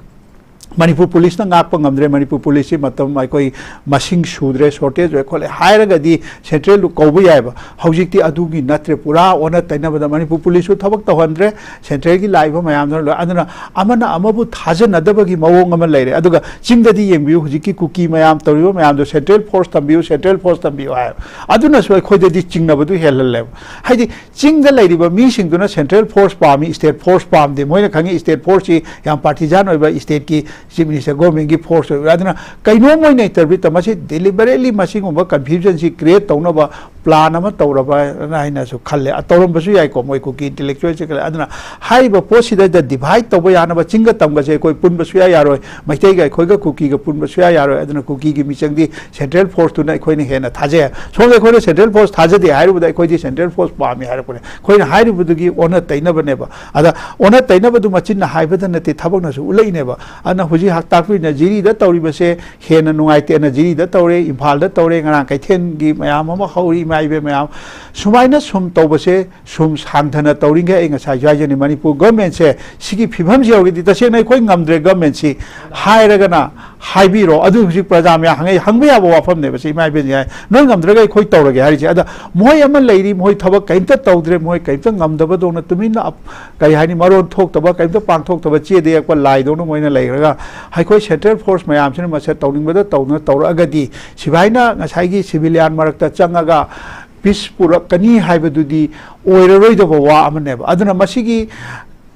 ꯃꯅꯤꯄꯨꯔ ꯄꯨꯂꯤꯁꯅ ꯉꯥꯛꯄ ꯉꯝꯗ꯭ꯔꯦ꯫ ꯃꯅꯤꯄꯨꯔ ꯄꯨꯂꯤꯁꯁꯤ ꯃꯇꯝ ꯑꯩꯈꯣꯏ ꯃꯁꯤꯡ ꯁꯨꯗ꯭ꯔꯦ, ꯁꯣꯔꯇꯦꯖ ꯑꯣꯏ ꯈꯣꯠꯂꯦ ꯍꯥꯏꯔꯒꯗꯤ ꯁꯦꯟꯇ꯭ꯔꯦꯜꯗꯨ ꯀꯧꯕ ꯌꯥꯏꯕ꯫ ꯍꯧꯖꯤꯛꯇꯤ ꯑꯗꯨꯒꯤ ꯅꯠꯇ꯭ꯔꯦ, ꯄꯨꯔꯥ ꯑꯣꯟꯅ ꯇꯩꯅꯕꯗ ꯃꯅꯤꯄꯨꯔ ꯄꯨꯂꯤꯁꯁꯨ ꯊꯕꯛ ꯇꯧꯍꯟꯗ꯭ꯔꯦ, ꯁꯦꯟꯇ꯭ꯔꯦꯜꯒꯤ ꯂꯥꯛꯏꯕ ꯃꯌꯥꯝꯗꯨꯅ ꯂꯣꯏ꯫ ꯑꯗꯨꯅ ꯑꯃꯅ ꯑꯃꯕꯨ ꯊꯥꯖꯅꯗꯕꯒꯤ ꯃꯑꯣꯡ ꯑꯃ ꯂꯩꯔꯦ꯫ ꯑꯗꯨꯒ ꯆꯤꯡꯗꯗꯤ ꯌꯦꯡꯕꯤꯌꯨ, ꯍꯧꯖꯤꯛꯀꯤ ꯀꯨꯀꯤ ꯃꯌꯥꯝ ꯇꯧꯔꯤꯕ ꯃꯌꯥꯝꯗꯣ, "ꯁꯦꯟꯇ꯭ꯔꯦꯜ ꯐꯣꯔꯁ ꯊꯝꯕꯤꯌꯨ, ꯁꯦꯟꯇ꯭ꯔꯦꯜ ꯐꯣꯔꯁ ꯊꯝꯕꯤꯌꯨ" ꯍꯥꯏ꯫ ꯑꯗꯨꯅꯁꯨ ꯑꯩꯈꯣꯏꯗꯗꯤ ꯆꯤꯡꯅꯕꯗꯨ ꯍꯦꯜꯍꯜꯂꯦꯕ꯫ ꯍꯥꯏꯗꯤ ꯆꯤꯡꯗ ꯂꯩꯔꯤꯕ ꯃꯤꯁꯤꯡꯗꯨꯅ ꯁꯦꯟꯇ꯭ꯔꯦꯜ ꯐꯣꯔꯁ ꯄꯥꯝꯃꯤ, ꯁ꯭ꯇꯦꯠ ꯐꯣꯔꯁ ꯄꯥꯝꯗꯦ꯫ ꯃꯣꯏꯅ ꯈꯪꯉꯤ ꯁ꯭ꯇꯦꯠ ꯐꯣꯔꯁꯁꯤ ꯌꯥꯝ ꯄꯥꯔꯇꯤꯖꯥꯟ ꯑꯣꯏꯕ, ꯁ꯭ꯇꯦꯠꯀꯤ ꯆꯤꯐ ꯃꯤꯅꯤꯁꯇꯔ, ꯒꯣꯔꯃꯦꯟꯒꯤ ꯐꯣꯔꯁ ꯑꯣꯏꯕ꯫ ꯑꯗꯨꯅ ꯀꯩꯅꯣꯝ ꯑꯣꯏꯅ ꯏꯟꯇꯔꯄ꯭ꯔꯤꯠ ꯇꯧ-, ꯃꯁꯤ ꯗꯦꯂꯤꯕꯔꯦꯠꯂꯤ ꯃꯁꯤꯒꯨꯝꯕ ꯀꯟꯐ꯭ꯌꯨꯖꯟꯁꯤ ꯀ꯭ꯔꯤꯌꯦꯠ ꯇꯧꯅꯕ ꯄ꯭ꯂꯥꯟ ꯑꯃ ꯇꯧꯔꯕ ꯍꯥꯏꯅꯁꯨ ꯈꯜꯂꯦ꯫ ꯑ, ꯇꯧꯔꯝꯕꯁꯨ ꯌꯥꯏꯀꯣ, ꯃꯣꯏ ꯀꯨꯀꯤ ꯏꯟꯇꯦꯂꯦꯛꯆꯨꯋꯦꯜꯁꯤ ꯈꯜꯂꯦ꯫ ꯑꯗꯨꯅ ꯍꯥꯏꯔꯤꯕ ꯄꯣꯠꯁꯤꯗꯩꯗ ꯗꯤꯚꯥꯏꯠ ꯇꯧꯕ ꯌꯥꯅꯕ ꯆꯤꯡꯒ ꯇꯝꯒꯁꯦ ꯑꯩꯈꯣꯏ ꯄꯨꯟꯕ ꯁꯨꯌꯥ ꯌꯥꯔꯣꯏ, ꯃꯩꯇꯩꯒ ꯑꯩꯈꯣꯏꯒ ꯀꯨꯀꯤꯒ ꯄꯨꯟꯕ ꯁꯨꯌꯥ ꯌꯥꯔꯣꯏ꯫ ꯑꯗꯨꯅ ꯀꯨꯀꯤꯒꯤ ꯃꯤꯆꯪꯗꯤ ꯁꯦꯟꯇ꯭ꯔꯦꯜ ꯐꯣꯔꯁꯇꯨꯅ ꯑꯩꯈꯣꯏꯅ ꯍꯦꯟꯅ ꯊꯥꯖꯩ꯫ ꯁꯣꯝꯗ ꯑꯩꯈꯣꯏꯅ ꯁꯦꯟꯇ꯭ꯔꯦꯜ ꯐꯣꯔꯁ ꯊꯥꯖꯗꯦ ꯍꯥꯏꯔꯨꯕꯗ ꯑꯩꯈꯣꯏꯗꯤ ꯁꯦꯟꯇ꯭ꯔꯦꯜ ꯐꯣꯔꯁ ꯄꯥꯝꯃꯤ ꯍꯥꯏꯔꯛꯄꯅꯦ꯫ ꯑꯩꯈꯣꯏꯅ ꯍꯥꯏꯔꯤꯕꯗꯨꯒꯤ ꯑꯣꯟꯅ ꯇꯩꯅꯕꯅꯦꯕ꯫ ꯑꯗ ꯑꯣꯟꯅ ꯇꯩꯅꯕꯗꯨ ꯃꯆꯤꯟꯅ ꯍꯥꯏꯕꯗ ꯅꯠꯇꯦ, ꯊꯕꯛꯅꯁꯨ ꯎꯠꯂꯛꯏꯅꯦꯕ꯫ ꯑꯗꯨꯅ ꯍꯧꯖꯤꯛ ꯍꯛ-, ꯇꯥꯛꯄꯤꯔꯤꯅ ꯖꯤꯔꯤꯗ ꯇꯧꯔꯤꯕꯁꯦ ꯍꯦꯟꯅ ꯅꯨꯡꯉꯥꯏꯇꯦꯅ ꯖꯤꯔꯤꯗ ꯇꯧꯔꯦ, ꯏꯝꯐꯥꯜꯗ ꯇꯧꯔꯦ, ꯉꯔꯥꯡ ꯀꯩꯊꯦꯜꯒꯤ ꯃꯌꯥꯝ ꯑꯃ ꯍꯧꯔꯤ, ꯏꯃꯥ ꯏꯕꯦꯟ ꯃꯌꯥꯝ꯫ ꯁꯨꯃꯥꯏꯅ ꯁꯨꯝ ꯇꯧꯕꯁꯦ ꯁꯨꯝ ꯁꯥꯡꯊꯅ ꯇꯧꯔꯤꯈꯩ ꯑꯩ ꯉꯁꯥꯏꯁꯨ ꯍꯥꯏꯖꯅꯤ, ꯃꯅꯤꯄꯨꯔ ꯒꯚꯔꯟꯃꯦꯟꯠꯁꯦ ꯁꯤꯒꯤ ꯐꯤꯕꯝꯁꯤ ꯌꯧꯔꯒꯗꯤ ꯇꯁꯦꯡꯅ ꯑꯩꯈꯣꯏ ꯉꯝꯗ꯭ꯔꯦ꯫ ꯒꯚꯔꯟꯃꯦꯟꯠꯁꯤ ꯍꯥꯏꯔꯒꯅ ꯍꯥꯏꯕꯤꯔꯣ꯫ ꯑꯗꯨ ꯍꯧꯖꯤꯛ ꯄ꯭ꯔꯖꯥ ꯃꯌꯥꯝ ꯍꯪꯉꯛꯏ, ꯍꯪꯕ ꯌꯥꯕ ꯋꯥꯐꯝꯅꯦꯕ ꯁꯤ, ꯏꯃꯥ ꯏꯕꯦꯟꯁꯤꯡ ꯍꯥꯏ, "ꯅꯣꯏ ꯉꯝꯗ꯭ꯔꯒ ꯑꯩꯈꯣꯏ ꯇꯧꯔꯒꯦ" ꯍꯥꯏꯔꯤꯁꯦ꯫ ꯑꯗ ꯃꯣꯏ ꯑꯃ ꯂꯩꯔꯤ, ꯃꯣꯏ ꯊꯕꯛ ꯀꯔꯤꯝꯇ ꯇꯧꯗ꯭ꯔꯦ, ꯃꯣꯏ ꯀꯔꯤꯝꯇ ꯉꯝꯗꯕꯗꯧꯅ ꯇꯨꯃꯤꯟꯅ ꯑꯞ-, ꯀꯔꯤ ꯍꯥꯏꯅꯤ, ꯃꯔꯣꯟ ꯊꯣꯛꯇꯕ, ꯀꯔꯤꯝꯇ ꯄꯥꯡꯊꯣꯛꯇꯕ, ꯆꯦꯗ ꯌꯦꯛꯄ ꯂꯥꯏꯗꯧꯅ ꯃꯣꯏꯅ ꯂꯩꯈ꯭ꯔꯒ, ꯑꯩꯈꯣꯏ ꯁꯦꯟꯇ꯭ꯔꯦꯜ ꯐꯣꯔꯁ ꯃꯌꯥꯝꯁꯤꯅ ꯃꯁꯦ ꯇꯧꯅꯤꯡꯕꯗ ꯇꯧꯗꯅ ꯇꯧꯔꯛꯑꯒꯗꯤ, ꯁꯤꯐꯥꯏꯅ ꯉꯁꯥꯏꯒꯤ ꯁꯤꯚꯤꯂꯤꯌꯥꯟ ꯃꯔꯛꯇ ꯆꯪꯉꯒ ꯄꯤꯁ ꯄꯨꯔꯛꯀꯅꯤ ꯍꯥꯏꯕꯗꯨꯗꯤ ꯑꯣꯏꯔꯔꯣꯏꯗꯕ ꯋꯥ ꯑꯃꯅꯦꯕ꯫ ꯑꯗꯨꯅ ꯃꯁꯤꯒꯤ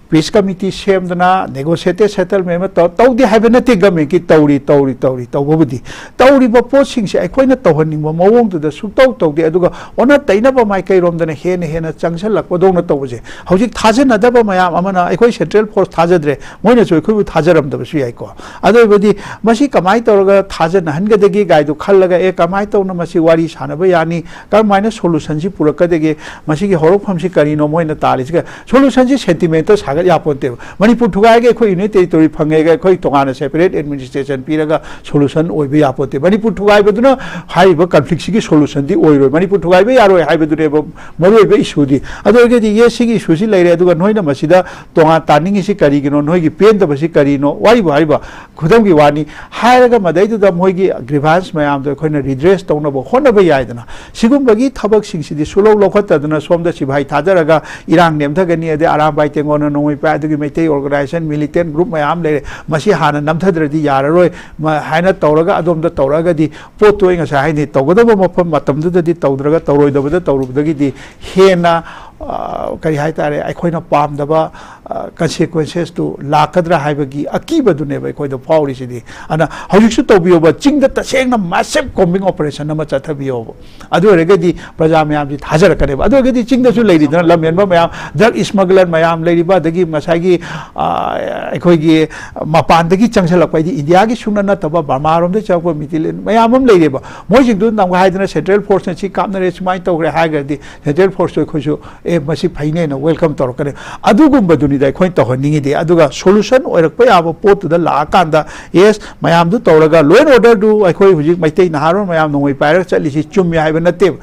ꯄꯤꯁ ꯀꯃꯤꯇꯤ ꯁꯦꯝꯗꯅ ꯅꯦꯒꯣꯁꯤꯌꯦꯇꯦꯗ ꯁꯦꯇꯜꯃꯦꯟ ꯑꯃ ꯇꯧ-, ꯇꯧꯗꯦ ꯍꯥꯏꯕ ꯅꯠꯇꯦ, ꯒꯃꯦꯟꯒꯤ ꯇꯧꯔꯤ, ꯇꯧꯔꯤ, ꯇꯧꯔꯤ, ꯇꯧꯕꯕꯨꯗꯤ꯫ ꯇꯧꯔꯤꯕ ꯄꯣꯠꯁꯤꯡꯁꯦ ꯑꯩꯈꯣꯏꯅ ꯇꯧꯍꯟꯅꯤꯡꯕ ꯃꯑꯣꯡꯗꯨꯗ ꯁꯨꯡꯇꯧ ꯇꯧꯗꯦ, ꯑꯗꯨꯒ ꯑꯣꯟꯅ ꯇꯩꯅꯕ ꯃꯥꯏꯀꯩꯔꯣꯝꯗꯅ ꯍꯦꯟꯅ ꯍꯦꯟꯅ ꯆꯪꯁꯤꯜꯂꯛꯄꯗꯧꯅ ꯇꯧꯕꯁꯦ꯫ ꯍꯧꯖꯤꯛ ꯊꯥꯖꯅꯗꯕ ꯃꯌꯥꯝ ꯑꯃꯅ ꯑꯩꯈꯣꯏ ꯁꯦꯟꯇ꯭ꯔꯦꯜ ꯐꯣꯔꯁ ꯊꯥꯖꯗ꯭ꯔꯦ, ꯃꯣꯏꯅꯁꯨ ꯑꯩꯈꯣꯏꯕꯨ ꯊꯥꯖꯔꯝꯗꯕꯁꯨ ꯌꯥꯏꯀꯣ꯫ ꯑꯗꯨ ꯑꯣꯏꯕꯗꯤ ꯃꯁꯤ ꯀꯃꯥꯏꯅ ꯇꯧꯔꯒ ꯊꯥꯖꯅꯍꯟꯒꯗꯒꯦ ꯒꯥꯏꯗꯨ ꯈꯜꯂꯒ, ꯑꯦ, ꯀꯃꯥꯏꯅ ꯇꯧꯅ ꯃꯁꯤ ꯋꯥꯔꯤ ꯁꯥꯟꯅꯕ ꯌꯥꯅꯤ, ꯀꯔꯝꯍꯥꯏꯅ ꯁꯣꯂꯨꯁꯟꯁꯤ ꯄꯨꯔꯛꯀꯗꯒꯦ, ꯃꯁꯤꯒꯤ ꯍꯧꯔꯛꯐꯝꯁꯤ ꯀꯔꯤꯅꯣ, ꯃꯣꯏꯅ ꯇꯥꯜꯂꯤꯁꯤꯒ ꯁꯣꯂꯨꯁꯟꯁꯤ ꯁꯦꯟꯇꯤꯃꯦꯟꯇꯦꯜ ꯌꯥꯄꯣꯟꯇꯦꯕ꯫ ꯃꯅꯤꯄꯨꯔ ꯊꯨꯒꯥꯏꯔꯒ ꯑꯩꯈꯣꯏ ꯌꯨꯅꯤꯌꯟ ꯇꯦꯔꯤꯇꯣꯔꯤ ꯐꯪꯉꯦꯒ ꯑꯩꯈꯣꯏ ꯇꯣꯉꯥꯟꯅ ꯁꯦꯄꯔꯦꯠ ꯑꯦꯗꯃꯤꯅꯤꯁꯇ꯭ꯔꯦꯁꯟ ꯄꯤꯔꯒ ꯁꯣꯂꯨꯁꯟ ꯑꯣꯏꯕ ꯌꯥꯄꯣꯟꯇꯦ꯫ ꯃꯅꯤꯄꯨꯔ ꯊꯨꯒꯥꯏꯕꯗꯨꯅ ꯍꯥꯏꯔꯤꯕ ꯀꯟꯐ꯭ꯂꯤꯛꯁꯤꯒꯤ ꯁꯣꯂꯨꯁꯟꯗꯤ ꯑꯣꯏꯔꯣꯏ꯫ ꯃꯅꯤꯄꯨꯔ ꯊꯨꯒꯥꯏꯕ ꯌꯥꯔꯣꯏ ꯍꯥꯏꯕꯗꯨꯅꯦꯕ ꯃꯔꯨꯑꯣꯏꯕ ꯏꯁꯨꯗꯤ꯫ ꯑꯗꯨ ꯑꯣꯏꯔꯒꯗꯤ, ꯌꯦꯁ, ꯁꯤꯒꯤ ꯏꯁꯨꯁꯤ ꯂꯩꯔꯦ, ꯑꯗꯨꯒ ꯅꯣꯏꯅ ꯃꯁꯤꯗ ꯇꯣꯉꯥꯟ ꯇꯥꯅꯤꯡꯉꯤꯁꯤ ꯀꯔꯤꯒꯤꯅꯣ, ꯅꯣꯏꯒꯤ ꯄꯦꯟꯗꯕꯁꯤ ꯀꯔꯤꯅꯣ, ꯋꯥꯔꯤꯕꯨ ꯍꯥꯏꯔꯤꯕ ꯈꯨꯗꯝꯒꯤ ꯋꯥꯅꯤ ꯍꯥꯏꯔꯒ, ꯃꯗꯩꯗꯨꯗ ꯃꯣꯏꯒꯤ ꯒ꯭ꯔꯤꯚꯥꯟꯁ ꯃꯌꯥꯝꯗꯣ ꯑꯩꯈꯣꯏꯅ ꯔꯤꯗ꯭ꯔꯦꯁ ꯇꯧꯅꯕ ꯍꯣꯠꯅꯕ ꯌꯥꯏꯗꯅ꯫ ꯁꯤꯒꯨꯝꯕꯒꯤ ꯊꯕꯛꯁꯤꯡꯁꯤꯗꯤ ꯁꯨꯂꯧ ꯂꯧꯈꯠꯇꯗꯅ ꯁꯣꯝꯗ ꯁꯤꯐꯥꯏ ꯊꯥꯗꯔꯒ ꯏꯔꯥꯡ ꯅꯦꯝꯊꯒꯅꯤ, ꯑꯗꯩ ꯑꯔꯥꯝꯕꯥꯏ ꯇꯦꯡꯒꯣꯟꯅ ꯅꯣꯡꯃꯩ ꯄꯥꯏ, ꯑꯗꯨꯒꯤ ꯃꯩꯇꯩ ꯑꯣꯔꯒꯅꯥꯏꯖꯦꯁꯟ, ꯃꯤꯂꯤꯇꯦꯟ ꯒ꯭ꯔꯨꯞ ꯃꯌꯥꯝ ꯂꯩꯔꯦ, ꯃꯁꯤ ꯍꯥꯟꯅ ꯅꯝꯊꯗ꯭ꯔꯗꯤ ꯌꯥꯔꯔꯣꯏ ꯃ-, ꯍꯥꯏꯅ ꯇꯧꯔꯒ ꯑꯗꯣꯝꯗ ꯇꯧꯔꯛꯑꯒꯗꯤ ꯄꯣꯠꯇꯣ ꯑꯩ ꯉꯁꯥꯏ ꯍꯥꯏꯅꯤ, ꯇꯧꯒꯗꯕ ꯃꯐꯝ ꯃꯇꯝꯗꯨꯗꯗꯤ ꯇꯧꯗ꯭ꯔꯒ ꯇꯧꯔꯣꯏꯗꯕꯗ ꯇꯧꯔꯨꯕꯗꯒꯤꯗꯤ ꯍꯦꯟꯅ, ꯑ, ꯀꯔꯤ ꯍꯥꯏꯇꯥꯔꯦ, ꯑꯩꯈꯣꯏꯅ ꯄꯥꯝꯗꯕ, ꯑ, ꯀꯟꯁꯤꯀ꯭ꯋꯦꯟꯁꯦꯁꯇꯨ ꯂꯥꯛꯀꯗ꯭ꯔꯥ ꯍꯥꯏꯕꯒꯤ ꯑꯀꯤꯕꯗꯨꯅꯦꯕ ꯑꯩꯈꯣꯏꯗ ꯐꯥꯎꯔꯤꯁꯤꯗꯤ꯫ ꯑꯗꯨꯅ ꯍꯧꯖꯤꯛꯁꯨ ꯇꯧꯕꯤꯌꯣꯕ, ꯆꯤꯡꯗ ꯇꯁꯦꯡꯅ ꯃꯦꯁꯤꯞ ꯀꯣꯝꯕꯤꯡ ꯑꯣꯄꯔꯦꯁꯟ ꯑꯃ ꯆꯠꯊꯕꯤꯌꯣꯕ꯫ ꯑꯗꯨ ꯑꯣꯏꯔꯒꯗꯤ ꯄ꯭ꯔꯖꯥ ꯃꯌꯥꯝꯁꯤ ꯊꯥꯖꯔꯛꯀꯅꯦꯕ꯫ ꯑꯗꯨ ꯑꯣꯏꯔꯒꯗꯤ ꯆꯤꯡꯗꯁꯨ ꯂꯩꯔꯤꯗꯅ ꯂꯝꯍꯦꯟꯕ ꯃꯌꯥꯝ, ꯗ꯭ꯔꯒ ꯁ꯭ꯃꯒꯂꯔ ꯃꯌꯥꯝ ꯂꯩꯔꯤꯕ, ꯑꯗꯒꯤ ꯉꯁꯥꯏꯒꯤ, ꯑ, ꯑꯩꯈꯣꯏꯒꯤ ꯃꯄꯥꯟꯗꯒꯤ ꯆꯪꯁꯤꯜꯂꯛꯄ, ꯍꯥꯏꯗꯤ ꯏꯟꯗꯤꯌꯥꯒꯤ ꯁꯨꯡꯅ ꯅꯠꯇꯕ ꯕꯔꯃꯥꯔꯣꯝꯗꯒꯤ ꯆꯪꯉꯛꯄ ꯃꯤꯇꯤꯂꯦꯟ ꯃꯌꯥꯝ ꯑꯃ ꯂꯩꯔꯦꯕ꯫ ꯃꯣꯏꯁꯤꯡꯗꯨ ꯅꯝꯒ ꯍꯥꯏꯗꯅ ꯁꯦꯟꯇ꯭ꯔꯦꯜ ꯐꯣꯔꯁꯅ ꯁꯤ ꯀꯥꯞꯅꯔꯦ, ꯁꯨꯃꯥꯏꯅ ꯇꯧꯈ꯭ꯔꯦ ꯍꯥꯏꯈ꯭ꯔꯗꯤ ꯁꯦꯟꯇ꯭ꯔꯦꯜ ꯐꯣꯔꯁꯇꯨ ꯑꯩꯈꯣꯏꯁꯨ, "ꯑꯦ, ꯃꯁꯤ ꯐꯩꯅꯦꯅ" ꯋꯦꯜꯀꯝ ꯇꯧꯔꯛꯀꯅꯤ꯫ ꯑꯗꯨꯒꯨꯝꯕꯗꯨꯅꯤꯗ ꯑꯩꯈꯣꯏꯅ ꯇꯧꯍꯟꯅꯤꯡꯉꯤꯗꯤ꯫ ꯑꯗꯨꯒ ꯁꯣꯂꯨꯁꯟ ꯑꯣꯏꯔꯛꯄ ꯌꯥꯕ ꯄꯣꯠꯇꯨꯗ ꯂꯥꯛꯑꯀꯥꯟꯗ, ꯌꯦꯁ, ꯃꯌꯥꯝꯗꯨ ꯇꯧꯔꯒ ꯂꯣ ꯑꯦꯟ ꯑꯣꯔꯗꯔꯗꯨ ꯑꯩꯈꯣꯏ ꯍꯧꯖꯤꯛ ꯃꯩꯇꯩ ꯅꯍꯥꯔꯣꯜ ꯃꯌꯥꯝ ꯅꯣꯡꯃꯩ ꯄꯥꯏꯔꯒ ꯆꯠꯂꯤꯁꯤ ꯆꯨꯝꯃꯤ ꯍꯥꯏꯕ ꯅꯠꯇꯦꯕ꯫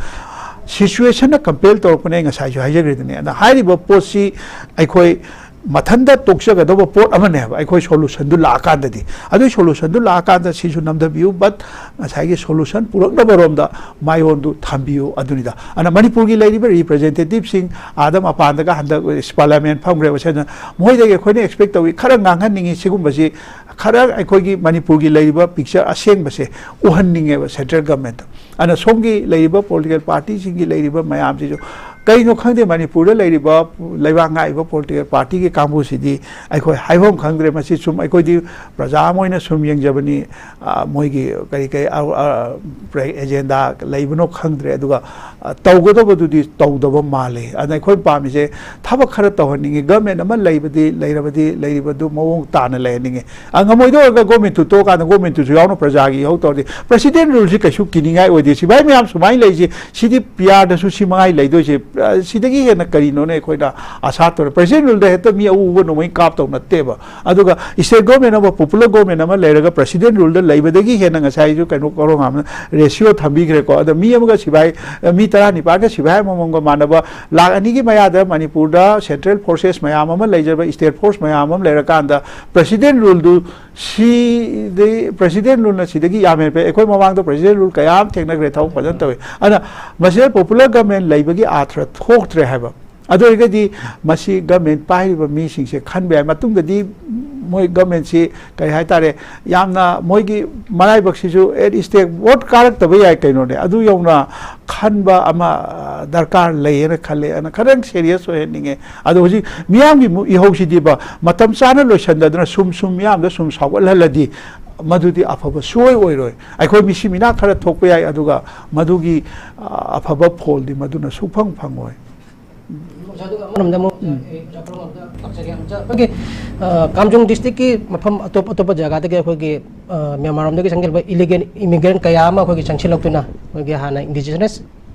ꯁꯤꯆꯨꯋꯦꯁꯟꯅ ꯀꯝꯄꯦꯜ ꯇꯧꯔꯛꯄꯅꯦ, ꯑꯩ ꯉꯁꯥꯏꯁꯨ ꯍꯥꯏꯖꯈ꯭ꯔꯦꯗꯨꯅꯤ꯫ ꯑꯗ ꯍꯥꯏꯔꯤꯕ ꯄꯣꯠꯁꯤ ꯑꯩꯈꯣꯏ ꯃꯊꯟꯇ ꯇꯣꯛꯆꯒꯗꯧꯕ ꯄꯣꯠ ꯑꯃꯅꯦꯕ, ꯑꯩꯈꯣꯏ ꯁꯣꯂꯨꯁꯟꯗꯨ ꯂꯥꯛꯑꯀꯥꯟꯗꯗꯤ꯫ ꯑꯗꯨꯒꯤ ꯁꯣꯂꯨꯁꯟꯗꯨ ꯂꯥꯛꯑꯀꯥꯟꯗ ꯁꯤꯁꯨ ꯅꯝꯊꯕꯤꯌꯨ, ꯕꯠ ꯉꯁꯥꯏꯒꯤ ꯁꯣꯂꯨꯁꯟ ꯄꯨꯔꯛꯅꯕꯔꯣꯝꯗ ꯃꯥꯏꯑꯣꯟꯗꯨ ꯊꯝꯕꯤꯌꯨ, ꯑꯗꯨꯅꯤꯗ꯫ ꯑꯗꯨꯅ ꯃꯅꯤꯄꯨꯔꯒꯤ ꯂꯩꯔꯤꯕ ꯔꯤꯄ꯭ꯔꯖꯦꯟꯇꯦꯇꯤꯞꯁꯤꯡ ꯑꯥꯗ ꯃꯄꯥꯟꯗꯒ ꯍꯟꯗꯛ ꯄꯥꯔꯂꯤꯌꯥꯃꯦꯟ ꯐꯝꯈ꯭ꯔꯦꯕ, ꯁꯤꯗ ꯃꯣꯏꯗꯒꯤ ꯑꯩꯈꯣꯏꯅ ꯑꯦꯛꯁꯄꯦꯛ ꯇꯧꯏ, ꯈꯔ ꯉꯥꯡꯍꯟꯅꯤꯡꯉꯤ꯫ ꯁꯤꯒꯨꯝꯕꯁꯤ ꯈꯔ ꯑꯩꯈꯣꯏꯒꯤ ꯃꯅꯤꯄꯨꯔꯒꯤ ꯂꯩꯔꯤꯕ ꯄꯤꯛꯆꯔ ꯑꯁꯦꯡꯕꯁꯦ ꯎꯍꯟꯅꯤꯡꯉꯦꯕ ꯁꯦꯟꯇ꯭ꯔꯦꯜ ꯒꯃꯦꯟꯠꯇ꯫ ꯑꯗꯨꯅ ꯁꯣꯝꯒꯤ ꯂꯩꯔꯤꯕ ꯄꯣꯂꯤꯇꯤꯀꯦꯜ ꯄꯥꯔꯇꯤꯁꯤꯡꯒꯤ ꯂꯩꯔꯤꯕ ꯃꯌꯥꯝꯁꯤꯁꯨ ꯀꯩꯅꯣ ꯈꯪꯗꯦ, ꯃꯅꯤꯄꯨꯔꯗ ꯂꯩꯔꯤꯕ ꯂꯩꯕꯥꯛ ꯉꯥꯛꯏꯕ ꯄꯣꯂꯤꯇꯤꯀꯦꯜ ꯄꯥꯔꯇꯤꯒꯤ ꯀꯥꯡꯕꯨꯁꯤꯗꯤ ꯑꯩꯈꯣꯏ ꯍꯥꯏꯐꯝ ꯈꯪꯗ꯭ꯔꯦ꯫ ꯃꯁꯤ ꯁꯨꯝ ꯑꯩꯈꯣꯏꯗꯤ ꯄ꯭ꯔꯖꯥ ꯑꯃ ꯑꯣꯏꯅ ꯁꯨꯝ ꯌꯦꯡꯖꯕꯅꯤ꯫ ꯑ, ꯃꯣꯏꯒꯤ ꯀꯔꯤ ꯀꯔꯤ, ꯑ, ꯑ, ꯄ꯭ꯔꯦ-, ꯑꯦꯖꯦꯟꯗꯥ ꯂꯩꯕꯅꯣ ꯈꯪꯗ꯭ꯔꯦ꯫ ꯑꯗꯨꯒ, ꯑ, ꯇꯧꯒꯗꯕꯗꯨꯗꯤ ꯇꯧꯗꯕ ꯃꯥꯜꯂꯤ꯫ ꯑꯗꯨꯅ ꯑꯩꯈꯣꯏ ꯄꯥꯝꯃꯤꯁꯦ ꯊꯕꯛ ꯈꯔ ꯇꯧꯍꯟꯅꯤꯡꯉꯤ꯫ ꯒꯃꯦꯟ ꯑꯃ ꯂꯩꯕꯗꯤ, ꯂꯩꯔꯕꯗꯤ ꯂꯩꯔꯤꯕꯗꯨ ꯃꯑꯣꯡ ꯇꯥꯅ ꯂꯩꯍꯟꯅꯤꯡꯉꯤ꯫ ꯑ, ꯉꯝꯃꯣꯏꯗꯧꯔꯒ ꯒꯣꯔꯃꯦꯟꯇꯨ ꯇꯣꯛꯑꯀꯥꯟꯗ ꯒꯣꯔꯃꯦꯟꯇꯨꯁꯨ ꯌꯥꯎꯅ ꯄ꯭ꯔꯖꯥꯒꯤ ꯏꯍꯧ ꯇꯧꯔꯗꯤ, ꯄ꯭ꯔꯦꯁꯤꯗꯦꯟ ꯔꯨꯜꯁꯤ ꯀꯩꯁꯨ ꯀꯤꯅꯤꯡꯉꯥꯏ ꯑꯣꯏꯗꯦ꯫ ꯁꯤꯐꯥꯏ ꯃꯌꯥꯝ ꯁꯨꯃꯥꯏꯅ ꯂꯩꯔꯤꯁꯤ, ꯁꯤꯗꯤ ꯄꯤ ꯑꯥꯔꯗꯁꯨ ꯁꯤ ꯃꯉꯥꯏ ꯂꯩꯗꯣꯏꯁꯦ꯫ ꯑ, ꯁꯤꯗꯒꯤ ꯍꯦꯟꯅ ꯀꯔꯤꯅꯣꯅꯦ ꯑꯩꯈꯣꯏꯅ ꯑꯁꯥ ꯇꯧꯔꯦ? ꯄ꯭ꯔꯁꯤꯗꯦꯟ ꯔꯨꯜꯗ ꯍꯦꯛꯇ ꯃꯤ ꯑꯎ ꯑꯎꯕ ꯅꯣꯡꯃꯩ ꯀꯥꯞꯇꯧ ꯅꯠꯇꯦꯕ꯫ ꯑꯗꯨꯒ ꯁ꯭ꯇꯦꯠ ꯒꯣꯔꯃꯦꯟ ꯑꯃ, ꯄꯣꯄꯨꯂꯔ ꯒꯣꯔꯃꯦꯟ ꯑꯃ ꯂꯩꯔꯒ ꯄ꯭ꯔꯁꯤꯗꯦꯟ ꯔꯨꯜꯗ ꯂꯩꯕꯗꯒꯤ ꯍꯦꯟꯅ ꯉꯁꯥꯏꯁꯨ ꯀꯩꯅꯣ ꯀꯣꯔꯣꯉꯥꯝꯅ ꯔꯦꯁꯤꯌꯣ ꯊꯝꯕꯤꯈ꯭ꯔꯦꯀꯣ꯫ ꯑꯗ ꯃꯤ ꯑꯃꯒ ꯁꯤꯐꯥꯏ, ꯃꯤ ꯇꯔꯥꯅꯤꯄꯥꯜꯒ ꯁꯤꯐꯥꯏ ꯑꯃꯃꯝꯒ ꯃꯥꯟꯅꯕ ꯂꯥꯛ ꯑꯅꯤꯒꯤ ꯃꯌꯥꯗ ꯃꯅꯤꯄꯨꯔꯗ ꯁꯦꯟꯇ꯭ꯔꯦꯜ ꯐꯣꯔꯁꯦꯁ ꯃꯌꯥꯝ ꯑꯃ ꯂꯩꯖꯕ, ꯁ꯭ꯇꯦꯠ ꯐꯣꯔꯁ ꯃꯌꯥꯝ ꯑꯃ ꯂꯩꯔꯀꯥꯟꯗ ꯄ꯭ꯔꯁꯤꯗꯦꯟ ꯔꯨꯜꯗꯨ ꯁꯤꯗꯤ ꯄ꯭ꯔꯁꯤꯗꯦꯟ ꯔꯨꯜꯅ ꯁꯤꯗꯒꯤ ꯌꯥꯝ ꯍꯦꯟꯅ ꯐꯩ꯫ ꯑꯩꯈꯣꯏ ꯃꯃꯥꯡꯗ ꯄ꯭ꯔꯁꯤꯗꯦꯟ ꯔꯨꯜ ꯀꯌꯥ ꯑꯃ ꯊꯦꯡꯅꯈ꯭ꯔꯦ, ꯊꯕꯛ ꯐꯖꯅ ꯇꯧꯋꯤ꯫ ꯑꯗꯨꯅ ꯃꯁꯤꯗ ꯄꯣꯄꯨꯂꯔ ꯒꯃꯦꯟ ꯂꯩꯕꯒꯤ ꯑꯥꯔꯊ ꯊꯣꯛꯇ꯭ꯔꯦ ꯍꯥꯏꯕ꯫ ꯑꯗꯨ ꯑꯣꯏꯔꯒꯗꯤ ꯃꯁꯤ ꯒꯃꯦꯟ ꯄꯥꯏꯔꯤꯕ ꯃꯤꯁꯤꯡꯁꯦ ꯈꯟꯕ ꯌꯥꯏ꯫ ꯃꯇꯨꯡꯗꯗꯤ ꯃꯣꯏ ꯒꯃꯦꯟꯁꯤ ꯀꯔꯤ ꯍꯥꯏꯇꯥꯔꯦ, ꯌꯥꯝꯅ ꯃꯣꯏꯒꯤ ꯃꯔꯥꯏꯕꯛꯁꯤꯁꯨ ꯑꯦꯠ ꯁ꯭ꯇꯦꯛ ꯚꯣꯠ ꯀꯥꯔꯛꯇꯕ ꯌꯥꯏ ꯀꯩꯅꯣꯅꯦ, ꯑꯗꯨ ꯌꯧꯅ ꯈꯟꯕ ꯑꯃ, ꯑ, ꯗꯔꯀꯥꯔ ꯂꯩꯌꯦꯅ ꯈꯜꯂꯦ꯫ ꯑꯗꯨꯅ ꯈꯔꯪ ꯁꯦꯔꯤꯌꯁ ꯑꯣꯏꯍꯟꯅꯤꯡꯉꯦ꯫ ꯑꯗꯣ ꯍꯧꯖꯤꯛ ꯃꯤꯌꯥꯝꯒꯤ ꯃꯨ-, ꯏꯍꯧꯁꯤꯗꯤꯕ ꯃꯇꯝ ꯆꯥꯅ ꯂꯣꯏꯁꯤꯟꯗꯗꯅ ꯁꯨꯝ ꯁꯨꯝ ꯃꯤꯌꯥꯝꯗ ꯁꯨꯝ ꯁꯥꯎꯒꯠꯍꯜꯂꯗꯤ ꯃꯗꯨꯗꯤ ꯑꯐꯕ ꯁꯨꯡꯑꯣꯏ ꯑꯣꯏꯔꯣꯏ꯫ ꯑꯩꯈꯣꯏ ꯃꯤꯁꯤ ꯃꯤꯅꯥ ꯈꯔ ꯊꯣꯛꯄ ꯌꯥꯏ, ꯑꯗꯨꯒ ꯃꯗꯨꯒꯤ, ꯑ, ꯑꯐꯕ ꯐꯣꯜꯗꯤ ꯃꯗꯨꯅ ꯁꯨꯡꯐꯪ ꯐꯪꯉꯣꯏ꯫ ꯑꯣꯖꯥ, ꯑꯗꯨꯒ ꯑꯃꯔꯣꯝꯗ ꯑꯃꯨꯛ, ꯎꯝ꯫ ꯑꯩ ꯑꯣꯖꯥ ꯄ꯭ꯔꯣꯝ ꯑꯝꯇ ꯂꯥꯛꯆꯒꯦ꯫ ꯑꯣꯖꯥ, ꯑꯩꯈꯣꯏꯒꯤ, ꯑ, ꯀꯥꯝꯖꯣꯡ ꯗꯤꯁꯇ꯭ꯔꯤꯛꯀꯤ ꯃꯐꯝ ꯑꯇꯣꯞ ꯑꯇꯣꯞꯄ ꯖꯒꯥꯗꯒꯤ ꯑꯩꯈꯣꯏꯒꯤ, ꯑ, ꯃ꯭ꯌꯥꯟꯃꯥꯔ ꯔꯣꯝꯗꯒꯤ ꯆꯪꯁꯤꯜꯂꯛꯄ ꯏꯂꯤꯒꯦꯜ ꯏꯃꯤꯒ꯭ꯔꯦꯟ ꯀꯌꯥ ꯑꯃ ꯑꯩꯈꯣꯏꯒꯤ ꯆꯪꯁꯤꯜꯂꯛꯇꯨꯅ ꯑꯩꯈꯣꯏꯒꯤ ꯍꯥꯟꯅ ꯏꯟꯗꯤꯖꯤꯅꯁ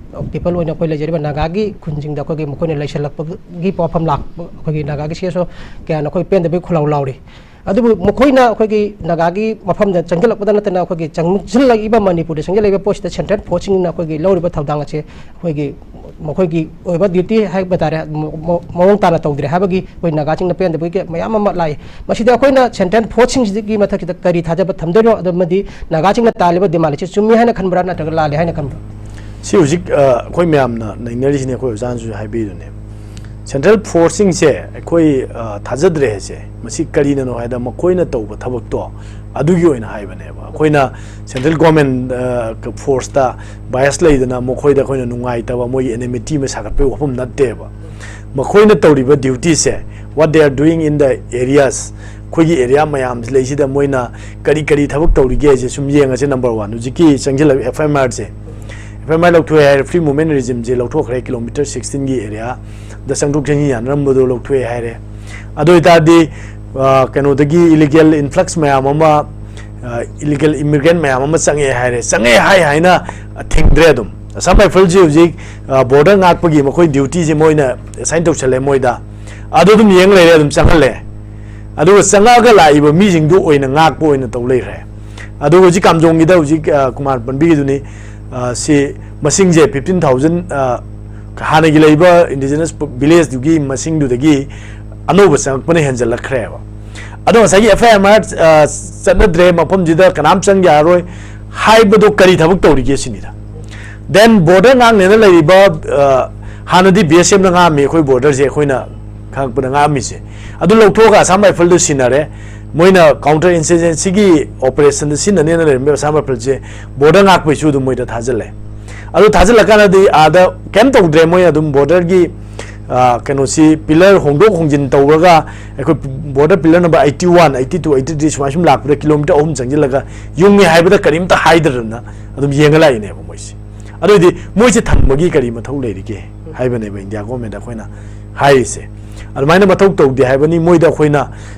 ꯄꯤꯄꯜ ꯑꯣꯏꯅ ꯑꯩꯈꯣꯏ ꯂꯩꯖꯔꯤꯕ ꯅꯥꯒꯥꯒꯤ ꯈꯨꯟꯁꯤꯡꯗ ꯑꯩꯈꯣꯏꯒꯤ ꯃꯈꯣꯏꯅ ꯂꯩꯁꯜꯂꯛꯄꯒꯤ ꯋꯥꯐꯝ ꯂꯥꯛꯄ, ꯑꯩꯈꯣꯏꯒꯤ ꯅꯥꯒꯥꯒꯤ ꯁꯤ ꯑꯦꯁ ꯑꯣ ꯀꯌꯥꯅ ꯑꯩꯈꯣꯏ ꯄꯦꯟꯗꯕꯒꯤ ꯈꯣꯜꯂꯥꯎ ꯂꯥꯎꯔꯤ꯫ ꯑꯗꯨꯕꯨ ꯃꯈꯣꯏꯅ ꯑꯩꯈꯣꯏꯒꯤ ꯅꯥꯒꯥꯒꯤ ꯃꯐꯝꯗ ꯆꯪꯁꯤꯜꯂꯛꯄꯗ ꯅꯠꯇꯅ ꯑꯩꯈꯣꯏꯒꯤ ꯆꯪꯁꯤꯜꯂꯛꯏꯕ ꯃꯅꯤꯄꯨꯔꯗ ꯆꯪꯁꯤꯜꯂꯛꯏꯕ ꯄꯣꯠꯁꯤꯗ ꯁꯦꯟꯇ꯭ꯔꯦꯜ ꯐꯣꯔꯁꯁꯤꯡꯅ ꯑꯩꯈꯣꯏꯒꯤ ꯂꯧꯔꯤꯕ ꯊꯧꯗꯥꯡ ꯑꯁꯦ ꯑꯩꯈꯣꯏꯒꯤ ꯃꯈꯣꯏꯒꯤ ꯑꯣꯏꯕ ꯗ꯭ꯌꯨꯇꯤ ꯍꯥꯏꯕ ꯇꯥꯔꯦ, ꯃ-, ꯃ-, ꯃꯑꯣꯡ ꯇꯥꯅ ꯇꯧꯗ꯭ꯔꯦ ꯍꯥꯏꯕꯒꯤ ꯑꯩꯈꯣꯏ ꯅꯥꯒꯥꯁꯤꯡꯅ ꯄꯦꯟꯗꯕꯒꯤ ꯃꯌꯥꯝ ꯑꯃ ꯂꯥꯛꯏ꯫ ꯃꯁꯤꯗ ꯑꯩꯈꯣꯏꯅ ꯁꯦꯟꯇ꯭ꯔꯦꯜ ꯐꯣꯔꯁꯁꯤꯡꯁꯤꯒꯤ ꯃꯊꯛꯁꯤꯗ ꯀꯔꯤ ꯊꯥꯖꯕ ꯊꯝꯗꯣꯏꯅꯣ, ꯑꯗꯨ ꯑꯃꯗꯤ ꯅꯥꯒꯥꯁꯤꯡꯅ ꯇꯥꯜꯂꯤꯕ ꯗꯤꯃꯥꯟ ꯑꯁꯤ ꯆꯨꯝꯃꯤ ꯍꯥꯏꯅ ꯈꯟꯕ꯭ꯔꯥ ꯅꯠꯇ꯭ꯔꯒ ꯂꯥꯜꯂꯤ ꯍꯥꯏꯅ ꯈꯟꯕ꯭ꯔꯥ? ꯁꯤ ꯍꯧꯖꯤꯛ, ꯑ, ꯑꯩꯈꯣꯏ ꯃꯌꯥꯝꯅ ꯅꯩꯅꯔꯤꯁꯤꯅꯦ, ꯑꯩꯈꯣꯏ ꯑꯣꯖꯥꯅꯁꯨ ꯍꯥꯏꯕꯤꯗꯨꯅꯦ꯫ ꯁꯦꯟꯇ꯭ꯔꯦꯜ ꯐꯣꯔꯁꯁꯤꯡꯁꯦ ꯑꯩꯈꯣꯏ, ꯑ, ꯊꯥꯖꯗ꯭ꯔꯦ ꯍꯥꯏꯁꯦ, ꯃꯁꯤ ꯀꯔꯤꯅꯅꯣ ꯍꯥꯏꯗ ꯃꯈꯣꯏꯅ ꯇꯧꯕ ꯊꯕꯛꯇꯣ ꯑꯗꯨꯒꯤ ꯑꯣꯏꯅ ꯍꯥꯏꯕꯅꯦꯕ꯫ ꯑꯩꯈꯣꯏꯅ ꯁꯦꯟꯇ꯭ꯔꯦꯜ ꯒꯣꯔꯃꯦꯟ, ꯑ, ꯐꯣꯔꯁꯇ ꯕꯥꯏꯁ ꯂꯩꯗꯅ ꯃꯈꯣꯏꯗ ꯑꯩꯈꯣꯏꯅ ꯅꯨꯡꯉꯥꯏꯇꯕ, ꯃꯣꯏꯒꯤ ꯑꯦꯅꯤꯃꯤꯇꯤ ꯑꯃ ꯁꯥꯒꯠꯄꯒꯤ ꯋꯥꯐꯝ ꯅꯠꯇꯦꯕ꯫ ꯃꯈꯣꯏꯅ ꯇꯧꯔꯤꯕ ꯗ꯭ꯌꯨꯇꯤꯁꯦ, what they are doing in the areas, ꯑꯩꯈꯣꯏꯒꯤ ꯑꯦꯔꯤꯌꯥ ꯃꯌꯥꯝ ꯂꯩꯁꯤꯗ ꯃꯣꯏꯅ ꯀꯔꯤ ꯀꯔꯤ ꯊꯕꯛ ꯇꯧꯔꯤꯒꯦ ꯍꯥꯏꯁꯦ ꯁꯨꯝ ꯌꯦꯡꯉꯁꯦ꯫ ꯅꯝꯕꯔ ꯋꯥꯟ, ꯍꯧꯖꯤꯛꯀꯤ ꯆꯪꯁꯤꯜꯂꯛ ꯑꯦꯐ ꯑꯦꯝ ꯑꯥꯔꯁꯦ, ꯑꯦꯐ ꯑꯦꯝ ꯑꯥꯔ ꯂꯧꯊꯣꯛꯑꯦ ꯍꯥꯏꯔꯦ, ꯐ꯭ꯔꯤ ꯃꯨꯚꯃꯦꯟ ꯔꯤꯖꯤꯝꯁꯦ ꯂꯧꯊꯣꯛꯈ꯭ꯔꯦ, ꯀꯤꯂꯣꯃꯤꯇꯔ ꯁꯤꯛꯁꯇꯤꯟꯒꯤ ꯑꯦꯔꯤꯌꯥꯗ ꯆꯪꯊꯣꯛ ꯆꯪꯁꯤꯟ ꯌꯥꯅꯔꯝꯕꯗꯣ ꯂꯧꯊꯣꯛꯑꯦ ꯍꯥꯏꯔꯦ꯫ ꯑꯗꯨ ꯑꯣꯏꯇꯥꯔꯗꯤ, ꯑ, ꯀꯩꯅꯣꯗꯒꯤ ꯏꯂꯤꯒꯦꯜ ꯏꯟꯐ꯭ꯂꯛꯁ ꯃꯌꯥꯝ ꯑꯃ, ꯏꯂꯤꯒꯦꯜ ꯏꯃꯤꯒ꯭ꯔꯦꯟ ꯃꯌꯥꯝ ꯑꯃ ꯆꯪꯉꯛꯑꯦ ꯍꯥꯏꯔꯦ, ꯆꯪꯉꯛꯑꯦ ꯍꯥꯏ ꯍꯥꯏꯅ ꯊꯤꯡꯗ꯭ꯔꯦ ꯑꯗꯨꯝ꯫ ꯑꯁꯥꯝ ꯔꯥꯏꯐꯜꯁꯤ ꯍꯧꯖꯤꯛ ꯕꯣꯔꯗꯔ ꯉꯥꯛꯄꯒꯤ ꯃꯈꯣꯏ ꯗ꯭ꯌꯨꯇꯤꯁꯤ ꯃꯣꯏꯅ ꯑꯦꯁꯥꯏꯟ ꯇꯧꯁꯜꯂꯦ ꯃꯣꯏꯗ꯫ ꯑꯗꯨ ꯑꯗꯨꯝ ꯌꯦꯡ ꯂꯩꯔꯦ, ꯑꯗꯨꯝ ꯆꯪꯍꯜꯂꯦ꯫ ꯑꯗꯨꯒ ꯆꯪꯉꯛꯑꯒ ꯂꯥꯛꯏꯕ ꯃꯤꯁꯤꯡꯗꯨ ꯑꯣꯏꯅ ꯉꯥꯛꯄ ꯑꯣꯏꯅ ꯇꯧ ꯂꯩꯈ꯭ꯔꯦ꯫ ꯑꯗꯨꯒ ꯍꯧꯖꯤꯛ ꯀꯥꯝꯖꯣꯡꯒꯤꯗ ꯍꯧꯖꯤꯛ ꯀꯨꯃꯥꯔ ꯄꯟꯕꯤꯒꯤꯗꯨꯅꯤ꯫ ꯁꯤ ꯃꯁꯤꯡꯁꯦ ꯐꯤꯐꯇꯤꯟ ꯊꯥꯎꯖꯟ, ꯍꯥꯟꯅꯒꯤ ꯂꯩꯕ ꯏꯟꯗꯤꯖꯤꯅꯁ ꯚꯤꯂꯦꯖꯇꯨꯒꯤ ꯃꯁꯤꯡꯗꯨꯗꯒꯤ ꯑꯅꯧꯕ ꯆꯪꯉꯛꯄꯅ ꯍꯦꯟꯖꯜꯂꯛꯈ꯭ꯔꯦꯕ꯫ ꯑꯗꯣ ꯉꯁꯥꯏꯒꯤ ꯑꯦꯐ ꯑꯥꯏ ꯑꯥꯔ ꯆꯠꯅꯗ꯭ꯔꯦ, ꯃꯐꯝꯁꯤꯗ ꯀꯅꯥꯝ ꯆꯪ ꯌꯥꯔꯣꯏ ꯍꯥꯏꯕꯗꯣ ꯀꯔꯤ ꯊꯕꯛ ꯇꯧꯔꯤꯒꯦ ꯁꯤꯅꯤꯗ꯫ ꯗꯦꯟ ꯕꯣꯔꯗꯔ ꯉꯥꯛꯅꯦꯅ ꯂꯩꯔꯤꯕ, ꯍꯥꯟꯅꯗꯤ ꯕꯤ ꯑꯦꯁ ꯑꯦꯐꯅ ꯉꯥꯛꯑꯝꯃꯤ ꯑꯩꯈꯣꯏ ꯕꯣꯔꯗꯔꯁꯦ, ꯑꯩꯈꯣꯏꯅ ꯈꯪꯉꯛꯄꯗ ꯉꯥꯛꯑꯝꯃꯤꯁꯦ꯫ ꯑꯗꯨ ꯂꯧꯊꯣꯛꯑꯒ ꯑꯁꯥꯝ ꯔꯥꯏꯐꯜꯗ ꯁꯤꯟꯅꯔꯦ꯫ ꯃꯣꯏꯅ ꯀꯥꯎꯟꯇꯔ ꯏꯟꯁꯔꯖꯦꯟꯁꯤꯒꯤ ꯑꯣꯄꯔꯦꯁꯟꯗ ꯁꯤꯖꯤꯟꯅꯅꯦꯅ ꯂꯩꯔꯝꯃꯤꯕ ꯑꯁꯥꯝ ꯔꯥꯏꯐꯜꯁꯦ ꯕꯣꯔꯗꯔ ꯉꯥꯛꯄꯩꯁꯨ ꯑꯗꯨꯝ ꯃꯣꯏꯗ ꯊꯥꯖꯤꯜꯂꯦ꯫ ꯑꯗꯨ ꯊꯥꯖꯤꯜꯂꯀꯥꯟꯗꯗꯤ ꯑꯥꯗ ꯀꯩꯝ ꯇꯧꯗ꯭ꯔꯦ, ꯃꯣꯏ ꯑꯗꯨꯝ ꯕꯣꯔꯗꯔꯒꯤ ꯀꯩꯅꯣꯁꯤ ꯄꯤꯂꯔ ꯍꯣꯡꯗꯣꯛ ꯍꯣꯡꯖꯤꯟ ꯇꯧꯔꯒ ꯑꯩꯈꯣꯏ border pillar number eighty one, eighty two, eighty three ꯁꯨꯃꯥꯏ ꯁꯨꯝ ꯂꯥꯛꯄꯗ ꯀꯤꯂꯣꯃꯤꯇꯔ ꯑꯍꯨꯝ ꯆꯪꯁꯤꯜꯂꯒ ꯌꯨꯡꯉꯦ ꯍꯥꯏꯕꯗ ꯀꯔꯤꯝꯇ ꯍꯥꯏꯗꯗꯅ ꯑꯗꯨꯝ ꯌꯦꯡꯉ ꯂꯥꯛꯏꯅꯦꯕ ꯃꯣꯏꯁꯦ꯫ ꯑꯗꯨꯑꯣꯏꯗꯤ ꯃꯣꯏꯁꯦ ꯊꯝꯕꯒꯤ ꯀꯔꯤ ꯃꯊꯧ ꯂꯩꯔꯤꯒꯦ ꯍꯥꯏꯕꯅꯦꯕ ꯏꯟꯗꯤꯌꯥ ꯒꯣꯔꯃꯦꯟꯗ ꯑꯩꯈꯣꯏꯅ ꯍꯥꯏꯔꯤꯁꯦ꯫ ꯑꯗꯨꯃꯥꯏꯅ ꯃꯊꯧ ꯇꯧꯗꯦ ꯍꯥꯏꯕꯅꯤ꯫ ꯃꯣꯏꯗ ꯑꯩꯈꯣꯏꯅ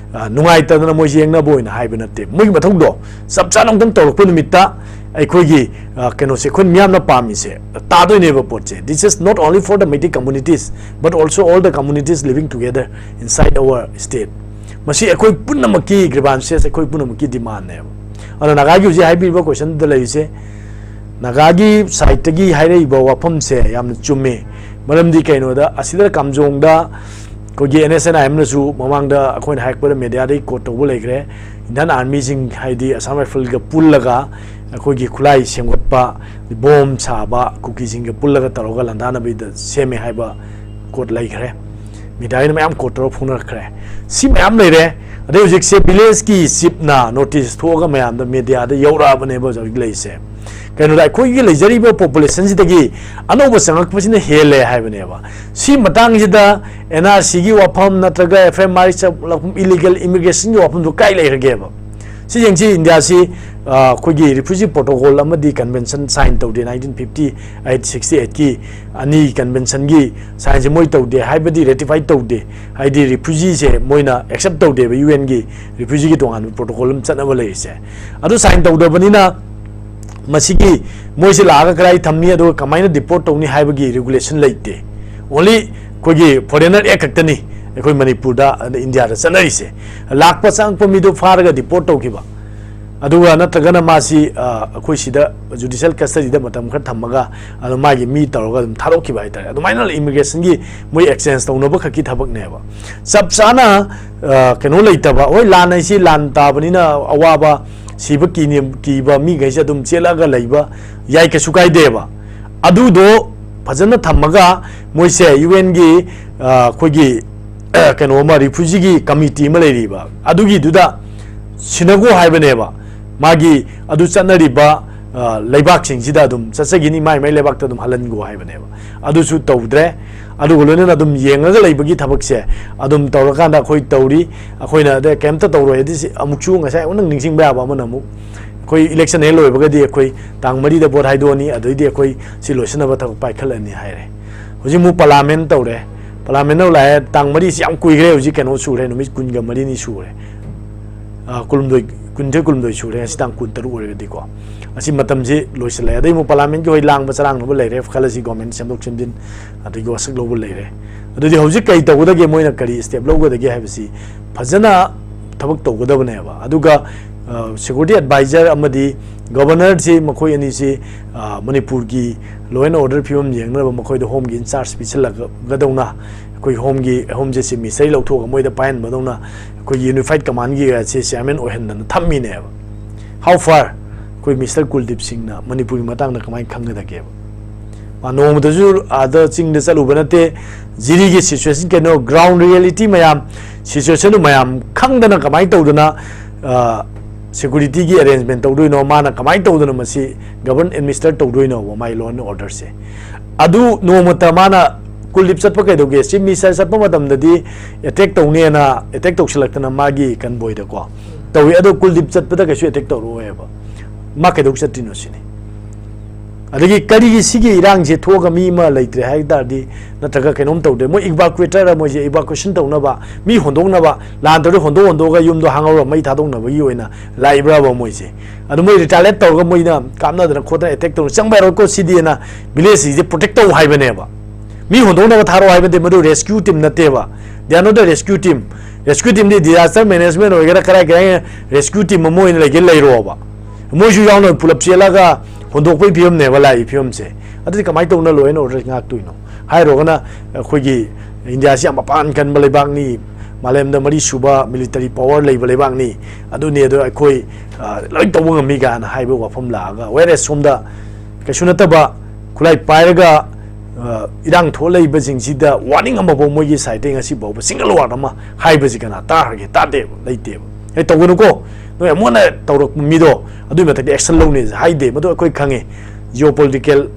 ꯅꯨꯡꯉꯥꯏꯇꯗꯅ ꯃꯣꯏꯁꯦ ꯌꯦꯡꯅꯕ ꯑꯣꯏꯅ ꯍꯥꯏꯕ ꯅꯠꯇꯦ꯫ ꯃꯣꯏꯒꯤ ꯃꯊꯧꯗꯣ ꯆꯞ ꯆꯥꯅ ꯑꯃꯨꯛꯇꯪ ꯇꯧꯔꯛꯄ ꯅꯨꯃꯤꯠꯇ ꯑꯩꯈꯣꯏꯒꯤ ꯀꯩꯅꯣꯁꯦ ꯑꯩꯈꯣꯏ ꯃꯤꯌꯥꯝꯅ ꯄꯥꯝꯃꯤꯁꯦ ꯇꯥꯗꯣꯏꯅꯦꯕ ꯄꯣꯠꯁꯦ꯫ This is not only for the Meitei communities but also all the communities living together inside our state. ꯃꯁꯤ ꯑꯩꯈꯣꯏ ꯄꯨꯝꯅꯃꯛꯀꯤ grievances, ꯑꯩꯈꯣꯏ ꯄꯨꯝꯅꯃꯛꯀꯤ demandꯅꯦꯕ꯫ ꯑꯗꯣ ꯅꯥꯒꯥꯒꯤ ꯍꯧꯖꯤꯛ ꯍꯥꯏꯕꯤꯔꯤꯕ questionꯗ ꯂꯩꯔꯤꯁꯦ, ꯅꯥꯒꯥꯒꯤ sideꯇꯒꯤ ꯍꯥꯏꯔꯛꯏꯕ ꯋꯥꯐꯝꯁꯦ ꯌꯥꯝꯅ ꯆꯨꯝꯃꯤ꯫ ꯃꯔꯝꯗꯤ ꯀꯩꯅꯣꯗ ꯑꯁꯤꯗ ꯀꯥꯝꯖꯣꯡꯗ ꯑꯩꯈꯣꯏꯒꯤ ꯑꯦꯟ ꯑꯦꯁ ꯑꯦꯟ ꯑꯥꯏ ꯑꯦꯝꯅꯁꯨ ꯃꯃꯥꯡꯗ ꯑꯩꯈꯣꯏꯅ ꯍꯥꯏꯔꯛꯄꯗ mediaꯗꯒꯤ quote ꯇꯧꯕ ꯂꯩꯈ꯭ꯔꯦ꯫ Indian Armyꯁꯤꯡ ꯍꯥꯏꯗꯤ Assam Rifleꯒ ꯄꯨꯜꯂꯒ ꯑꯩꯈꯣꯏꯒꯤ ꯈꯨꯠꯂꯥꯏ ꯁꯦꯝꯒꯠꯄ, ꯕꯣꯝ ꯁꯥꯕ, ꯀꯨꯀꯤꯁꯤꯡꯒ ꯄꯨꯜꯂꯒ ꯇꯧꯔꯒ ꯂꯥꯟꯗꯥꯅꯕꯒꯤꯗ ꯁꯦꯝꯃꯦ ꯍꯥꯏꯕ quote ꯂꯩꯈ꯭ꯔꯦ꯫ Mediaꯒꯤꯅ ꯃꯌꯥꯝ quote ꯇꯧꯔꯒ ꯐꯣꯡꯅꯔꯛꯈ꯭ꯔꯦ꯫ ꯁꯤ ꯃꯌꯥꯝ ꯂꯩꯔꯦ꯫ ꯑꯗꯩ ꯍꯧꯖꯤꯛꯁꯦ villageꯀꯤ chiefꯅ notice ꯊꯣꯛꯑꯒ ꯃꯌꯥꯝꯗ mediaꯗ ꯌꯧꯔꯛꯑꯕꯅꯦꯕ ꯍꯧꯖꯤꯛ ꯂꯩꯔꯤꯁꯦ꯫ ꯀꯩꯅꯣꯗ ꯑꯩꯈꯣꯏꯒꯤ ꯂꯩꯖꯔꯤꯕ populationꯁꯤꯗꯒꯤ ꯑꯅꯧꯕ ꯆꯪꯉꯛꯄꯁꯤꯅ ꯍꯦꯜꯂꯦ ꯍꯥꯏꯕꯅꯦꯕ꯫ ꯁꯤ ꯃꯇꯥꯡꯁꯤꯗ ꯑꯦꯟ ꯑꯥꯔ ꯁꯤꯒꯤ ꯋꯥꯐꯝ ꯅꯠꯇ꯭ꯔꯒ ꯑꯦꯐ ꯑꯥꯏ ꯑꯥꯔ ꯆꯠꯂꯛꯐꯝ, illegal immigrationꯒꯤ ꯋꯥꯐꯝꯗꯣ ꯀꯥꯏ ꯂꯩꯔꯒꯦꯕ? ꯁꯤ ꯌꯦꯡꯁꯤ, ꯏꯟꯗꯤꯌꯥꯁꯤ ꯑꯩꯈꯣꯏꯒꯤ refugee protocol ꯑꯃꯗꯤ convention sign ꯇꯧꯗꯦ꯫ Nineteen fifty eight, sixty eightꯀꯤ ꯑꯅꯤ conventionꯒꯤ signꯁꯦ ꯃꯣꯏ ꯇꯧꯗꯦ, ꯍꯥꯏꯕꯗꯤ ratify ꯇꯧꯗꯦ, ꯍꯥꯏꯗꯤ refugeeꯁꯦ ꯃꯣꯏꯅ accept ꯇꯧꯗꯦꯕ꯫ UNꯒꯤ refugeeꯒꯤ ꯇꯣꯉꯥꯟꯕ protocol ꯑꯃ ꯆꯠꯅꯕ ꯂꯩꯔꯤꯁꯦ꯫ ꯑꯗꯨ sign ꯇꯧꯗꯕꯅꯤꯅ ꯃꯁꯤꯒꯤ ꯃꯣꯏꯁꯦ ꯂꯥꯛꯑꯒ ꯀꯗꯥꯏ ꯊꯝꯅꯤ, ꯑꯗꯨꯒ ꯀꯃꯥꯏꯅ deport ꯇꯧꯅꯤ ꯍꯥꯏꯕꯒꯤ regulation ꯂꯩꯇꯦ꯫ Only ꯑꯩꯈꯣꯏꯒꯤ foreigner act ꯈꯛꯇꯅꯤ ꯑꯩꯈꯣꯏ ꯃꯅꯤꯄꯨꯔꯗ, ꯑꯗ ꯏꯟꯗꯤꯌꯥꯗ ꯆꯠꯅꯔꯤꯁꯦ꯫ ꯂꯥꯛꯄ ꯆꯪꯉꯛꯄ ꯃꯤꯗꯨ ꯐꯥꯔꯒ deport ꯇꯧꯈꯤꯕ, ꯑꯗꯨꯒ ꯅꯠꯇ꯭ꯔꯒꯅ ꯃꯥꯁꯤ, ꯑ, ꯑꯩꯈꯣꯏ ꯁꯤꯗ judicial custody ꯗ ꯃꯇꯝ ꯈꯔ ꯊꯝꯃꯒ, ꯑꯗꯨ ꯃꯥꯒꯤ ꯃꯤ ꯇꯧꯔꯒ ꯑꯗꯨꯝ ꯊꯥꯗꯣꯛꯈꯤꯕ ꯍꯥꯏꯇꯥꯔꯦ꯫ ꯑꯗꯨꯃꯥꯏꯅ immigration ꯒꯤ ꯃꯣꯏ exchange ꯇꯧꯅꯕ ꯈꯛꯀꯤ ꯊꯕꯛꯅꯦꯕ꯫ ꯆꯞ ꯆꯥꯅ, ꯑ, ꯀꯩꯅꯣ ꯂꯩꯇꯕ, ꯍꯣꯏ, ꯂꯥꯟ ꯍꯥꯏꯁꯤ ꯂꯥꯟ ꯇꯥꯕꯅꯤꯅ ꯑꯋꯥꯕ, ꯁꯤꯕ ꯀꯤꯅꯤ-, ꯀꯤꯕ ꯃꯤꯈꯩꯁꯦ ꯑꯗꯨꯝ ꯆꯦꯜꯂꯛꯑꯒ ꯂꯩꯕ ꯌꯥꯏ, ꯀꯩꯁꯨ ꯀꯥꯏꯗꯦꯕ꯫ ꯑꯗꯨꯗꯣ ꯐꯖꯅ ꯊꯝꯃꯒ ꯃꯣꯏꯁꯦ UN ꯒꯤ, ꯑ, ꯑꯩꯈꯣꯏꯒꯤ, ꯑ, ꯀꯩꯅꯣ ꯑꯃ, refugee ꯒꯤ committee ꯑꯃ ꯂꯩꯔꯤꯕ, ꯑꯗꯨꯒꯤꯗꯨꯗ ꯁꯤꯟꯅꯒꯣ ꯍꯥꯏꯕꯅꯦꯕ꯫ ꯃꯥꯒꯤ ꯑꯗꯨ ꯆꯠꯅꯔꯤꯕ, ꯑ, ꯂꯩꯕꯥꯛꯁꯤꯡꯁꯤꯗ ꯑꯗꯨꯝ ꯆꯠꯆꯈꯤꯅꯤ, ꯃꯥꯏ ꯃꯥꯏ ꯂꯩꯕꯥꯛꯇ ꯑꯗꯨꯝ ꯍꯜꯍꯟꯒꯣ ꯍꯥꯏꯕꯅꯦꯕ꯫ ꯑꯗꯨꯁꯨ ꯇꯧꯗ꯭ꯔꯦ꯫ ꯑꯗꯨꯒ ꯂꯣꯏꯅꯅ ꯑꯗꯨꯝ ꯌꯦꯡꯉꯒ ꯂꯩꯕꯒꯤ ꯊꯕꯛꯁꯦ ꯑꯗꯨꯝ ꯇꯧꯔꯀꯥꯟꯗ ꯑꯩꯈꯣꯏ ꯇꯧꯔꯤ꯫ ꯑꯩꯈꯣꯏꯅ ꯑꯗ ꯀꯩꯝꯇ ꯇꯧꯔꯣꯏ ꯍꯥꯏꯗꯤ ꯁꯤ ꯑꯃꯨꯛꯁꯨ ꯉꯁꯥꯏ ꯑꯃꯨꯛ ꯅꯪ ꯅꯤꯡꯁꯤꯡꯕ ꯌꯥꯕ ꯑꯃꯅ ꯑꯃꯨꯛ ꯑꯩꯈꯣꯏ election ꯍꯦꯛ ꯂꯣꯏꯕꯒꯗꯤ ꯑꯩꯈꯣꯏ ꯇꯥꯡ ꯃꯔꯤꯗ vote ꯍꯥꯏꯗꯣꯛꯑꯅꯤ, ꯑꯗꯨꯗꯩꯗꯤ ꯑꯩꯈꯣꯏ ꯁꯤ ꯂꯣꯏꯁꯤꯟꯅꯕ ꯊꯕꯛ ꯄꯥꯏꯈꯠꯂꯅꯤ ꯍꯥꯏꯔꯦ꯫ ꯍꯧꯖꯤꯛ ꯑꯃꯨꯛ parliament ꯇꯧꯔꯦ꯫ Parliament ꯇꯧ ꯂꯥꯛꯑꯦ, ꯇꯥꯡ ꯃꯔꯤꯁꯤ ꯌꯥꯝ ꯀꯨꯏꯈ꯭ꯔꯦ, ꯍꯧꯖꯤꯛ ꯀꯩꯅꯣ ꯁꯨꯔꯦ, ꯅꯨꯃꯤꯠ ꯀꯨꯟꯒ ꯃꯔꯤꯅꯤ ꯁꯨꯔꯦ꯫ ꯑ, ꯀꯨꯟꯍꯨꯝꯗꯣꯏ, ꯀꯨꯟꯅꯤꯊꯣꯏ, ꯀꯨꯟꯍꯨꯝꯗꯣꯏ ꯁꯨꯔꯦ, ꯉꯁꯤ ꯇꯥꯡ ꯀꯨꯟꯇꯔꯨꯛ ꯑꯣꯏꯔꯒꯗꯤꯀꯣ꯫ ꯑꯁꯤ ꯃꯇꯝꯁꯤ ꯂꯣꯏꯁꯤꯜꯂꯛꯑꯦ꯫ ꯑꯗꯩ ꯑꯃꯨꯛ parliament ꯀꯤ ꯍꯣꯏ ꯂꯥꯡꯕ ꯆꯔꯥꯡꯅꯕ ꯂꯩꯔꯦ, ꯈꯜꯂꯁꯤ, government ꯁꯦꯝꯗꯣꯛ ꯁꯦꯝꯖꯤꯟ, ꯑꯗꯒꯤ ꯋꯥꯁꯛ ꯂꯧꯕ ꯂꯩꯔꯦ꯫ ꯑꯗꯨꯗꯤ ꯍꯧꯖꯤꯛ ꯀꯔꯤ ꯇꯧꯒꯗꯒꯦ, ꯃꯣꯏꯅ ꯀꯔꯤ step ꯂꯧꯒꯗꯒꯦ ꯍꯥꯏꯕꯁꯤ ꯐꯖꯅ ꯊꯕꯛ ꯇꯧꯒꯗꯕꯅꯦꯕ꯫ ꯑꯗꯨꯒ, ꯑ, security adviser ꯑꯃꯗꯤ governor ꯁꯤ, ꯃꯈꯣꯏ ꯑꯅꯤꯁꯤ, ꯑ, ꯃꯅꯤꯄꯨꯔꯒꯤ law and order ꯐꯤꯕꯝ ꯌꯦꯡꯅꯕ ꯃꯈꯣꯏꯗ home ꯒꯤ in charge ꯄꯤꯁꯤꯜꯂꯒꯗꯧꯅ, ꯑꯩꯈꯣꯏ home ꯒꯤ, home ꯁꯦ chief minister ꯗꯒꯤ ꯂꯧꯊꯣꯛꯑꯒ ꯃꯣꯏꯗ ꯄꯥꯏꯍꯟꯕꯗꯧꯅ ꯑꯩꯈꯣꯏꯒꯤ unified command ꯒꯤ ꯁꯤ chairman ꯑꯣꯏꯍꯟꯗꯅ ꯊꯝꯃꯤꯅꯦꯕ꯫ How far? ꯑꯩꯈꯣꯏ Mister ꯀꯨꯜꯗꯤꯞ ꯁꯤꯡꯅ ꯃꯅꯤꯄꯨꯔꯒꯤ ꯃꯇꯥꯡꯗ ꯀꯃꯥꯏꯅ ꯈꯪꯒꯗꯒꯦꯕ? ꯃꯥ ꯅꯣꯡꯃꯇꯁꯨ ꯑꯥꯗ ꯆꯤꯡꯗ ꯆꯠꯂꯨꯕ ꯅꯠꯇꯦ꯫ ꯖꯤꯔꯤꯒꯤ situation ꯀꯩꯅꯣ, ground reality ꯃꯌꯥꯝ, situation ꯗꯨ ꯃꯌꯥꯝ ꯈꯪꯗꯅ ꯀꯃꯥꯏꯅ ꯇꯧꯗꯅ, ꯑ, security ꯒꯤ arrangement ꯇꯧꯗꯣꯏꯅꯣ? ꯃꯥꯅ ꯀꯃꯥꯏꯅ ꯇꯧꯗꯅ ꯃꯁꯤ govern administer ꯇꯧꯗꯣꯏꯅꯣꯕ, my law and order ꯁꯦ? ꯑꯗꯨ ꯅꯣꯡꯃꯇ ꯃꯥꯅ ꯀꯨꯜꯗꯤꯞ ꯆꯠꯄ ꯀꯩꯗꯧꯒꯦ? Chief minister ꯆꯠꯄ ꯃꯇꯝꯗꯗꯤ attack ꯇꯧꯅꯦꯅ attack ꯇꯧꯁꯤꯜꯂꯛꯇꯅ ꯃꯥꯒꯤ convoy ꯗꯀꯣ ꯇꯧꯏ꯫ ꯑꯗꯣ ꯀꯨꯜꯗꯤꯞ ꯆꯠꯄꯗ ꯀꯩꯁꯨ attack ꯇꯧꯔꯛꯑꯣꯏꯕ꯫ ꯃꯥ ꯀꯩꯗꯧ ꯆꯠꯇ꯭ꯔꯤꯅꯣ ꯁꯤꯅꯤ꯫ ꯑꯗꯒꯤ ꯀꯔꯤꯒꯤ ꯁꯤꯒꯤ ꯏꯔꯥꯡꯁꯦ ꯊꯣꯛꯑꯒ ꯃꯤ ꯑꯃ ꯂꯩꯇ꯭ꯔꯦ ꯍꯥꯏ ꯇꯥꯔꯗꯤ, ꯅꯠꯇ꯭ꯔꯒ ꯀꯩꯅꯣꯝ ꯇꯧꯗ꯭ꯔꯦ, ꯃꯣꯏ evacuator ꯃꯣꯏꯁꯦ evacuation ꯇꯧꯅꯕ, ꯃꯤ ꯍꯣꯟꯗꯣꯛꯅꯕ, ꯂꯥꯟ ꯇꯧꯔꯗꯤ ꯍꯣꯟꯗꯣꯛ ꯍꯣꯟꯗꯣꯛꯑꯒ ꯌꯨꯝꯗꯣ ꯍꯥꯡꯍꯧꯔ ꯃꯩ ꯊꯥꯗꯣꯛꯅꯕꯒꯤ ꯑꯣꯏꯅ ꯂꯥꯛꯏꯕ꯭ꯔꯕ ꯃꯣꯏꯁꯦ? ꯑꯗꯨ ꯃꯣꯏ retaliate ꯇꯧꯔꯒ ꯃꯣꯏꯅ ꯀꯥꯞꯅꯗꯅ ꯈꯣꯠꯇꯅ attack ꯇꯧꯔ ꯆꯪꯕ ꯌꯥꯔꯣꯏꯀꯣ ꯁꯤꯗꯤꯅ village ꯁꯤꯡꯁꯦ protect ꯇꯧ ꯍꯥꯏꯕꯅꯦꯕ꯫ ꯃꯤ ꯍꯣꯟꯗꯣꯛꯅꯕ ꯊꯥꯔꯛꯑꯣ ꯍꯥꯏꯕ ꯅꯠꯇꯦ, ꯃꯗꯨ rescue team ꯅꯠꯇꯦꯕ꯫ They are not a rescue team. Rescue team D disaster management ꯑꯣꯏꯒꯦꯔꯥ, ꯀꯔꯥꯏ ꯀꯔꯥꯏ rescue team ꯑꯃ ꯑꯣꯏꯅ ꯂꯩꯒꯦ ꯂꯩꯔꯣꯕ꯫ ꯃꯣꯏꯁꯨ ꯌꯥꯎꯅ ꯄꯨꯂꯞ ꯆꯦꯜꯂꯒ ꯍꯣꯟꯗꯣꯛꯄꯒꯤ ꯐꯤꯕꯝꯅꯦꯕ ꯂꯥꯛꯏ ꯐꯤꯕꯝꯁꯦ꯫ ꯑꯗꯨꯗꯤ ꯀꯃꯥꯏꯅ ꯇꯧꯅ law and order ꯉꯥꯛꯇꯣꯏꯅꯣ? ꯍꯥꯏꯔꯨꯔꯒꯅ ꯑꯩꯈꯣꯏꯒꯤ ꯏꯟꯗꯤꯌꯥꯁꯤ ꯌꯥꯝ ꯃꯄꯥꯟ ꯀꯟꯕ ꯂꯩꯕꯥꯛꯅꯤ, ꯃꯥꯂꯦꯝꯗ ꯃꯔꯤ ꯁꯨꯕ military power ꯂꯩꯕ ꯂꯩꯕꯥꯛꯅꯤ, ꯑꯗꯨꯅꯤ, ꯑꯗꯣ ꯑꯩꯈꯣꯏ, ꯑ, ꯂꯣꯏ ꯇꯧꯕ ꯉꯝꯃꯤ ꯀꯥꯏꯅ ꯍꯥꯏꯕ ꯋꯥꯐꯝ ꯂꯥꯛꯑꯒ, whereas ꯁꯣꯝꯗ ꯀꯩꯁꯨ ꯅꯠꯇꯕ ꯈꯨꯠꯂꯥꯏ ꯄꯥꯏꯔꯒ, ꯑ, ꯏꯔꯥꯡ ꯊꯣꯛꯂꯛꯏꯕꯁꯤꯡꯁꯤꯗ warning ꯑꯃꯐꯥꯎ ꯃꯣꯏꯒꯤ side ꯇꯩ ꯉꯁꯤ ꯐꯥꯎꯕ single word ꯑꯃ ꯍꯥꯏꯕꯁꯤ ꯀꯅꯥ ꯇꯥꯈ꯭ꯔꯒꯦ? ꯇꯥꯗꯦꯕ, ꯂꯩꯇꯦꯕ꯫ "ꯑꯦ, ꯇꯧꯒꯅꯨꯀꯣ, ꯅꯣꯏ ꯑꯃꯨꯛ ꯍꯟꯅ ꯇꯧꯔꯛꯄ ꯃꯤꯗꯣ ꯑꯗꯨꯒꯤ ꯃꯊꯛꯇ action ꯂꯧꯅꯤ" ꯍꯥꯏꯗꯦ꯫ ꯃꯗꯨ ꯑꯩꯈꯣꯏ ꯈꯪꯉꯦ, geopolitical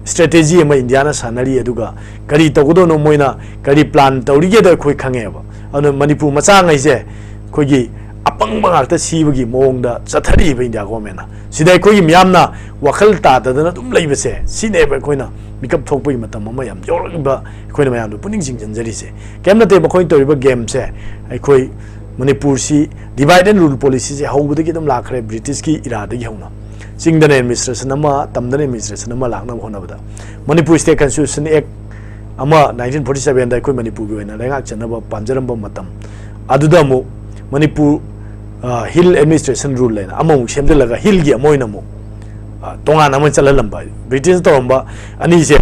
strategy ꯑꯃ ꯏꯟꯗꯤꯌꯥꯅ ꯁꯥꯟꯅꯔꯤ, ꯑꯗꯨꯒ ꯀꯔꯤ ꯇꯧꯒꯗꯧꯅꯣ, ꯃꯣꯏꯅ ꯀꯔꯤ plan ꯇꯧꯔꯤꯒꯦꯗꯣ ꯑꯩꯈꯣꯏ ꯈꯪꯉꯦꯕ꯫ ꯑꯗꯨꯅ ꯃꯅꯤꯄꯨꯔ ꯃꯆꯥꯉꯩꯁꯦ ꯑꯩꯈꯣꯏꯒꯤ ꯑꯄꯪꯕ ꯉꯥꯛꯇ ꯁꯤꯕꯒꯤ ꯃꯑꯣꯡꯗ ꯆꯠꯊꯔꯤꯕ ꯏꯟꯗꯤꯌꯥ government ꯅ꯫ ꯁꯤꯗ ꯑꯩꯈꯣꯏꯒꯤ ꯃꯤꯌꯥꯝꯅ ꯋꯥꯈꯜ ꯇꯥꯗꯗꯅ ꯑꯗꯨꯝ ꯂꯩꯕꯁꯦ, ꯁꯤꯅꯦꯕ ꯑꯩꯈꯣꯏꯅ ꯃꯤꯀꯞ ꯊꯣꯛꯄꯒꯤ ꯃꯇꯝ ꯑꯃ ꯌꯥꯝ ꯌꯧꯔꯛꯂꯤꯕ, ꯑꯩꯈꯣꯏꯅ ꯃꯌꯥꯝꯗ ꯄꯨꯛꯅꯤꯡ ꯆꯤꯡꯁꯤꯟꯖꯔꯤꯁꯦ꯫ ꯀꯔꯤꯝ ꯅꯠꯇꯦ, ꯃꯈꯣꯏꯅ ꯇꯧꯔꯤꯕ game ꯁꯦ꯫ ꯑꯩꯈꯣꯏ ꯃꯅꯤꯄꯨꯔꯁꯤ divide and rule policy ꯁꯦ ꯍꯧꯕꯗꯒꯤ ꯑꯗꯨꯝ ꯂꯥꯛꯈ꯭ꯔꯦ, British ꯀꯤ era ꯗꯒꯤ ꯍꯧꯅ꯫ ꯆꯤꯡꯗꯅ administration ꯑꯃ, ꯇꯝꯗꯅ administration ꯑꯃ ꯂꯥꯛꯅꯕ ꯍꯣꯠꯅꯕꯗ, Manipur State Constitution Act ꯑꯃ nineteen forty seven ꯗ ꯑꯩꯈꯣꯏ ꯃꯅꯤꯄꯨꯔꯒꯤ ꯑꯣꯏꯅ ꯂꯩꯉꯥꯛ ꯆꯠꯅꯕ ꯄꯥꯝꯖꯔꯝꯕ ꯃꯇꯝ ꯑꯗꯨꯗ ꯑꯃꯨꯛ ꯃꯅꯤꯄꯨꯔ, ꯑ, Hill Administration Rule ꯍꯥꯏꯅ ꯑꯃꯃꯨꯛ ꯁꯦꯝꯖꯤꯜꯂꯒ hill ꯒꯤ ꯑꯃ ꯑꯣꯏꯅ ꯑꯃꯨꯛ, ꯑ, ꯇꯣꯉꯥꯟꯅ ꯑꯃ ꯆꯠꯍꯜꯂꯝꯕ꯫ British ꯅ ꯇꯧꯔꯝꯕ ꯑꯅꯤꯁꯦ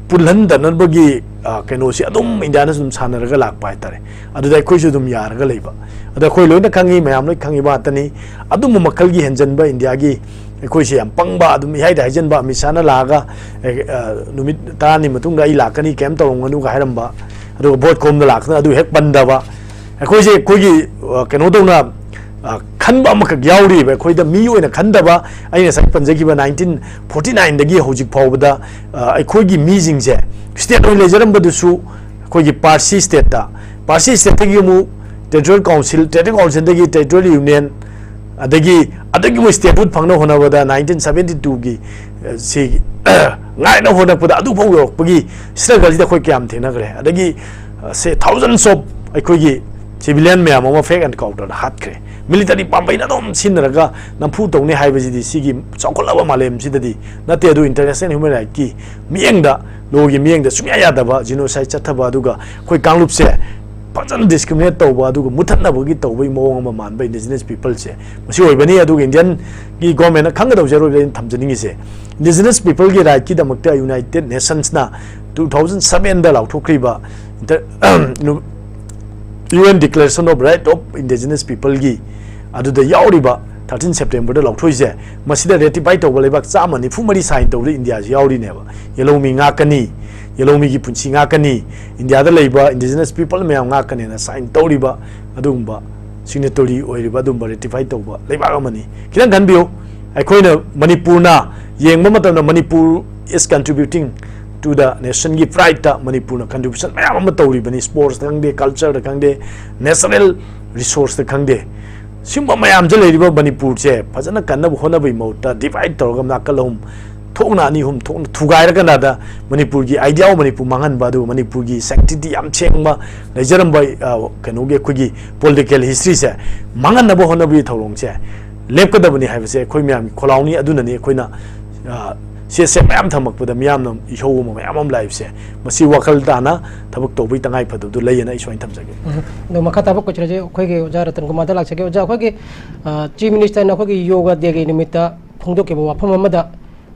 ꯄꯨꯜꯍꯟꯗꯅꯕꯒꯤ, ꯑ, ꯀꯩꯅꯣꯁꯤ ꯑꯗꯨꯝ ꯏꯟꯗꯤꯌꯥꯅ ꯁꯨꯝ ꯁꯥꯟꯅꯔꯒ ꯂꯥꯛꯄ ꯍꯥꯏꯇꯥꯔꯦ꯫ ꯑꯗꯨꯗ ꯑꯩꯈꯣꯏꯁꯨ ꯑꯗꯨꯝ ꯌꯥꯔꯒ ꯂꯩꯕ꯫ ꯑꯗ ꯑꯩꯈꯣꯏ ꯂꯣꯏꯅ ꯈꯪꯉꯤ, ꯃꯌꯥꯝ ꯂꯣꯏ ꯈꯪꯉꯤꯕ ꯉꯥꯛꯇꯅꯤ꯫ ꯑꯗꯨꯝꯕ ꯃꯈꯜꯒꯤ ꯍꯦꯟꯖꯟꯕ ꯏꯟꯗꯤꯌꯥꯒꯤ, ꯑꯩꯈꯣꯏꯁꯦ ꯌꯥꯝ ꯄꯪꯕ, ꯑꯗꯨꯝ ꯏꯍꯥꯏꯗ ꯍꯥꯏꯖꯟꯕ, ꯑꯃꯤꯠ ꯁꯥꯍꯅ ꯂꯥꯛꯑꯒ, ꯑꯦ, ꯑ, "ꯅꯨꯃꯤꯠ ꯇꯔꯥꯅꯤ ꯃꯇꯨꯡꯗ ꯑꯩ ꯂꯥꯛꯀꯅꯤ, ꯀꯩꯝ ꯇꯧꯔꯝꯒꯅꯨꯒ" ꯍꯥꯏꯔꯝꯕ, ꯑꯗꯨꯒ vote ꯈꯣꯝꯗ ꯂꯥꯛꯇꯅ ꯑꯗꯨ ꯍꯦꯛ ꯄꯟꯗꯕ꯫ ꯑꯩꯈꯣꯏꯁꯦ ꯑꯩꯈꯣꯏꯒꯤ, ꯑ, ꯀꯩꯅꯣ ꯇꯧꯅ, ꯑ, ꯈꯟꯕ ꯑꯃꯈꯛ ꯌꯥꯎꯔꯤꯕ, ꯑꯩꯈꯣꯏꯗ ꯃꯤ ꯑꯣꯏꯅ ꯈꯟꯗꯕ꯫ ꯑꯩꯅ ꯉꯁꯥꯏ ꯄꯟꯖꯈꯤꯕ nineteen forty nine ꯗꯒꯤ ꯍꯧꯖꯤꯛ ꯐꯥꯎꯕꯗ, ꯑ, ꯑꯩꯈꯣꯏꯒꯤ ꯃꯤꯁꯤꯡꯁꯦ state ꯑꯣꯏꯅ ꯂꯩꯖꯔꯝꯕꯗꯨꯁꯨ ꯑꯩꯈꯣꯏꯒꯤ ꯄꯥꯔꯁꯤ state ꯇ, ꯄꯥꯔꯁꯤ state ꯇꯒꯤ ꯑꯃꯨꯛ territorial council, territorial council ꯗꯒꯤ territorial union, ꯑꯗꯒꯤ ꯑꯗꯨꯒꯤ ꯃꯣꯏ statehood ꯐꯪꯅꯕ ꯍꯣꯠꯅꯕꯗ nineteen seventy two ꯒꯤ ꯁꯤ ꯉꯥꯏꯅ ꯍꯣꯠꯅꯔꯛꯄꯗ ꯑꯗꯨꯐꯥꯎ ꯌꯧꯔꯛꯄꯒꯤ struggle ꯁꯤꯗ ꯑꯩꯈꯣꯏ ꯀꯌꯥꯝ ꯊꯦꯡꯅꯈ꯭ꯔꯦ꯫ ꯑꯗꯒꯤ ꯁꯦ thousands of ꯑꯩꯈꯣꯏꯒꯤ civilian ꯃꯌꯥꯝ ꯑꯃ fake encounter ꯗ ꯍꯥꯠꯈ꯭ꯔꯦ꯫ Military ꯄꯥꯝꯕꯩꯅ ꯑꯗꯨꯝ ꯁꯤꯖꯤꯟꯅꯔꯒ ꯅꯝꯐꯨ ꯇꯧꯅꯤ ꯍꯥꯏꯕꯁꯤꯗꯤ ꯁꯤꯒꯤ ꯆꯥꯎꯈꯠꯂꯕ ꯃꯥꯂꯦꯝꯁꯤꯗꯗꯤ ꯅꯠꯇꯦ꯫ ꯑꯗꯨ international human right ꯀꯤ ꯃꯤꯠꯌꯦꯡꯗ, law ꯒꯤ ꯃꯤꯠꯌꯦꯡꯗ ꯁꯨꯡꯌꯥ ꯌꯥꯗꯕ genocide ꯆꯠꯊꯕ, ꯑꯗꯨꯒ ꯑꯩꯈꯣꯏ ꯀꯥꯡꯂꯨꯞꯁꯦ ꯐꯖꯅ discriminate ꯇꯧꯕ, ꯑꯗꯨꯒ ꯃꯨꯊꯠꯅꯕꯒꯤ ꯇꯧꯕꯒꯤ ꯃꯑꯣꯡ ꯑꯃ ꯃꯥꯟꯕ indigenous people ꯁꯦ ꯃꯁꯤ ꯑꯣꯏꯕꯅꯤ꯫ ꯑꯗꯨꯒ Indian ꯒꯤ government ꯅ ꯈꯪꯒꯗꯧꯁꯦ ꯑꯔꯣꯏꯕꯗ ꯑꯩꯅ ꯊꯝꯖꯅꯤꯡꯉꯤꯁꯦ, indigenous people ꯒꯤ right ꯀꯤꯗꯃꯛꯇ United Nations ꯅ two thousand seven the ꯂꯥꯎꯊꯣꯛꯈ꯭ꯔꯤꯕ inter-, U N Declaration of Right of Indigenous People ꯒꯤ ꯑꯗꯨꯗ ꯌꯥꯎꯔꯤꯕ thirteen September ꯗ ꯂꯥꯎꯊꯣꯛꯏꯁꯦ, ꯃꯁꯤꯗ ratify ꯇꯧꯕ ꯂꯩꯕꯥꯛ ꯆꯥꯝꯃ ꯅꯤꯐꯨ ꯃꯔꯤ sign ꯇꯧꯕꯗ ꯏꯟꯗꯤꯌꯥꯁꯤ ꯌꯥꯎꯔꯤꯅꯦꯕ꯫ ꯌꯦꯜꯍꯧꯃꯤ ꯉꯥꯛꯀꯅꯤ, ꯌꯦꯜꯍꯧꯃꯤꯒꯤ ꯄꯨꯟꯁꯤ ꯉꯥꯛꯀꯅꯤ, ꯏꯟꯗꯤꯌꯥꯗ ꯂꯩꯕ indigenous people ꯃꯌꯥꯝ ꯉꯥꯛꯀꯅꯦꯅ sign ꯇꯧꯔꯤꯕ, ꯑꯗꯨꯒꯨꯝꯕ signatory ꯑꯣꯏꯔꯤꯕ, ꯑꯗꯨꯒꯨꯝꯕ ratify ꯇꯧꯕ ꯂꯩꯕꯥꯛ ꯑꯃꯅꯤ꯫ ꯈꯤꯇꯪ ꯈꯟꯕꯤꯌꯨ, ꯑꯩꯈꯣꯏꯅ, ꯃꯅꯤꯄꯨꯔꯅ ꯌꯦꯡꯕ ꯃꯇꯝꯗ, Manipur is contributing to the nation ꯒꯤ pride ꯇ ꯃꯅꯤꯄꯨꯔꯅ contribution ꯃꯌꯥꯝ ꯑꯃ ꯇꯧꯔꯤꯕꯅꯤ꯫ Sports ꯇ ꯈꯪꯗꯦ, culture ꯗ ꯈꯪꯗꯦ, natural resource ꯇ ꯈꯪꯗꯦ, ꯁꯤꯒꯨꯝꯕ ꯃꯌꯥꯝꯁꯦ ꯂꯩꯔꯤꯕ ꯃꯅꯤꯄꯨꯔꯁꯦ ꯐꯖꯅ ꯀꯟꯅꯕ ꯍꯣꯠꯅꯕꯒꯤ ꯃꯍꯨꯠꯇ divide ꯇꯧꯔꯒ ꯅꯥꯀꯜ ꯑꯍꯨꯝ ꯊꯣꯛꯅ, ꯑꯅꯤ ꯑꯍꯨꯝ ꯊꯣꯛꯅ ꯊꯨꯒꯥꯏꯔꯀꯥꯟꯗ ꯃꯅꯤꯄꯨꯔꯒꯤ idea of ꯃꯅꯤꯄꯨꯔ ꯃꯥꯡꯍꯟꯕ, ꯑꯗꯨꯒ ꯃꯅꯤꯄꯨꯔꯒꯤ sanctity ꯌꯥꯝ ꯁꯦꯡꯕ ꯂꯩꯖꯔꯝꯕ, ꯑ, ꯀꯩꯅꯣꯒꯤ ꯑꯩꯈꯣꯏꯒꯤ political history ꯁꯦ ꯃꯥꯡꯍꯟꯅꯕ ꯍꯣꯠꯅꯕꯒꯤ ꯊꯧꯔꯣꯡꯁꯦ ꯂꯦꯞꯀꯗꯕꯅꯤ ꯍꯥꯏꯕꯁꯦ ꯑꯩꯈꯣꯏ ꯃꯌꯥꯝꯒꯤ ꯈꯣꯜꯂꯥꯎꯅꯤ꯫ ꯑꯗꯨꯅꯅꯤ ꯑꯩꯈꯣꯏꯅ, ꯑ, ꯁꯤ ꯁꯦ ꯃꯌꯥꯝ ꯊꯝꯃꯛꯄꯗ ꯃꯤꯌꯥꯝꯅ ꯏꯍꯧ ꯑꯃ ꯃꯌꯥꯝ ꯑꯃ ꯂꯥꯛꯏꯕꯁꯦ꯫ ꯃꯁꯤ ꯋꯥꯈꯜ ꯇꯥꯅ ꯊꯕꯛ ꯇꯧꯕꯒꯤ ꯇꯉꯥꯏ ꯐꯗꯕꯗꯨ ꯂꯩꯌꯦꯅ ꯑꯩ ꯁꯨꯃꯥꯏꯅ ꯊꯝꯖꯒꯦ꯫ ꯎꯝ꯫ ꯑꯗꯣ ꯃꯈꯥ ꯇꯥꯕ question ꯁꯦ ꯑꯩꯈꯣꯏꯒꯤ ꯑꯣꯖꯥ ꯔꯇꯟ ꯀꯨꯃꯥꯔꯗ ꯂꯥꯛꯆꯒꯦ꯫ ꯑꯣꯖꯥ, ꯑꯩꯈꯣꯏꯒꯤ, ꯑ, Chief Minister ꯅ ꯑꯩꯈꯣꯏꯒꯤ Yoga Day ꯒꯤ ꯅꯨꯃꯤꯠꯇ ꯐꯣꯡꯗꯣꯛꯈꯤꯕ ꯋꯥꯐꯝ ꯑꯃꯗ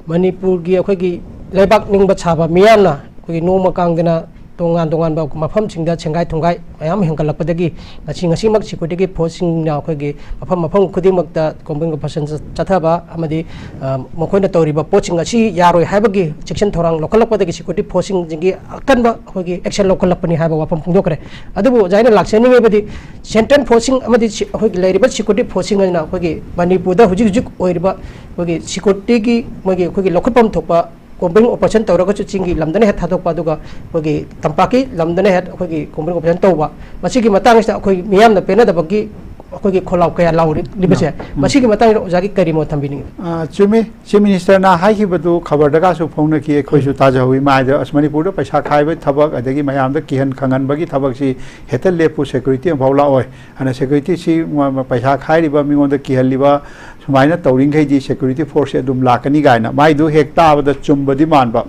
ꯃꯅꯤꯄꯨꯔꯒꯤ ꯑꯩꯈꯣꯏꯒꯤ ꯂꯩꯕꯥꯛ ꯅꯤꯡꯕ ꯁꯥꯕ ꯃꯤꯌꯥꯝꯅ ꯑꯩꯈꯣꯏꯒꯤ ꯅꯣꯡꯃ ꯀꯥꯡꯗꯅ ꯇꯣꯉꯥꯟ ꯇꯣꯉꯥꯟꯕ ꯃꯐꯝꯁꯤꯡꯗ ꯁꯦꯡꯒꯥꯏ ꯊꯨꯝꯒꯥꯏ ꯃꯌꯥꯝ ꯍꯦꯟꯒꯠꯂꯛꯄꯗꯒꯤ ꯉꯁꯤ, ꯉꯁꯤꯃꯛ security ꯒꯤ force ꯁꯤꯡꯅ ꯑꯩꯈꯣꯏꯒꯤ ꯃꯐꯝ, ꯃꯐꯝ ꯈꯨꯗꯤꯡꯃꯛꯇ combing operation ꯆꯠꯊꯕ ꯑꯃꯗꯤ, ꯑ, ꯃꯈꯣꯏꯅ ꯇꯧꯔꯤꯕ ꯄꯣꯠꯁꯤꯡ ꯑꯁꯤ ꯌꯥꯔꯣꯏ ꯍꯥꯏꯕꯒꯤ ꯆꯦꯛꯁꯤꯟ ꯊꯧꯔꯥꯡ ꯂꯧꯈꯠꯂꯛꯄꯗꯒꯤ security force ꯁꯤꯡꯁꯤꯒꯤ ꯑꯀꯟꯕ ꯑꯩꯈꯣꯏꯒꯤ action ꯂꯧꯈꯠꯂꯛꯄꯅꯤ ꯍꯥꯏꯕ ꯋꯥꯐꯝ ꯐꯣꯡꯗꯣꯛꯈ꯭ꯔꯦ꯫ ꯑꯗꯨꯕꯨ ꯑꯣꯖꯥ, ꯑꯩꯅ ꯂꯥꯛꯆꯅꯤꯡꯉꯤꯕꯗꯤ central force ꯁꯤꯡ ꯑꯃꯗꯤ ꯁꯤ-, ꯑꯩꯈꯣꯏꯒꯤ ꯂꯩꯔꯤꯕ security force ꯁꯤꯡ ꯑꯁꯤꯅ ꯑꯩꯈꯣꯏꯒꯤ ꯃꯅꯤꯄꯨꯔꯗ ꯍꯧꯖꯤꯛ ꯍꯧꯖꯤꯛ ꯑꯣꯏꯔꯤꯕ ꯑꯩꯈꯣꯏꯒꯤ security ꯒꯤ ꯃꯣꯏꯒꯤ ꯑꯩꯈꯣꯏꯒꯤ ꯂꯧꯈꯠꯐꯝ ꯊꯣꯛꯄ combing operation ꯇꯧꯔꯒꯁꯨ ꯆꯤꯡꯒꯤ ꯂꯝꯗꯅ ꯍꯦꯛ ꯊꯥꯗꯣꯛꯄ, ꯑꯗꯨꯒ ꯑꯩꯈꯣꯏꯒꯤ ꯇꯝꯄꯥꯛꯀꯤ ꯂꯝꯗꯅ ꯍꯦꯛ ꯑꯩꯈꯣꯏꯒꯤ combing operation ꯇꯧꯕ, ꯃꯁꯤꯒꯤ ꯃꯇꯥꯡꯁꯤꯗ ꯑꯩꯈꯣꯏ ꯃꯤꯌꯥꯝꯅ ꯄꯦꯟꯅꯗꯕꯒꯤ ꯑꯩꯈꯣꯏꯒꯤ ꯈꯣꯜꯂꯥꯎ ꯀꯌꯥ ꯂꯥꯎꯔꯤꯕꯁꯦ, ꯃꯁꯤꯒꯤ ꯃꯇꯥꯡꯗ ꯑꯣꯖꯥꯒꯤ ꯀꯔꯤ ꯃꯣꯠ ꯊꯝꯕꯤꯅꯤꯡꯉꯤ? ꯑ, ꯆꯨꯝꯃꯤ꯫ ꯆꯤꯐ ꯃꯤꯅꯤꯁꯇꯔꯅ ꯍꯥꯏꯈꯤꯕꯗꯨ ꯈꯕꯔꯗꯒꯁꯨ ꯐꯣꯡꯅꯈꯤ, ꯑꯩꯈꯣꯏꯁꯨ ꯇꯥꯖꯍꯧꯋꯤ꯫ ꯃꯥꯏꯗ ꯑꯁ, ꯃꯅꯤꯄꯨꯔꯗ ꯄꯩꯁꯥ ꯈꯥꯏꯕ ꯊꯕꯛ, ꯑꯗꯒꯤ ꯃꯌꯥꯝꯗ ꯀꯤꯍꯟ ꯈꯪꯍꯟꯕꯒꯤ ꯊꯕꯛꯁꯤ ꯍꯦꯛꯇ ꯂꯦꯞꯄꯨ, ꯁꯦꯀ꯭ꯌꯨꯔꯤꯇꯤ ꯑꯃꯐꯥꯎ ꯂꯥꯛꯑꯣꯏ꯫ ꯑꯗꯨꯅ ꯁꯦꯀ꯭ꯌꯨꯔꯤꯇꯤꯁꯤ ꯃ-, ꯃ-, ꯄꯩꯁꯥ ꯈꯥꯏꯔꯤꯕ ꯃꯤꯉꯣꯟꯗ ꯀꯤꯍꯜꯂꯤꯕ ꯁꯨꯃꯥꯏꯅ ꯇꯧꯔꯤꯈꯩꯗꯤ ꯁꯦꯀ꯭ꯌꯨꯔꯤꯇꯤ ꯐꯣꯔꯁꯁꯦ ꯑꯗꯨꯝ ꯂꯥꯛꯀꯅꯤ ꯀꯥꯏꯅ꯫ ꯃꯥꯏꯗꯨ ꯍꯦꯛ ꯇꯥꯕꯗ ꯆꯨꯝꯕꯗꯤ ꯃꯥꯟꯕ,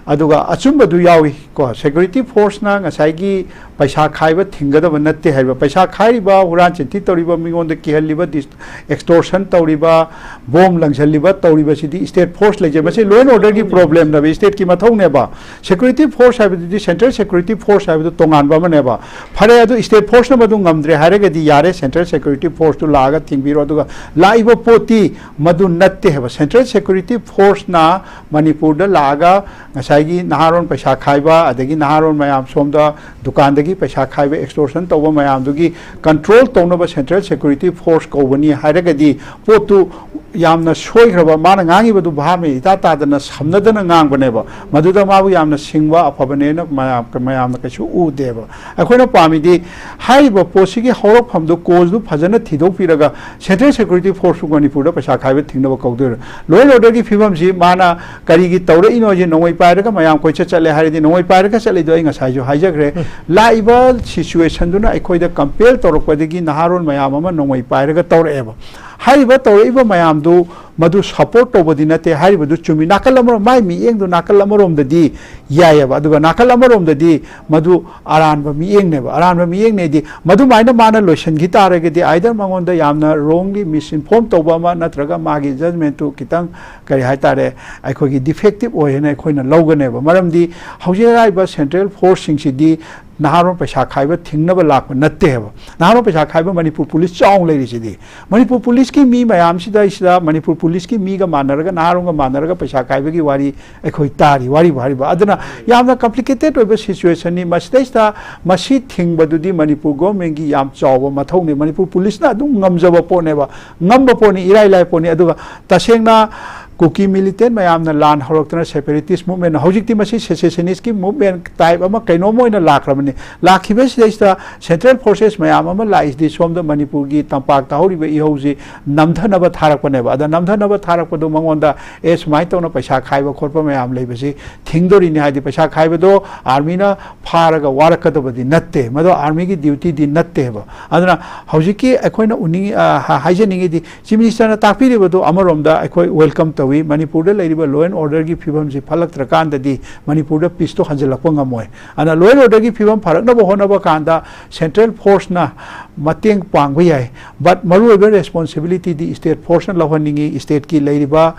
ꯑꯗꯨꯒ ꯑꯆꯨꯝꯕꯗꯨ ꯌꯥꯎꯏ ꯀꯣ꯫ ꯁꯦꯀ꯭ꯌꯨꯔꯤꯇꯤ ꯐꯣꯔꯁꯅ ꯉꯁꯥꯏꯒꯤ ꯄꯩꯁꯥ ꯈꯥꯏꯕ ꯊꯤꯡꯒꯗꯕ ꯅꯠꯇꯦ ꯍꯥꯏꯕ, ꯄꯩꯁꯥ ꯈꯥꯏꯔꯤꯕ, ꯍꯨꯔꯥꯟ ꯆꯤꯟꯊꯤ ꯇꯧꯔꯤꯕ, ꯃꯤꯉꯣꯟꯗ ꯀꯤꯍꯜꯂꯤꯕ, ꯗꯤꯁ-, ꯑꯦꯛꯁꯇꯣꯔꯁꯟ ꯇꯧꯔꯤꯕ, ꯕꯣꯝ ꯂꯪꯁꯤꯜꯂꯤꯕ ꯇꯧꯔꯤꯕꯁꯤꯗꯤ ꯁ꯭ꯇꯦꯠ ꯐꯣꯔꯁ ꯂꯩꯖꯩ꯫ ꯃꯁꯤ ꯂꯣ ꯑꯦꯟ ꯑꯣꯔꯗꯔꯒꯤ ꯄ꯭ꯔꯣꯕ꯭ꯂꯦꯝꯅꯦꯕ, ꯁ꯭ꯇꯦꯠꯀꯤ ꯃꯊꯧꯅꯦꯕ꯫ ꯁꯦꯀ꯭ꯌꯨꯔꯤꯇꯤ ꯐꯣꯔꯁ ꯍꯥꯏꯕꯗꯨꯗꯤ, ꯁꯦꯟꯇ꯭ꯔꯦꯜ ꯁꯦꯀ꯭ꯌꯨꯔꯤꯇꯤ ꯐꯣꯔꯁ ꯍꯥꯏꯕꯗꯨ ꯇꯣꯉꯥꯟꯕ ꯑꯃꯅꯦꯕ꯫ ꯐꯔꯦ, ꯑꯗꯨ ꯁ꯭ꯇꯦꯠ ꯐꯣꯔꯁꯅ ꯃꯗꯨ ꯉꯝꯗ꯭ꯔꯦ ꯍꯥꯏꯔꯒꯗꯤ ꯌꯥꯔꯦ, ꯁꯦꯟꯇ꯭ꯔꯦꯜ ꯁꯦꯀ꯭ꯌꯨꯔꯤꯇꯤ ꯐꯣꯔꯁꯇꯨ ꯂꯥꯛꯑꯒ ꯊꯤꯡꯕꯤꯔꯣ꯫ ꯑꯗꯨꯒ ꯂꯥꯛꯏꯕ ꯄꯣꯠꯇꯤ ꯃꯗꯨ ꯅꯠꯇꯦ ꯍꯥꯏꯕ꯫ ꯁꯦꯟꯇ꯭ꯔꯦꯜ ꯁꯦꯀ꯭ꯌꯨꯔꯤꯇꯤ ꯐꯣꯔꯁꯅ ꯃꯅꯤꯄꯨꯔꯗ ꯂꯥꯛꯑꯒ ꯉꯁꯥꯏꯒꯤ ꯅꯍꯥꯔꯣꯟ ꯄꯩꯁꯥ ꯈꯥꯏꯕ, ꯑꯗꯒꯤ ꯅꯍꯥꯔꯣꯟ ꯃꯌꯥꯝ ꯁꯣꯝꯗ ꯗꯨꯀꯥꯟꯗꯒꯤ ꯄꯩꯁꯥ ꯈꯥꯏꯕ, ꯑꯦꯛꯁꯇꯣꯔꯁꯟ ꯇꯧꯕ ꯃꯌꯥꯝꯗꯨꯒꯤ ꯀꯟꯇ꯭ꯔꯣꯜ ꯇꯧꯅꯕ ꯁꯦꯟꯇ꯭ꯔꯦꯜ ꯁꯦꯀ꯭ꯌꯨꯔꯤꯇꯤ ꯐꯣꯔꯁ ꯀꯧꯕꯅꯤ ꯍꯥꯏꯔꯒꯗꯤ, ꯄꯣꯠꯇꯨ ꯌꯥꯝꯅ ꯁꯣꯏꯈ꯭ꯔꯕ, ꯃꯥꯅ ꯉꯥꯡꯉꯤꯕꯗꯨ ꯚꯥꯞ ꯃꯦꯟ ꯏꯇꯥ ꯇꯥꯗꯅ ꯁꯝꯅꯗꯅ ꯉꯥꯡꯕꯅꯦꯕ꯫ ꯃꯗꯨꯗ ꯃꯥꯕꯨ ꯌꯥꯝꯅ ꯁꯤꯡꯕ, ꯑꯐꯕꯅꯦꯅ ꯃꯌꯥꯝ, ꯃꯌꯥꯝꯅ ꯀꯩꯁꯨ ꯎꯗꯦꯕ꯫ ꯑꯩꯈꯣꯏꯅ ꯄꯥꯝꯃꯤꯗꯤ ꯍꯥꯏꯔꯤꯕ ꯄꯣꯠꯁꯤꯒꯤ ꯍꯧꯔꯛꯐꯝꯗꯨ, ꯀꯣꯖꯗꯨ ꯐꯖꯅ ꯊꯤꯗꯣꯛꯄꯤꯔꯒ ꯁꯦꯟꯇ꯭ꯔꯦꯜ ꯁꯦꯀ꯭ꯌꯨꯔꯤꯇꯤ ꯐꯣꯔꯁꯄꯨ ꯃꯅꯤꯄꯨꯔꯗ ꯄꯩꯁꯥ ꯈꯥꯏꯕ ꯊꯤꯡꯅꯕ ꯀꯧꯗꯣꯏꯔꯣ? ꯂꯣ ꯑꯦꯟ ꯑꯣꯔꯗꯔꯒꯤ ꯐꯤꯕꯝꯁꯤ ꯃꯥꯅ ꯀꯔꯤꯒꯤ ꯇꯧꯔꯛꯏꯅꯣꯁꯦ, ꯅꯣꯡꯃꯩ ꯄꯥꯏꯔꯒ ꯃꯌꯥꯝ ꯀꯣꯏꯆꯠ ꯆꯠꯂꯦ ꯍꯥꯏꯔꯗꯤ, ꯅꯣꯡꯃꯩ ꯄꯥꯏꯔꯒ ꯆꯠꯂꯤꯗꯣ ꯑꯩ ꯉꯁꯥꯏꯁꯨ ꯍꯥꯏꯖꯈ꯭ꯔꯦ꯫ ꯂꯥꯛꯏꯕ ꯁꯤꯆꯨꯋꯦꯁꯟꯗꯨꯅ ꯑꯩꯈꯣꯏꯗ ꯀꯝꯄꯦꯜ ꯇꯧꯔꯛꯄꯗꯒꯤ ꯅꯍꯥꯔꯣꯜ ꯃꯌꯥꯝ ꯑꯃ ꯅꯣꯡꯃꯩ ꯄꯥꯏꯔꯒ ꯇꯧꯔꯛꯑꯦꯕ꯫ ꯍꯥꯏꯔꯤꯕ ꯇꯧꯔꯛꯏꯕ ꯃꯌꯥꯝꯗꯨ ꯃꯗꯨ ꯁꯄꯣꯔꯠ ꯇꯧꯕꯗꯤ ꯅꯠꯇꯦ꯫ ꯍꯥꯏꯔꯤꯕꯗꯨ ꯆꯨꯝꯃꯤ꯫ ꯅꯥꯀꯜ ꯑꯃꯔꯣꯝ, ꯃꯥꯏ ꯃꯤꯠꯌꯦꯡꯗꯨ ꯅꯥꯀꯜ ꯑꯃꯔꯣꯝꯗꯗꯤ ꯌꯥꯏꯑꯕ, ꯑꯗꯨꯒ ꯅꯥꯀꯜ ꯑꯃꯔꯣꯝꯗꯗꯤ ꯃꯗꯨ ꯑꯔꯥꯟꯕ ꯃꯤꯠꯌꯦꯡꯅꯦꯕ꯫ ꯑꯔꯥꯟꯕ ꯃꯤꯠꯌꯦꯡꯅꯦꯗꯤ, ꯃꯗꯨꯃꯥꯏꯅ ꯃꯥꯅ ꯂꯣꯏꯁꯤꯟꯈꯤ ꯇꯥꯔꯒꯗꯤ, ꯑꯥꯏꯗꯔ ꯃꯉꯣꯟꯗ ꯌꯥꯝꯅ ꯔꯣꯡꯂꯤ ꯃꯤꯁꯏꯟꯐꯣꯔꯝ ꯇꯧꯕ ꯑꯃ, ꯅꯠꯇ꯭ꯔꯒ ꯃꯥꯒꯤ ꯖꯖꯃꯦꯟꯇꯨ ꯈꯤꯇꯪ, ꯀꯔꯤ ꯍꯥꯏꯇꯥꯔꯦ, ꯑꯩꯈꯣꯏꯒꯤ ꯗꯤꯐꯦꯛꯇꯤꯞ ꯑꯣꯏ ꯍꯥꯏꯅ ꯑꯩꯈꯣꯏꯅ ꯂꯧꯒꯅꯦꯕ꯫ ꯃꯔꯝꯗꯤ ꯍꯧꯖꯤꯛ ꯍꯥꯏꯔꯤꯕ ꯁꯦꯟꯇ꯭ꯔꯦꯜ ꯐꯣꯔꯁꯁꯤꯡꯁꯤꯗꯤ ꯅꯍꯥꯔꯣꯜ ꯄꯩꯁꯥ ꯈꯥꯏꯕ ꯊꯤꯡꯅꯕ ꯂꯥꯛꯄ ꯅꯠꯇꯦ ꯍꯥꯏꯕ꯫ ꯅꯍꯥꯔꯣꯜ ꯄꯩꯁꯥ ꯈꯥꯏꯕ ꯃꯅꯤꯄꯨꯔ ꯄꯨꯂꯤꯁ ꯆꯥꯎꯅ ꯂꯩꯔꯤꯁꯤꯗꯤ꯫ ꯃꯅꯤꯄꯨꯔ ꯄꯨꯂꯤꯁꯀꯤ ꯃꯤ ꯃꯌꯥꯝꯁꯤꯗꯩꯁꯤꯗ, ꯃꯅꯤꯄꯨꯔ ꯄꯨꯂꯤꯁꯀꯤ ꯃꯤꯒ ꯃꯥꯟꯅꯔꯒ, ꯅꯍꯥꯔꯣꯜꯒ ꯃꯥꯟꯅꯔꯒ ꯄꯩꯁꯥ ꯈꯥꯏꯕꯒꯤ ꯋꯥꯔꯤ ꯑꯩꯈꯣꯏ ꯇꯥꯔꯤ, ꯋꯥꯔꯤꯕꯨ ꯍꯥꯏꯔꯤꯕ꯫ ꯑꯗꯨꯅ ꯌꯥꯝꯅ ꯀꯝꯄ꯭ꯂꯤꯀꯦꯇꯦꯠ ꯑꯣꯏꯕ ꯁꯤꯆꯨꯋꯦꯁꯟꯅꯤ꯫ ꯃꯁꯤꯗꯩꯁꯤꯗ ꯃꯁꯤ ꯊꯤꯡꯕꯗꯨꯗꯤ ꯃꯅꯤꯄꯨꯔ ꯒꯣꯔꯃꯦꯟꯒꯤ ꯌꯥꯝ ꯆꯥꯎꯕ ꯃꯊꯧꯅꯤ꯫ ꯃꯅꯤꯄꯨꯔ ꯄꯨꯂꯤꯁꯅ ꯑꯗꯨꯝ ꯉꯝꯖꯕ ꯄꯣꯠꯅꯦꯕ, ꯉꯝꯕ ꯄꯣꯠꯅꯤ, ꯏꯔꯥꯏ ꯂꯥꯏ ꯄꯣꯠꯅꯤ꯫ ꯑꯗꯨꯒ ꯇꯁꯦꯡꯅ ꯀꯨꯀꯤ ꯃꯤꯂꯤꯇꯦꯟ ꯃꯌꯥꯝꯅ ꯂꯥꯟ ꯍꯧꯔꯛꯇꯅ ꯁꯦꯄꯦꯔꯦꯇꯤꯁ ꯃꯨꯚꯃꯦꯟ, ꯍꯧꯖꯤꯛꯇꯤ ꯃꯁꯤ ꯁꯦꯁꯦꯁꯅꯤꯁꯀꯤ ꯃꯨꯚꯃꯦꯟ ꯇꯥꯏꯞ ꯑꯃ ꯀꯩꯅꯣꯝ ꯑꯣꯏꯅ ꯂꯥꯛꯈ꯭ꯔꯕꯅꯤ꯫ ꯂꯥꯛꯈꯤꯕꯁꯤꯗꯩꯁꯤꯗ ꯁꯦꯟꯇ꯭ꯔꯦꯜ ꯐꯣꯔꯁꯦꯁ ꯃꯌꯥꯝ ꯑꯃ ꯂꯥꯛꯏꯁꯤꯗꯤ ꯁꯣꯝꯗ ꯃꯅꯤꯄꯨꯔꯒꯤ ꯇꯝꯄꯥꯛꯇ ꯍꯧꯔꯤꯕ ꯏꯍꯧꯁꯤ ꯅꯝꯊꯅꯕ ꯊꯥꯔꯛꯄꯅꯦꯕ꯫ ꯑꯗ ꯅꯝꯊꯅꯕ ꯊꯥꯔꯛꯄꯗꯣ ꯃꯉꯣꯟꯗ ꯑꯦ ꯁꯨꯃꯥꯏꯅ ꯇꯧꯅ ꯄꯩꯁꯥ ꯈꯥꯏꯕ ꯈꯣꯠꯄ ꯃꯌꯥꯝ ꯂꯩꯕꯁꯤ ꯊꯤꯡꯗꯣꯔꯤꯅꯤ꯫ ꯍꯥꯏꯗꯤ ꯄꯩꯁꯥ ꯈꯥꯏꯕꯗꯣ ꯑꯥꯔꯃꯤꯅ ꯐꯥꯔꯒ ꯋꯥꯔꯛꯀꯗꯕꯗꯤ ꯅꯠꯇꯦ, ꯃꯗꯣ ꯑꯥꯔꯃꯤꯒꯤ ꯗ꯭ꯌꯨꯇꯤꯗꯤ ꯅꯠꯇꯦꯕ꯫ ꯑꯗꯨꯅ ꯍꯧꯖꯤꯛꯀꯤ ꯑꯩꯈꯣꯏꯅ ꯎꯅꯤꯡ-, ꯑ, ꯍꯥ-, ꯍꯥꯏꯖꯅꯤꯡꯉꯤꯗꯤ ꯆꯤꯐ ꯃꯤꯅꯤꯁꯇꯔꯅ ꯇꯥꯛꯄꯤꯔꯤꯕꯗꯨ ꯑꯃꯔꯣꯝꯗ ꯑꯩꯈꯣꯏ ꯋꯦꯜꯀꯝ ꯇꯧꯏ꯫ ꯃꯅꯤꯄꯨꯔꯗ ꯂꯩꯔꯤꯕ ꯂꯣ ꯑꯦꯟ ꯑꯣꯔꯗꯔꯒꯤ ꯐꯤꯕꯝꯁꯤ ꯐꯠꯂꯛꯇ꯭ꯔꯀꯥꯟꯗꯗꯤ ꯃꯅꯤꯄꯨꯔꯗ ꯄꯤꯁꯇꯣ ꯍꯟꯖꯤꯜꯂꯛꯄ ꯉꯝꯃꯣꯏ꯫ ꯑꯗꯨꯅ ꯂꯣ ꯑꯦꯟ ꯑꯣꯔꯗꯔꯒꯤ ꯐꯤꯕꯝ ꯐꯔꯛꯅꯕ ꯍꯣꯠꯅꯕ ꯀꯥꯟꯗ ꯁꯦꯟꯇ꯭ꯔꯦꯜ ꯐꯣꯔꯁꯅ ꯃꯇꯦꯡ ꯄꯥꯡꯕ ꯌꯥꯏ꯫ ꯕꯠ ꯃꯔꯨꯑꯣꯏꯕ ꯔꯦꯁꯄꯣꯟꯁꯤꯕꯤꯂꯤꯇꯤꯗꯤ ꯁ꯭ꯇꯦꯠ ꯐꯣꯔꯁꯅ ꯂꯧꯍꯟꯅꯤꯡꯉꯤ꯫ ꯁ꯭ꯇꯦꯠꯀꯤ ꯂꯩꯔꯤꯕ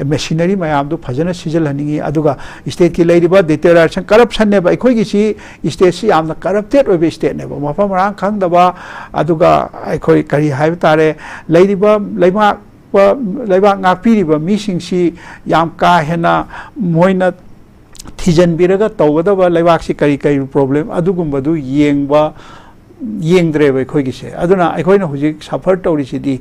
ꯃꯦꯁꯤꯅꯔꯤ ꯃꯌꯥꯝꯗꯨ ꯐꯖꯅ ꯁꯤꯖꯤꯜꯍꯟꯅꯤꯡꯉꯤ꯫ ꯑꯗꯨꯒ ꯁ꯭ꯇꯦꯠꯀꯤ ꯂꯩꯔꯤꯕ ꯗꯤꯇꯦꯔꯦꯁꯟ, ꯀꯔꯞꯁꯟꯅꯦꯕ꯫ ꯑꯩꯈꯣꯏꯒꯤꯁꯤ ꯁ꯭ꯇꯦꯠꯁꯤ ꯌꯥꯝꯅ ꯀꯔꯞꯇꯦꯠ ꯑꯣꯏꯕ ꯁ꯭ꯇꯦꯠꯅꯦꯕ, ꯃꯐꯝ ꯃꯔꯥꯡ ꯈꯪꯗꯕ꯫ ꯑꯗꯨꯒ ꯑꯩꯈꯣꯏ ꯀꯔꯤ ꯍꯥꯏꯕ ꯇꯥꯔꯦ, ꯂꯩꯔꯤꯕ ꯂꯩꯉꯥꯛꯄ, ꯂꯩꯕꯥꯛ ꯉꯥꯛꯄꯤꯔꯤꯕ ꯃꯤꯁꯤꯡꯁꯤ ꯌꯥꯝ ꯀꯥ ꯍꯦꯟꯅ ꯃꯣꯏꯅ ꯊꯤꯖꯤꯟꯕꯤꯔꯒ ꯇꯧꯒꯗꯕ ꯂꯩꯕꯥꯛꯁꯤ ꯀꯔꯤ ꯀꯔꯤ ꯄ꯭ꯔꯣꯕ꯭ꯂꯦꯝ ꯑꯗꯨꯒꯨꯝꯕꯗꯨ ꯌꯦꯡꯕ, ꯌꯦꯡꯗ꯭ꯔꯦꯕ ꯑꯩꯈꯣꯏꯒꯤꯁꯦ꯫ ꯑꯗꯨꯅ ꯑꯩꯈꯣꯏꯅ ꯍꯧꯖꯤꯛ ꯁꯐꯔ ꯇꯧꯔꯤꯁꯤꯗꯤ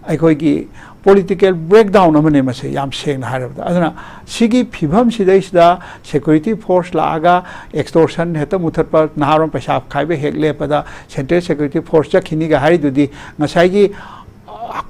ꯑꯩꯈꯣꯏꯒꯤ ꯄꯣꯂꯤꯇꯤꯀꯦꯜ ꯕ꯭ꯔꯦꯛꯗꯥꯎꯟ ꯑꯃꯅꯦ ꯃꯁꯦ, ꯌꯥꯝ ꯁꯦꯡꯅ ꯍꯥꯏꯔꯕꯗ꯫ ꯑꯗꯨꯅ ꯁꯤꯒꯤ ꯐꯤꯕꯝꯁꯤꯗꯩꯁꯤꯗ ꯁꯦꯀ꯭ꯌꯨꯔꯤꯇꯤ ꯐꯣꯔꯁ ꯂꯥꯛꯑꯒ ꯑꯦꯛꯁꯇꯣꯔꯁꯟ ꯍꯦꯛꯇ ꯃꯨꯊꯠꯄ, ꯅꯍꯥꯔꯣꯟ ꯄꯩꯁꯥ ꯈꯥꯏꯕ ꯍꯦꯛ ꯂꯦꯞꯄꯗ ꯁꯦꯟꯇ꯭ꯔꯦꯜ ꯁꯦꯀ꯭ꯌꯨꯔꯤꯇꯤ ꯐꯣꯔꯁ ꯆꯠꯈꯤꯅꯤꯒ ꯍꯥꯏꯔꯤꯗꯨꯗꯤ ꯉꯁꯥꯏꯒꯤ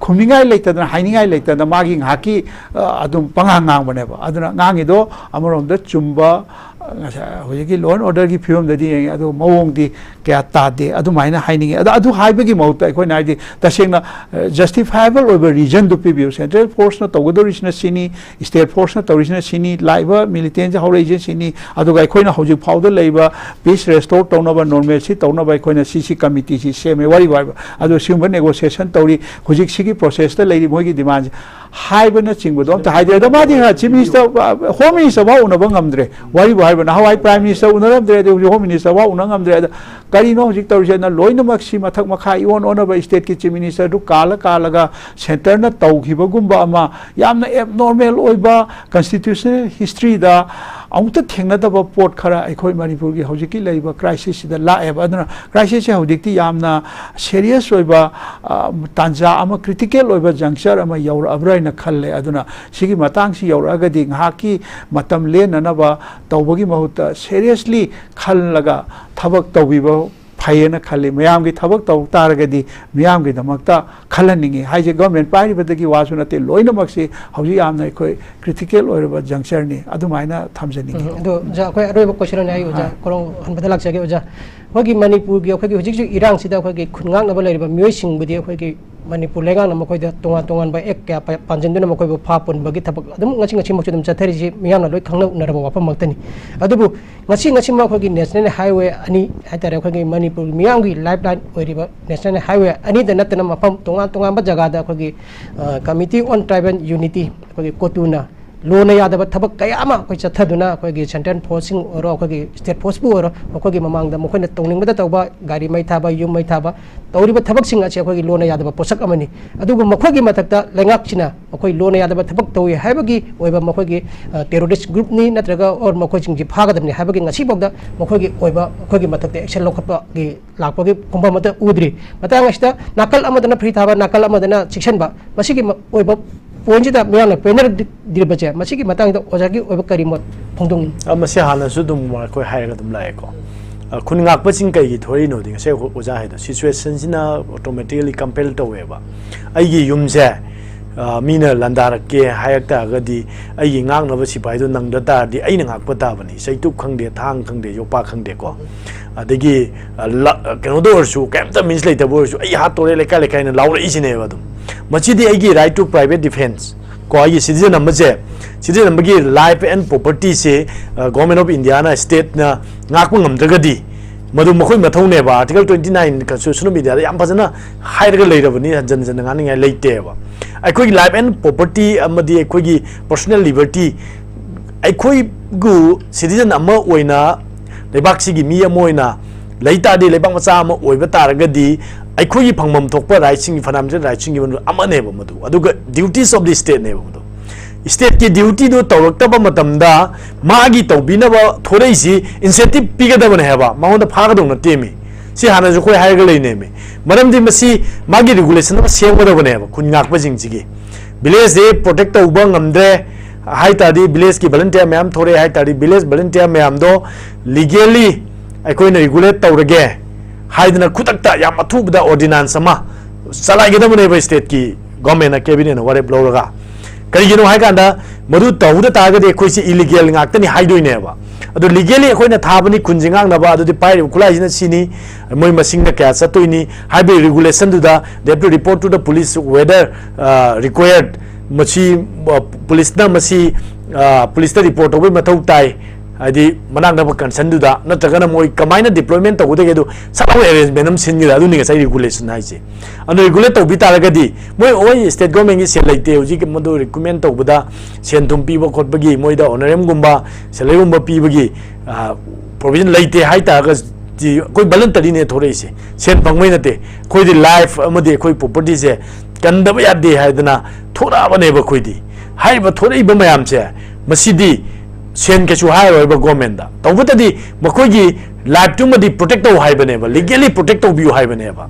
ꯈꯨꯝꯅꯤꯡꯉꯥꯏ ꯂꯩꯇꯗꯅ, ꯍꯥꯏꯅꯤꯡꯉꯥꯏ ꯂꯩꯇꯗꯅ ꯃꯥꯒꯤ ꯉꯥꯏꯍꯥꯛꯀꯤ, ꯑ, ꯑꯗꯨꯝ ꯄꯉꯥꯡ ꯉꯥꯡꯕꯅꯦꯕ꯫ ꯑꯗꯨꯅ ꯉꯥꯡꯉꯤꯗꯣ ꯑꯃꯔꯣꯝꯗ ꯆꯨꯝꯕ, ꯑ, ꯉꯁꯥꯏ ꯍꯧꯖꯤꯛꯀꯤ ꯂꯣ ꯑꯦꯟ ꯑꯣꯔꯗꯔꯒꯤ ꯐꯤꯕꯝꯗꯗꯤ ꯌꯦꯡꯉꯤ, ꯑꯗꯨꯒ ꯃꯑꯣꯡꯗꯤ ꯀꯌꯥ ꯇꯥꯗꯦ ꯑꯗꯨꯃꯥꯏꯅ ꯍꯥꯏꯅꯤꯡꯉꯤ꯫ ꯑꯗꯣ ꯑꯗꯨ ꯍꯥꯏꯕꯒꯤ ꯃꯍꯨꯠꯇ ꯑꯩꯈꯣꯏꯅ ꯍꯥꯏꯗꯤ ꯇꯁꯦꯡꯅ, ꯑ, ꯖꯁꯇꯤꯐꯥꯏꯕꯜ ꯑꯣꯏꯕ ꯔꯤꯖꯟꯗꯨ ꯄꯤꯕꯤꯌꯨ꯫ ꯁꯦꯟꯇ꯭ꯔꯦꯜ ꯐꯣꯔꯁꯅ ꯇꯧꯒꯗꯧꯔꯤꯁꯤꯅ ꯁꯤꯅꯤ, ꯁ꯭ꯇꯦꯠ ꯐꯣꯔꯁꯅ ꯇꯧꯔꯤꯁꯤꯅ ꯁꯤꯅꯤ, ꯂꯥꯛꯏꯕ ꯃꯤꯂꯤꯇꯦꯟꯁꯤ ꯍꯧꯔꯛꯏꯁꯦ ꯁꯤꯅꯤ, ꯑꯗꯨꯒ ꯑꯩꯈꯣꯏꯅ ꯍꯧꯖꯤꯛ ꯐꯥꯎꯗ ꯂꯩꯕ ꯄꯤꯁ ꯔꯦꯁꯇꯣꯔ ꯇꯧꯅꯕ, ꯅꯣꯔꯃꯦꯜꯁꯤ ꯇꯧꯅꯕ ꯑꯩꯈꯣꯏꯅ ꯁꯤ ꯁꯤ ꯀꯃꯤꯇꯤꯁꯤ ꯁꯦꯝꯃꯦ, ꯋꯥꯔꯤ ꯋꯥꯔꯤꯕ꯫ ꯑꯗꯣ ꯁꯤꯒꯨꯝꯕ ꯅꯦꯒꯣꯁꯤꯌꯦꯁꯟ ꯇꯧꯔꯤ, ꯍꯧꯖꯤꯛꯁꯤꯒꯤ ꯄ꯭ꯔꯣꯁꯦꯁꯇ ꯂꯩꯔꯤ ꯃꯣꯏꯒꯤ ꯗꯤꯃꯥꯟꯁꯦ ꯍꯥꯏꯕꯅꯆꯤꯡꯕꯗꯣ ꯑꯝꯇ ꯍꯥꯏꯗꯦ꯫ ꯑꯗꯣ ꯃꯥꯗꯤ ꯆꯤꯐ ꯃꯤꯅꯤꯁꯇꯔ, ꯍꯣꯝ ꯃꯤꯅꯤꯁꯇꯔ ꯐꯥꯎ ꯎꯅꯕ ꯉꯝꯗ꯭ꯔꯦ, ꯋꯥꯔꯤꯕꯨ ꯍꯥꯏꯔꯤꯕꯅ꯫ ꯅꯍꯥꯟꯋꯥꯏ ꯄ꯭ꯔꯥꯏꯝ ꯃꯤꯅꯤꯁꯇꯔ ꯎꯅꯔꯝꯗ꯭ꯔꯦ, ꯑꯗꯨ ꯍꯧꯖꯤꯛ ꯍꯣꯝ ꯃꯤꯅꯤꯁꯇꯔ ꯐꯥꯎ ꯎꯅ ꯉꯝꯗ꯭ꯔꯦ꯫ ꯑꯗ ꯀꯔꯤꯅꯣ ꯍꯧꯖꯤꯛ ꯇꯧꯔꯤꯁꯦ? ꯑꯗꯨꯅ ꯂꯣꯏꯅꯃꯛꯁꯤ ꯃꯊꯛ ꯃꯈꯥ ꯏꯑꯣꯟ ꯑꯣꯟꯅꯕ, ꯁ꯭ꯇꯦꯠꯀꯤ ꯆꯤꯐ ꯃꯤꯅꯤꯁꯇꯔꯗꯨ ꯀꯥꯜꯂ ꯀꯥꯜꯂꯒ ꯁꯦꯟꯇꯔꯅ ꯇꯧꯈꯤꯕꯒꯨꯝꯕ ꯑꯃ, ꯌꯥꯝꯅ ꯑꯦꯕꯅꯣꯔꯃꯦꯜ ꯑꯣꯏꯕ, ꯀꯟꯁꯇꯤꯇ꯭ꯌꯨꯁꯅꯦꯜ ꯍꯤꯁꯇ꯭ꯔꯤꯗ ꯑꯃꯨꯛꯇ ꯊꯦꯡꯅꯗꯕ ꯄꯣꯠ ꯈꯔ ꯑꯩꯈꯣꯏ ꯃꯅꯤꯄꯨꯔꯒꯤ ꯍꯧꯖꯤꯛꯀꯤ ꯂꯩꯔꯤꯕ crisis ꯁꯤꯗ ꯂꯥꯛꯑꯦꯕ꯫ ꯑꯗꯨꯅ crisis ꯁꯦ ꯍꯧꯖꯤꯛꯇꯤ ꯌꯥꯝꯅ serious ꯑꯣꯏꯕ, ꯑ, ꯇꯥꯟꯖꯥ ꯑꯃ, critical ꯑꯣꯏꯕ juncture ꯑꯃ ꯌꯧꯔꯛꯑꯕ꯭ꯔꯥ ꯍꯥꯏꯅ ꯈꯜꯂꯦ꯫ ꯑꯗꯨꯅ ꯁꯤꯒꯤ ꯃꯇꯥꯡꯁꯤ ꯌꯧꯔꯛꯑꯒꯗꯤ ꯉꯥꯏꯍꯥꯛꯀꯤ ꯃꯇꯝ ꯂꯦꯟꯅꯅꯕ ꯇꯧꯕꯒꯤ ꯃꯍꯨꯠꯇ seriously ꯈꯜꯂꯒ ꯊꯕꯛ ꯇꯧꯕꯤꯕ ꯐꯩꯌꯦꯅ ꯈꯜꯂꯤ꯫ ꯃꯌꯥꯝꯒꯤ ꯊꯕꯛ ꯇꯧ ꯇꯥꯔꯒꯗꯤ ꯃꯤꯌꯥꯝꯒꯤꯗꯃꯛꯇ ꯈꯜꯍꯟꯅꯤꯡꯉꯤ ꯍꯥꯏꯁꯦ꯫ Government ꯄꯥꯏꯔꯤꯕꯗꯒꯤ ꯋꯥꯁꯨ ꯅꯠꯇꯦ, ꯂꯣꯏꯅꯃꯛꯁꯤ ꯍꯧꯖꯤꯛ ꯌꯥꯝꯅ ꯑꯩꯈꯣꯏ critical ꯑꯣꯏꯔꯕ juncture ꯅꯤ꯫ ꯑꯗꯨꯃꯥꯏꯅ ꯊꯝꯖꯅꯤꯡꯉꯤ꯫ ꯎꯝ, ꯑꯗꯣ ꯑꯣꯖꯥ, ꯑꯩꯈꯣꯏ ꯑꯔꯣꯏꯕ question ꯑꯅꯤ ꯑꯩ ꯑꯣꯖꯥ ꯑꯥ꯫ ꯀꯣꯔꯧ ꯍꯟꯕꯗ ꯂꯥꯛꯆꯒꯦ ꯑꯣꯖꯥ꯫ ꯑꯩꯈꯣꯏꯒꯤ ꯃꯅꯤꯄꯨꯔꯒꯤ ꯑꯩꯈꯣꯏꯒꯤ ꯍꯧꯖꯤꯛ ꯍꯧꯖꯤꯛ ꯏꯔꯥꯡꯁꯤꯗ ꯑꯩꯈꯣꯏꯒꯤ ꯈꯨꯟ ꯉꯥꯛꯅꯕ ꯂꯩꯔꯤꯕ ꯃꯤꯑꯣꯏꯁꯤꯡꯕꯨꯗꯤ ꯑꯩꯈꯣꯏꯒꯤ ꯃꯅꯤꯄꯨꯔ ꯂꯩꯉꯥꯛꯅ ꯃꯈꯣꯏꯗ ꯇꯣꯉꯥꯟ ꯇꯣꯉꯥꯟꯕ act ꯀꯌꯥ ꯄ-, ꯄꯥꯟꯁꯤꯟꯗꯨꯅ ꯃꯈꯣꯏꯕꯨ ꯐꯥ ꯄꯨꯟꯕꯒꯤ ꯊꯕꯛ ꯑꯗꯨꯝ ꯉꯁꯤ ꯉꯁꯤꯃꯛꯁꯨ ꯑꯗꯨꯝ ꯆꯠꯊꯔꯤꯁꯤ ꯃꯤꯌꯥꯝꯅ ꯂꯣꯏ ꯈꯪꯅ ꯎꯅꯔꯕ ꯋꯥꯐꯝꯃꯛꯇꯅꯤ꯫ ꯑꯗꯨꯕꯨ ꯉꯁꯤ ꯉꯁꯤꯃꯛ ꯑꯩꯈꯣꯏꯒꯤ national highway ꯑꯅꯤ ꯍꯥꯏꯇꯥꯔꯦ, ꯑꯩꯈꯣꯏꯒꯤ ꯃꯅꯤꯄꯨꯔ ꯃꯤꯌꯥꯝꯒꯤ lifeline ꯑꯣꯏꯔꯤꯕ national highway ꯑꯅꯤꯗ ꯅꯠꯇꯅ ꯃꯐꯝ ꯇꯣꯉꯥꯟ ꯇꯣꯉꯥꯟꯕ ꯖꯒꯥꯗ ꯑꯩꯈꯣꯏꯒꯤ, ꯑ, Committee on Tribal Unity, ꯑꯩꯈꯣꯏꯒꯤ ꯀꯣꯇꯨꯅ ꯂꯣꯟꯅ ꯌꯥꯗꯕ ꯊꯕꯛ ꯀꯌꯥ ꯑꯃ ꯑꯩꯈꯣꯏ ꯆꯠꯊꯗꯨꯅ ꯑꯩꯈꯣꯏꯒꯤ central force ꯁꯤꯡ ꯑꯣꯏꯔꯣ, ꯑꯩꯈꯣꯏꯒꯤ state force ꯄꯨ ꯑꯣꯏꯔꯣ, ꯃꯈꯣꯏꯒꯤ ꯃꯃꯥꯡꯗ ꯃꯈꯣꯏꯅ ꯇꯧꯅꯤꯡꯕꯗ ꯇꯧꯕ, ꯒꯥꯔꯤ ꯃꯩ ꯊꯥꯕ, ꯌꯨꯝ ꯃꯩ ꯊꯥꯕ, ꯇꯧꯔꯤꯕ ꯊꯕꯛꯁꯤꯡ ꯑꯁꯤ ꯑꯩꯈꯣꯏꯒꯤ ꯂꯣꯟꯅ ꯌꯥꯗꯕ ꯄꯣꯠꯁꯛ ꯑꯃꯅꯤ꯫ ꯑꯗꯨꯕꯨ ꯃꯈꯣꯏꯒꯤ ꯃꯊꯛꯇ ꯂꯩꯉꯥꯛꯁꯤꯅ ꯃꯈꯣꯏ ꯂꯣꯟꯅ ꯌꯥꯗꯕ ꯊꯕꯛ ꯇꯧꯏ ꯍꯥꯏꯕꯒꯤ ꯑꯣꯏꯕ ꯃꯈꯣꯏꯒꯤ, ꯑ, terrorist group ꯅꯤ ꯅꯠꯇ꯭ꯔꯒ or ꯃꯈꯣꯏꯁꯤꯡꯁꯤ ꯐꯥꯒꯗꯕꯅꯤ ꯍꯥꯏꯕꯒꯤ ꯉꯁꯤꯐꯥꯎꯗ ꯃꯈꯣꯏꯒꯤ ꯑꯣꯏꯕ ꯃꯈꯣꯏꯒꯤ ꯃꯊꯛꯇ action ꯂꯧꯈꯠꯄꯒꯤ ꯂꯥꯛꯄꯒꯤ ꯈꯣꯡꯐꯝ ꯑꯃꯠꯇ ꯎꯗ꯭ꯔꯤ꯫ ꯃꯇꯥꯡ ꯑꯁꯤꯗ ꯅꯥꯀꯜ ꯑꯃꯗꯅ free ꯊꯥꯕ, ꯅꯥꯀꯜ ꯑꯃꯗꯅ ꯆꯦꯛꯁꯤꯟꯕ, ꯃꯁꯤꯒꯤ ꯃ-, ꯑꯣꯏꯕ point ꯁꯤꯗ ꯃꯤꯌꯥꯝꯅ ꯄꯦꯟꯅꯗ꯭ꯔꯤꯕꯁꯦ, ꯃꯁꯤꯒꯤ ꯃꯇꯥꯡꯗ ꯑꯣꯖꯥꯒꯤ ꯑꯣꯏꯕ ꯀꯔꯤ ꯃꯣꯠ ꯐꯣꯡꯗꯣꯛꯅꯤꯡ? ꯑ, ꯃꯁꯤ ꯍꯥꯟꯅꯁꯨ ꯑꯗꯨꯝ ꯑꯩꯈꯣꯏ ꯍꯥꯏꯔꯒ ꯑꯗꯨꯝ ꯂꯥꯛꯑꯦꯀꯣ꯫ ꯑ, ꯈꯨꯟ ꯉꯥꯛꯄꯁꯤꯡ ꯀꯩꯒꯤ ꯊꯣꯔꯛꯏꯅꯣꯗꯤ ꯉꯁꯥꯏ ꯑꯣꯖꯥ ꯍꯥꯏꯗꯣ, situation ꯁꯤꯅ automatically compel ꯇꯧꯋꯦꯕ꯫ ꯑꯩꯒꯤ ꯌꯨꯝꯁꯦ, ꯑ, ꯃꯤꯅ ꯂꯥꯟꯗꯥꯔꯛꯀꯦ ꯍꯥꯏꯔꯛ ꯇꯥꯔꯒꯗꯤ, ꯑꯩꯒꯤ ꯉꯥꯛꯅꯕ ꯁꯤꯐꯥꯏꯗꯣ ꯅꯪꯗ ꯇꯥꯔꯗꯤ ꯑꯩꯅ ꯉꯥꯛꯄ ꯇꯥꯕꯅꯤ꯫ ꯆꯩꯇꯨꯞ ꯈꯪꯗꯦ, ꯊꯥꯡ ꯈꯪꯗꯦ, ꯌꯣꯄꯥꯛ ꯈꯪꯗꯦꯀꯣ꯫ ꯑꯗꯒꯤ, ꯑ, ꯂ-, ꯀꯩꯅꯣꯗ ꯑꯣꯏꯔꯁꯨ, ꯀꯩꯝꯇ means ꯂꯩꯇꯕ ꯑꯣꯏꯔꯁꯨ, "ꯑꯩ ꯍꯥꯠꯇꯣꯔꯦ" ꯂꯩꯀꯥꯏ ꯂꯩꯀꯥꯏꯅ ꯂꯥꯎꯔꯛꯏꯁꯤꯅꯦꯕ ꯑꯗꯨꯝ꯫ ꯃꯁꯤꯗꯤ ꯑꯩꯒꯤ right to private defence ꯀꯣ, ꯑꯩꯒꯤ citizen ꯑꯃꯁꯦ, citizen ꯑꯃꯒꯤ life and property ꯁꯦ, ꯑ, Government of India ꯅ, state ꯅ ꯉꯥꯛꯄ ꯉꯝꯗ꯭ꯔꯒꯗꯤ, ꯃꯗꯨ ꯃꯈꯣꯏ ꯃꯊꯧꯅꯦꯕ꯫ Article twenty nine Constitution of India ꯗ ꯌꯥꯝ ꯐꯖꯅ ꯍꯥꯏꯔꯒ ꯂꯩꯔꯕꯅꯤ, ꯍꯟꯖꯟ ꯍꯟꯖꯟꯅ ꯉꯥꯡꯅꯤꯡꯉꯥꯏ ꯂꯩꯇꯦꯕ꯫ ꯑꯩꯈꯣꯏꯒꯤ life and property ꯑꯃꯗꯤ ꯑꯩꯈꯣꯏꯒꯤ personal liberty, ꯑꯩꯈꯣꯏꯕꯨ citizen ꯑꯃ ꯑꯣꯏꯅ, ꯂꯩꯕꯥꯛꯁꯤꯒꯤ ꯃꯤ ꯑꯃ ꯑꯣꯏꯅ ꯂꯩ ꯇꯥꯔꯗꯤ, ꯂꯩꯕꯥꯛ ꯃꯆꯥ ꯑꯃ ꯑꯣꯏꯕ ꯇꯥꯔꯒꯗꯤ, ꯑꯩꯈꯣꯏꯒꯤ ꯐꯪꯐꯝ ꯊꯣꯛꯄ right ꯁꯤꯡꯒꯤ, fundamental right ꯁꯤꯡꯒꯤ ꯃꯅꯨꯡꯗ ꯑꯃꯅꯦꯕ ꯃꯗꯨ꯫ ꯑꯗꯨꯒ duties of the state ꯅꯦꯕ ꯃꯗꯨ꯫ Stateꯀꯤ dutyꯗꯨ ꯇꯧꯔꯛꯇꯕ ꯃꯇꯝꯗ ꯃꯥꯒꯤ ꯇꯧꯕꯤꯅꯕ ꯊꯣꯔꯛꯏꯁꯤ incentive ꯄꯤꯒꯗꯕꯅꯦ ꯍꯥꯏꯕ, ꯃꯉꯣꯟꯗ ꯐꯥꯒꯗꯧ ꯅꯠꯇꯦꯃꯤ꯫ ꯁꯤ ꯍꯥꯟꯅꯁꯨ ꯑꯩꯈꯣꯏ ꯍꯥꯏꯔꯒ ꯂꯩꯅꯦꯃꯤ꯫ ꯃꯔꯝꯗꯤ ꯃꯁꯤ ꯃꯥꯒꯤ regulation ꯑꯃ ꯁꯦꯝꯒꯗꯕꯅꯦꯕ ꯈꯨꯟ ꯉꯥꯛꯄꯁꯤꯡꯁꯤꯒꯤ꯫ Villageꯁꯦ protect ꯇꯧꯕ ꯉꯝꯗ꯭ꯔꯦ ꯍꯥꯏ ꯇꯥꯔꯗꯤ, villageꯀꯤ volunteer ꯃꯌꯥꯝ ꯊꯣꯔꯛꯑꯦ ꯍꯥꯏ ꯇꯥꯔꯗꯤ, village volunteer ꯃꯌꯥꯝꯗꯣ legally ꯑꯩꯈꯣꯏꯅ regulate ꯇꯧꯔꯒꯦ ꯍꯥꯏꯗꯅ ꯈꯨꯗꯛꯇ ꯌꯥꯝ ꯑꯊꯨꯕꯗ ordinance ꯑꯃ ꯆꯂꯥꯏꯒꯗꯕꯅꯦꯕ stateꯀꯤ governmentꯅ, cabinetꯅ ꯋꯥꯔꯦꯞ ꯂꯧꯔꯒ꯫ ꯀꯔꯤꯒꯤꯅꯣ ꯍꯥꯏ ꯀꯥꯟꯗ, ꯃꯗꯨ ꯇꯧꯍꯧꯗ ꯇꯥꯔꯒꯗꯤ ꯑꯩꯈꯣꯏꯁꯤ illegal ꯉꯥꯛꯇꯅꯤ ꯍꯥꯏꯗꯣꯏꯅꯦꯕ꯫ ꯑꯗꯣ legally ꯑꯩꯈꯣꯏꯅ ꯊꯥꯕꯅꯤ, ꯈꯨꯟꯁꯤ ꯉꯥꯛꯅꯕ, ꯑꯗꯨꯗꯤ ꯄꯥꯏꯔꯤꯕ ꯈꯨꯠꯂꯥꯏꯁꯤꯅ ꯁꯤꯅꯤ, ꯃꯣꯏ ꯃꯁꯤꯡꯅ ꯀꯌꯥ ꯆꯠꯇꯣꯏꯅꯤ ꯍꯥꯏꯕꯒꯤ regulationꯗꯨꯗ, they have to report to the police whether, uh, required, ꯃꯁꯤ, uh, policeꯅ ꯃꯁꯤ, uh, policeꯇ report ꯇꯧꯕꯒꯤ ꯃꯊꯧ ꯇꯥꯏ, ꯍꯥꯏꯗꯤ ꯃꯅꯥꯛ ꯅꯛꯄ concernꯗꯨꯗ, ꯅꯠꯇ꯭ꯔꯒꯅ ꯃꯣꯏ ꯀꯃꯥꯏꯅ deployment ꯇꯧꯒꯗꯒꯦ, ꯑꯗꯨ ꯁꯠ ꯂꯥꯎꯅ arrangement ꯑꯃ ꯁꯤꯟꯈꯤꯗ, ꯑꯗꯨꯅꯤ ꯉꯁꯥꯏ regulation ꯍꯥꯏꯁꯦ꯫ ꯑꯗꯨ regulate ꯇꯧꯕꯤ ꯇꯥꯔꯒꯗꯤ, ꯃꯣꯏ ꯍꯣꯏ state governmentꯀꯤ ꯁꯦꯜ ꯂꯩꯇꯦ, ꯍꯧꯖꯤꯛ ꯃꯗꯨ recommend ꯇꯧꯕꯗ ꯁꯦꯟ ꯊꯨꯝ ꯄꯤꯕ ꯈꯣꯠꯄꯒꯤ, ꯃꯣꯏꯗ honorariumꯒꯨꯝꯕ salaryꯒꯨꯝꯕ ꯄꯤꯕꯒꯤ, ꯑ, provision ꯂꯩꯇꯦ ꯍꯥꯏ ꯇꯥꯔꯒꯗꯤ, ꯑꯩꯈꯣꯏ voluntaryꯅꯦ ꯊꯣꯔꯛꯏꯁꯦ, ꯁꯦꯟ ꯐꯪꯕꯩ ꯅꯠꯇꯦ꯫ ꯑꯩꯈꯣꯏꯗꯤ life ꯑꯃꯗꯤ ꯑꯩꯈꯣꯏ propertyꯁꯦ ꯀꯟꯗꯕ ꯌꯥꯗꯦ ꯍꯥꯏꯗꯅ ꯊꯣꯔꯛꯑꯕꯅꯦꯕ ꯑꯩꯈꯣꯏꯗꯤ꯫ ꯍꯥꯏꯔꯤꯕ ꯊꯣꯔꯛꯏꯕ ꯃꯌꯥꯝꯁꯦ, ꯃꯁꯤꯗꯤ ꯁꯦꯟ ꯀꯩꯁꯨ ꯍꯥꯏꯔꯣꯏꯕ governmentꯗ꯫ ꯇꯧꯕꯇꯗꯤ ꯃꯈꯣꯏꯒꯤ lifeꯇꯨꯃꯗꯤ protect ꯇꯧ ꯍꯥꯏꯕꯅꯦꯕ, legally protect ꯇꯧꯕꯤꯌꯨ ꯍꯥꯏꯕꯅꯦꯕ꯫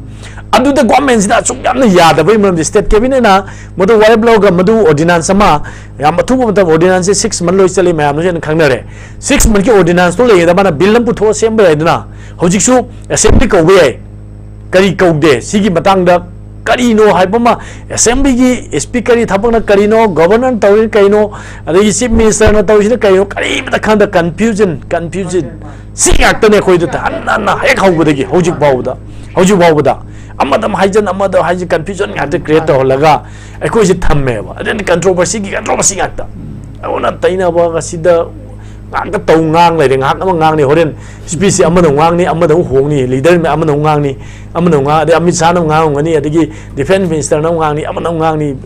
ꯑꯗꯨꯗ governmentꯁꯤꯅ ꯑꯁꯨꯛ ꯌꯥꯝꯅ ꯌꯥꯗꯕꯒꯤ ꯃꯔꯝꯗꯤ, state cabinetꯅ ꯃꯗꯨ ꯋꯥꯔꯦꯞ ꯂꯧꯔꯒ ꯃꯗꯨ ordinance ꯑꯃ, ꯌꯥꯝ ꯑꯊꯨꯕ ꯃꯇꯝ, ordinanceꯁꯦ six month ꯂꯣꯏ ꯆꯠꯂꯤ, ꯃꯌꯥꯝꯅꯁꯨ ꯍꯦꯟꯅ ꯈꯪꯅꯔꯦ꯫ Six monthꯀꯤ ordinanceꯇꯣ ꯂꯩꯔꯤꯉꯩꯗ ꯃꯥꯅ bill ꯑꯃ ꯄꯨꯊꯣꯛꯑ ꯁꯦꯝꯕ ꯌꯥꯏꯗꯅ꯫ ꯍꯧꯖꯤꯛꯁꯨ assembly ꯀꯧꯕ ꯌꯥꯏ꯫ ꯀꯔꯤ ꯀꯧꯗꯦ? ꯁꯤꯒꯤ ꯃꯇꯥꯡꯗ ꯀꯔꯤꯅꯣ ꯍꯥꯏꯕ ꯑꯃ, assemblyꯒꯤ speakerꯒꯤ ꯊꯕꯛꯅ ꯀꯔꯤꯅꯣ, governorꯅ ꯇꯧꯔꯤꯅ ꯀꯔꯤꯅꯣ, ꯑꯗꯒꯤ chief ministerꯅ ꯇꯧꯔꯤꯁꯤꯅ ꯀꯔꯤꯅꯣ, ꯀꯔꯤꯃꯇ ꯈꯪꯗ confusion, confusion꯫ ꯁꯤ ꯉꯥꯛꯇꯅꯦ ꯑꯩꯈꯣꯏꯗ ꯍꯟꯅ ꯍꯟꯅ ꯍꯦꯛ ꯍꯧꯕꯗꯒꯤ ꯍꯧꯖꯤꯛ ꯐꯥꯎꯕꯗ, ꯍꯧꯖꯤꯛ ꯐꯥꯎꯕꯗ ꯑꯃꯗ ꯑꯃ ꯍꯥꯏꯖꯟ, ꯑꯃꯗ ꯍꯥꯏꯖꯟ, confusion ꯉꯥꯛꯇ create ꯇꯧꯍꯜꯂꯒ ꯑꯩꯈꯣꯏꯁꯦ ꯊꯝꯃꯦꯕ꯫ ꯑꯗꯨꯅ controversyꯒꯤ controversy ꯉꯥꯛꯇ꯫ ꯑꯩꯉꯣꯟꯗ ꯇꯩꯅꯕ ꯑꯁꯤꯗ ꯉꯥꯛꯇ ꯇꯧ ꯉꯥꯡ ꯂꯩꯔꯦ꯫ ꯉꯥꯏꯍꯥꯛ ꯑꯃ ꯉꯥꯡꯅꯤ, ꯍꯣꯔꯦꯟ speechꯁꯦ ꯑꯃꯅ ꯑꯃꯨꯛ ꯉꯥꯡꯅꯤ, ꯑꯃꯗ ꯑꯃꯨꯛ ꯍꯣꯡꯅꯤ, leader ꯑꯃꯅ ꯑꯃꯨꯛ ꯉꯥꯡꯅꯤ, ꯑꯃꯅ ꯑꯃꯨꯛ ꯉꯥꯡ-, ꯑꯗꯩ ꯑꯃꯤꯠ ꯁꯥꯍꯅ ꯑꯃꯨꯛ ꯉꯥꯡꯉꯝꯒꯅꯤ, ꯑꯗꯒꯤ defence ministerꯅ ꯑꯃꯨꯛ ꯉꯥꯡꯅꯤ, ꯑꯃꯅ ꯑꯃꯨꯛ ꯉꯥꯡꯅꯤ꯫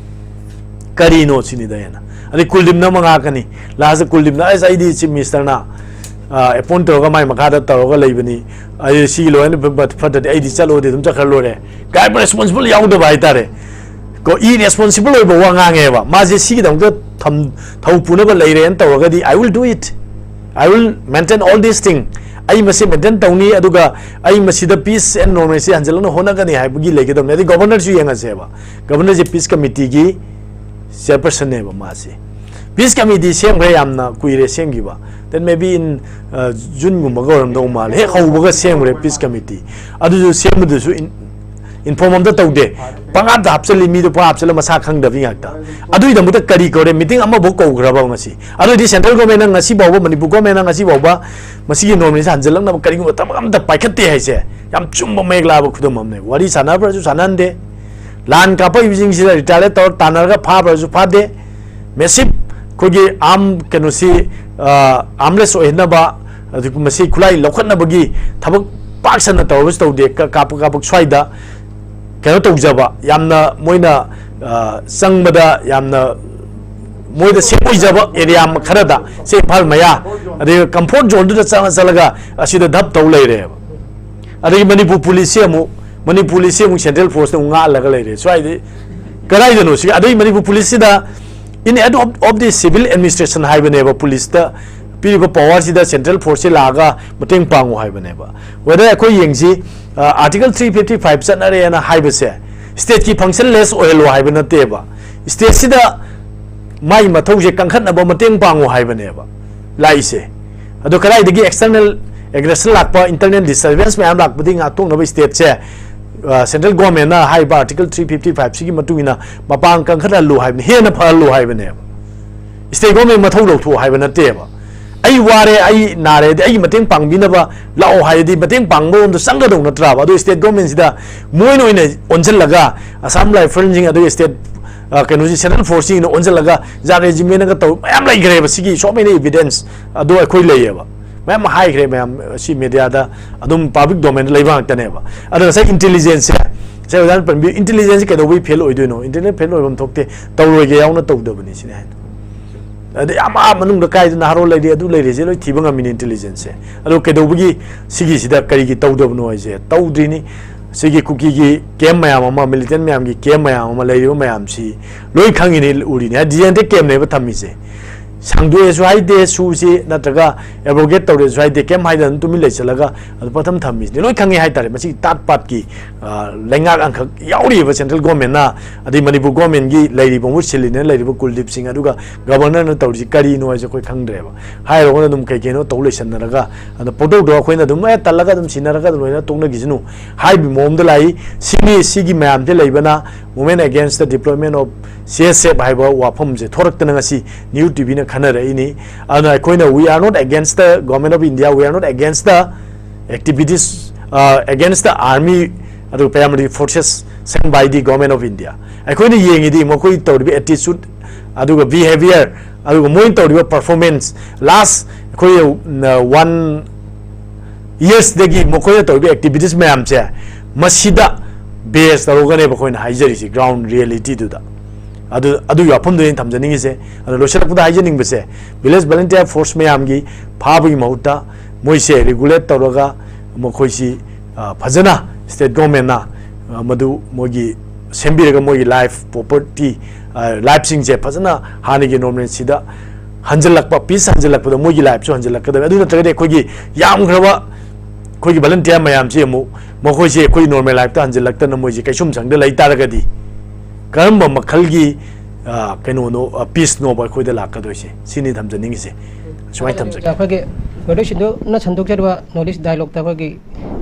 ꯀꯔꯤꯅꯣ ꯁꯤꯅꯤꯗ ꯍꯦꯟꯅ꯫ ꯑꯗꯩ ꯀꯨꯜꯗꯤꯞꯅ ꯑꯃ ꯉꯥꯡꯉꯛꯀꯅꯤ꯫ Lastꯇ ꯀꯨꯜꯗꯤꯞꯅ, "ꯑꯁ, ꯑꯩꯗꯤ chief ministerꯅ, ꯑ, appoint ꯇꯧꯔꯒ ꯃꯥꯏ ꯃꯈꯥꯗ ꯇꯧꯔꯒ ꯂꯩꯕꯅꯤ꯫ ꯑꯩ ꯁꯤꯒꯤ ꯂꯣꯏꯅ ꯐꯠ-, ꯐꯠꯇ꯭ꯔꯗꯤ ꯑꯩꯗꯤ ꯆꯠꯂꯣꯗꯤ ꯑꯗꯨꯝ ꯆꯠꯈ꯭ꯔ ꯂꯣꯏꯔꯦ"꯫ ꯀꯥꯏꯕ responsible ꯌꯥꯎꯗꯕ ꯍꯥꯏꯇꯥꯔꯦ꯫ ꯀꯣ, irresponsible ꯑꯣꯏꯕ ꯋꯥ ꯉꯥꯡꯉꯦꯕ꯫ ꯃꯥꯁꯦ ꯁꯤꯒꯤꯗꯃꯛꯇ ꯊꯧ ꯄꯨꯅꯕ ꯂꯩꯔꯦꯅ ꯇꯧꯔꯒꯗꯤ, "I will do it, I will maintain all this thing." ꯑꯩ ꯃꯁꯤ ꯃꯦꯟꯇꯦꯟ ꯇꯧꯅꯤ, ꯑꯗꯨꯒ ꯑꯩ ꯃꯁꯤꯗ peace and normalcy ꯍꯟꯖꯤꯜꯂꯛꯅ ꯍꯣꯠꯅꯒꯅꯤ ꯍꯥꯏꯕꯒꯤ ꯂꯩꯒꯗꯕꯅꯤ꯫ ꯑꯗꯩ ꯒꯣꯕꯔꯅꯔꯁꯨ ꯌꯦꯡꯉꯁꯦꯕ, ꯒꯣꯕꯔꯅꯔꯁꯦ peace committeeꯒꯤ ꯆꯤꯌꯔꯄꯔꯁꯟꯅꯦꯕ ꯃꯥꯁꯦ꯫ Peace committee ꯁꯦꯝꯈ꯭ꯔꯦ, ꯌꯥꯝꯅ ꯀꯨꯏꯔꯦ ꯁꯦꯝꯈꯤꯕ, then maybe in ꯖꯨꯟꯒꯨꯝꯕꯒ ꯑꯣꯏꯔꯝꯗꯧ ꯃꯥꯜꯂꯦ, ꯍꯦꯛ ꯍꯧꯕꯒ ꯁꯦꯝꯈ꯭ꯔꯦ peace committee꯫ ꯑꯗꯨꯁꯨ ꯁꯦꯝꯕꯗꯨꯁꯨ inform ꯑꯝꯇ ꯇꯧꯗꯦ, ꯄꯪꯍꯥꯞꯇ ꯍꯥꯞꯆꯜꯂꯤ, ꯃꯤꯗꯣ ꯄꯪꯍꯥꯞꯆꯜꯂ ꯃꯁꯥ ꯈꯪꯗꯕꯤ ꯉꯥꯛꯇ꯫ ꯑꯗꯨꯒꯤꯗꯃꯛꯇ ꯀꯔꯤ ꯀꯧꯔꯦ? Meeting ꯑꯃꯐꯥꯎ ꯀꯧꯈ꯭ꯔꯕ ꯉꯁꯤ? ꯑꯗꯨꯗꯤ central governmentꯅ ꯉꯁꯤ ꯐꯥꯎꯕ, ꯃꯅꯤꯄꯨꯔ governmentꯅ ꯉꯁꯤ ꯐꯥꯎꯕ ꯃꯁꯤꯒꯤ normalcyꯁꯦ ꯍꯟꯖꯤꯜꯂꯛꯅꯕ ꯀꯔꯤꯒꯨꯝꯕ ꯊꯕꯛ ꯑꯝꯇ ꯄꯥꯏꯈꯠꯇꯦ ꯍꯥꯏꯁꯦ ꯌꯥꯝ ꯆꯨꯝꯕ ꯃꯌꯦꯛ ꯂꯥꯕ ꯈꯨꯗꯝ ꯑꯃꯅꯦ꯫ ꯋꯥꯔꯤ ꯁꯥꯟꯅꯕ꯭ꯔꯁꯨ ꯁꯥꯟꯅꯍꯟꯗꯦ, ꯂꯥꯟ ꯀꯥꯞꯄꯛꯏꯕꯁꯤꯡꯁꯤꯗ retaliate ꯇꯧꯔ ꯇꯥꯟꯅꯔꯒ ꯐꯥꯕ꯭ꯔꯁꯨ ꯐꯥꯗꯦ, massive ꯑꯩꯈꯣꯏꯒꯤ arm ꯀꯩꯅꯣꯁꯤ, armless ꯑꯣꯏꯍꯟꯅꯕ, ꯑꯗꯨꯒ ꯃꯁꯤ ꯈꯨꯠꯂꯥꯏ ꯂꯧꯈꯠꯅꯕꯒꯤ ꯊꯕꯛ ꯄꯥꯛ ꯁꯟꯅ ꯇꯧꯔꯕꯁꯨ ꯇꯧꯗꯦ꯫ ꯀ-, ꯀꯥꯞꯄ ꯀꯥꯞꯄ ꯁ꯭ꯋꯥꯏꯗ ꯀꯩꯅꯣ ꯇꯧꯖꯕ, ꯌꯥꯝꯅ ꯃꯣꯏꯅ ꯆꯪꯕꯗ ꯌꯥꯝꯅ ꯃꯣꯏꯗ safe ꯑꯣꯏꯖꯕ area ꯈꯔꯗ, ꯁꯦ ꯏꯝꯐꯥꯜ ꯃꯌꯥ, ꯑꯗꯩ comfort zoneꯗꯨꯗ ꯆꯪꯉ ꯆꯠꯂꯒ ꯑꯁꯤꯗ ꯙꯞ ꯇꯧ ꯂꯩꯔꯦꯕ꯫ ꯑꯗꯒꯤ ꯃꯅꯤꯄꯨꯔ policeꯁꯦ ꯑꯃꯨꯛ, ꯃꯅꯤꯄꯨꯔ policeꯁꯦ ꯑꯃꯨꯛ central forceꯅ ꯑꯃꯨꯛ ꯉꯥꯛꯍꯜꯂꯒ ꯂꯩꯔꯦ꯫ ꯁ꯭ꯋꯥꯏꯗꯤ ꯀꯗꯥꯏꯗꯅꯣ ꯁꯤ? ꯑꯗꯩ Manipur policeꯁꯤꯗ in aid of, of the civil administration ꯍꯥꯏꯕꯅꯦꯕ, policeꯇ ꯄꯤꯔꯤꯕ powerꯁꯤꯗ central forceꯁꯤ ꯂꯥꯛꯑꯒ ꯃꯇꯦꯡ ꯄꯥꯡꯉꯨ ꯍꯥꯏꯕꯅꯦꯕ꯫ Whether ꯑꯩꯈꯣꯏ ꯌꯦꯡꯁꯤ, article three fifty five ꯆꯠꯅꯔꯦꯅ ꯍꯥꯏꯕꯁꯦ stateꯀꯤ functionless ꯑꯣꯏꯍꯜꯂꯣ ꯍꯥꯏꯕ ꯅꯠꯇꯦꯕ, stateꯁꯤꯗ ꯃꯥꯒꯤ ꯃꯊꯧꯁꯦ ꯀꯟꯈꯠꯅꯕ ꯃꯇꯦꯡ ꯄꯥꯡꯉꯨ ꯍꯥꯏꯕꯅꯦꯕ ꯂꯥꯛꯏꯁꯦ꯫ ꯑꯗꯣ ꯀꯗꯥꯏꯗꯒꯤ external aggression ꯂꯥꯛꯄ, internal disturbance ꯃꯌꯥꯝ ꯂꯥꯛꯄꯗꯒꯤ ꯉꯥꯛꯊꯣꯛꯅꯕ stateꯁꯦ central governmentꯅ ꯍꯥꯏꯔꯤꯕ article three fifty five ꯁꯤꯒꯤ ꯃꯇꯨꯡ ꯏꯟꯅ ꯃꯄꯥꯡ ꯀꯟꯈꯠꯍꯜꯂꯨ ꯍꯥꯏꯕꯅꯤ, ꯍꯦꯟꯅ ꯐꯍꯜꯂꯨ ꯍꯥꯏꯕꯅꯦꯕ꯫ State government ꯃꯊꯧ ꯂꯧꯊꯣꯛꯎ ꯍꯥꯏꯕ ꯅꯠꯇꯦꯕ꯫ ꯑꯩ ꯋꯥꯔꯦ, ꯑꯩ ꯅꯥꯔꯦ, ꯑꯗꯩ ꯑꯩꯒꯤ ꯃꯇꯦꯡ ꯄꯥꯡꯕꯤꯅꯕ ꯂꯥꯛꯑꯣ ꯍꯥꯏꯔꯗꯤ ꯃꯇꯦꯡ ꯄꯥꯡꯕꯔꯣꯝꯗ ꯆꯪꯒꯗꯧ ꯅꯠꯇ꯭ꯔꯥꯕ? ꯑꯗꯣ state governmentꯁꯤꯗ ꯃꯣꯏꯅ ꯑꯣꯏꯅ ꯑꯣꯟꯁꯤꯜꯂꯒ, Assam Riflesꯁꯤꯡ ꯑꯗꯒꯤ state, ꯀꯩꯅꯣꯁꯤ, central forceꯁꯤꯡꯅ ꯑꯣꯟꯁꯤꯜꯂꯒ ꯖꯥꯠ regimentꯅꯒ ꯇꯧ ꯃꯌꯥꯝ ꯂꯩꯈ꯭ꯔꯦꯕ꯫ ꯁꯤꯒꯤ so many evidence ꯑꯗꯣ ꯑꯩꯈꯣꯏ ꯂꯩꯌꯦꯕ, ꯃꯌꯥꯝ ꯍꯥꯏꯈ꯭ꯔꯦ, ꯃꯌꯥꯝ ꯁꯤ mediaꯗ ꯑꯗꯨꯝ public domainꯗ ꯂꯩꯕ ꯉꯥꯛꯇꯅꯦꯕ꯫ ꯑꯗꯣ ꯉꯁꯥꯏ intelligenceꯁꯦ, ꯉꯁꯥꯏ ꯑꯣꯖꯥꯅ ꯄꯟꯕꯤ intelligenceꯁꯦ ꯀꯩꯗꯧꯕꯩ fail ꯑꯣꯏꯗꯣꯏꯅꯣ? Intelligence fail ꯑꯣꯏꯐꯝ ꯊꯣꯛꯇꯦ, ꯇꯧꯔꯣꯏꯒꯦ ꯌꯥꯎꯅ ꯇꯧꯗꯕꯅꯤ ꯁꯤꯅꯦ ꯍꯥꯏꯗꯣ꯫ ꯑꯗꯩ ꯑꯥ ꯃꯅꯨꯡꯗ ꯀꯥꯏꯗ ꯅꯍꯥꯔꯣꯜ ꯂꯩꯔꯤ, ꯑꯗꯨ ꯂꯩꯔꯤꯁꯦ ꯂꯣꯏ ꯊꯤꯕ ꯉꯝꯃꯤꯅꯦ intelligenceꯁꯦ꯫ ꯑꯗꯣ ꯀꯩꯗꯧꯕꯒꯤ ꯁꯤꯒꯤꯁꯤꯗ ꯀꯔꯤꯒꯤ ꯇꯧꯗꯕꯅꯣ ꯍꯥꯏꯁꯦ? ꯇꯧꯗ꯭ꯔꯤꯅꯤ꯫ ꯁꯤꯒꯤ ꯀꯨꯀꯤꯒꯤ ꯀꯦꯝ ꯃꯌꯥꯝ ꯑꯃ, ꯃꯤꯂꯤꯇꯦꯟ ꯃꯌꯥꯝꯒꯤ ꯀꯦꯝ ꯃꯌꯥꯝ ꯑꯃ ꯂꯩꯔꯤꯕ ꯃꯌꯥꯝꯁꯤ ꯂꯣꯏ ꯈꯪꯉꯤꯅꯤ, ꯎꯔꯤꯅꯤ꯫ ꯍꯥꯏꯗꯤ ꯗꯤꯖꯦꯟꯗꯦ ꯀꯦꯝꯅꯦꯕ ꯊꯝꯃꯤꯁꯦ꯫ ꯁꯥꯡꯗꯣꯛꯑꯦꯁꯨ ꯍꯥꯏꯗꯦ ꯁꯨꯁꯤ, ꯅꯠꯇ꯭ꯔꯒ ꯑꯦꯕ꯭ꯔꯣꯒꯦꯠ ꯇꯧꯔꯦꯁꯨ ꯍꯥꯏꯗꯦ, ꯀꯩꯝ ꯍꯥꯏꯗꯅ ꯑꯗꯨꯝ ꯇꯨꯃꯤꯟ ꯂꯩꯁꯤꯜꯂꯒ ꯑꯗꯨ ꯄꯊꯝ ꯊꯝꯃꯤꯁꯤꯅꯤ꯫ ꯂꯣꯏ ꯈꯪꯉꯤ ꯍꯥꯏꯇꯥꯔꯦ꯫ ꯃꯁꯤꯒꯤ ꯇꯥꯠ ꯄꯥꯠꯀꯤ, ꯑ, ꯂꯩꯉꯥꯛ ꯑꯃꯈꯛ ꯌꯥꯎꯔꯤꯕ ꯁꯦꯟꯇ꯭ꯔꯦꯜ ꯒꯣꯔꯃꯦꯟꯅ, ꯑꯗꯩ ꯃꯅꯤꯄꯨꯔ ꯒꯣꯔꯃꯦꯟꯒꯤ ꯂꯩꯔꯤꯕ, ꯃꯍꯨꯠ ꯁꯤꯜꯂꯤꯅ ꯂꯩꯔꯤꯕ ꯀꯨꯜꯗꯤꯞ ꯁꯤꯡ, ꯑꯗꯨꯒ ꯒꯕꯔꯅꯔꯅ ꯇꯧꯔꯤꯁꯤ ꯀꯔꯤꯅꯣ ꯍꯥꯏꯁꯦ ꯑꯩꯈꯣꯏ ꯈꯪꯗ꯭ꯔꯦꯕ꯫ ꯍꯥꯏꯔꯨꯔꯒꯅ ꯑꯗꯨꯝ ꯀꯩ ꯀꯩꯅꯣ ꯇꯧ ꯂꯩꯁꯟꯅꯔꯒ, ꯑꯗ ꯄꯣꯛꯇꯧꯗꯣ ꯑꯩꯈꯣꯏꯅ ꯑꯗꯨꯝ, "ꯑꯦ, ꯇꯜꯂꯒ ꯑꯗꯨꯝ ꯁꯤꯟꯅꯔꯒ ꯑꯗꯨꯝ ꯂꯣꯏꯅ ꯇꯣꯛꯅꯈꯤꯁꯅꯨ" ꯍꯥꯏꯕꯒꯤ ꯃꯑꯣꯡꯗ ꯂꯥꯛꯏ꯫ ꯁꯤꯅꯤ, ꯁꯤꯒꯤ ꯃꯌꯥꯝꯁꯦ ꯂꯩꯕꯅ Movement Against the Deployment of C S F ꯍꯥꯏꯕ ꯋꯥꯐꯝꯁꯦ ꯊꯣꯔꯛꯇꯅ ꯉꯁꯤ ꯅ꯭ꯌꯨ ꯇꯤ ꯚꯤꯅ ꯈꯟꯅꯔꯛꯏꯅꯤ꯫ ꯑꯗꯨꯅ ꯑꯩꯈꯣꯏꯅ, "We are not against the Government of India, we are not against the activities, uh, against the army, ꯑꯗꯨꯒ paramilitary forces sent by the Government of India." ꯑꯩꯈꯣꯏꯅ ꯌꯦꯡꯉꯤꯗꯤ ꯃꯈꯣꯏ ꯇꯧꯔꯤꯕ attitude, ꯑꯗꯨꯒ behaviour, ꯑꯗꯨꯒ ꯃꯣꯏꯅ ꯇꯧꯔꯤꯕ performance, last ꯑꯩꯈꯣꯏ, uh, one yearsꯗꯒꯤ ꯃꯈꯣꯏꯅ ꯇꯧꯔꯤꯕ activities ꯃꯌꯥꯝꯁꯦ, ꯃꯁꯤꯗ base ꯇꯧꯔꯒꯅꯦꯕ ꯑꯩꯈꯣꯏꯅ ꯍꯥꯏꯖꯔꯤꯁꯤ, ground realityꯗꯨꯗ꯫ ꯑꯗꯨ, ꯑꯗꯨꯒꯤ ꯋꯥꯐꯝꯗꯨꯅꯤ ꯑꯩꯅ ꯊꯝꯖꯅꯤꯡꯉꯤꯁꯦ꯫ ꯑꯗꯣ ꯂꯣꯏꯁꯤꯜꯂꯛꯄꯗ ꯍꯥꯏꯖꯅꯤꯡꯕꯁꯦ, Village Volunteer Force ꯃꯌꯥꯝꯒꯤ ꯐꯥꯕꯒꯤ ꯃꯍꯨꯠꯇ ꯃꯣꯏꯁꯦ regulate ꯇꯧꯔꯒ ꯃꯈꯣꯏꯁꯤ, ꯑ, ꯐꯖꯅ state governmentꯅ, ꯑ, ꯃꯗꯨ ꯃꯣꯏꯒꯤ ꯁꯦꯝꯕꯤꯔꯒ ꯃꯣꯏꯒꯤ life, property, ꯑ, lifeꯁꯤꯡꯁꯦ ꯐꯖꯅ ꯍꯥꯟꯅꯒꯤ normalcyꯗ ꯍꯟꯖꯤꯜꯂꯛꯄ, peace ꯍꯟꯖꯤꯜꯂꯛꯄꯗ ꯃꯣꯏꯒꯤ lifeꯁꯨ ꯍꯟꯖꯤꯜꯂꯛꯀꯗꯕꯅꯤ꯫ ꯑꯗꯨ ꯅꯠꯇ꯭ꯔꯒꯗꯤ ꯑꯩꯈꯣꯏꯒꯤ ꯌꯥꯝꯈ꯭ꯔꯕ ꯑꯩꯈꯣꯏꯒꯤ volunteer ꯃꯌꯥꯝꯁꯤ ꯑꯃꯨꯛ ꯃꯈꯣꯏꯁꯦ ꯑꯩꯈꯣꯏ normal lifeꯇ ꯍꯟꯖꯤꯜꯂꯛꯇꯅ ꯃꯣꯏꯁꯦ ꯀꯩꯁꯨꯝꯁꯪꯗ ꯂꯩ ꯇꯥꯔꯒꯗꯤ ꯀꯔꯝꯕ ꯃꯈꯜꯒꯤ, ꯑ, ꯀꯩꯅꯣꯅꯣ, ꯑ, peaceꯅꯣꯕ ꯑꯩꯈꯣꯏꯗ ꯂꯥꯛꯀꯗꯣꯏꯁꯦ? ꯁꯤꯅꯤ ꯊꯝꯖꯅꯤꯡꯉꯤꯁꯦ꯫ ꯁꯨꯃꯥꯏꯅ ꯊꯝꯖꯒꯦ꯫ ꯑꯩꯈꯣꯏꯒꯤ North East Windowꯅ ꯁꯟꯗꯣꯛꯆꯔꯤꯕ North East Dialogueꯇ ꯑꯩꯈꯣꯏꯒꯤ,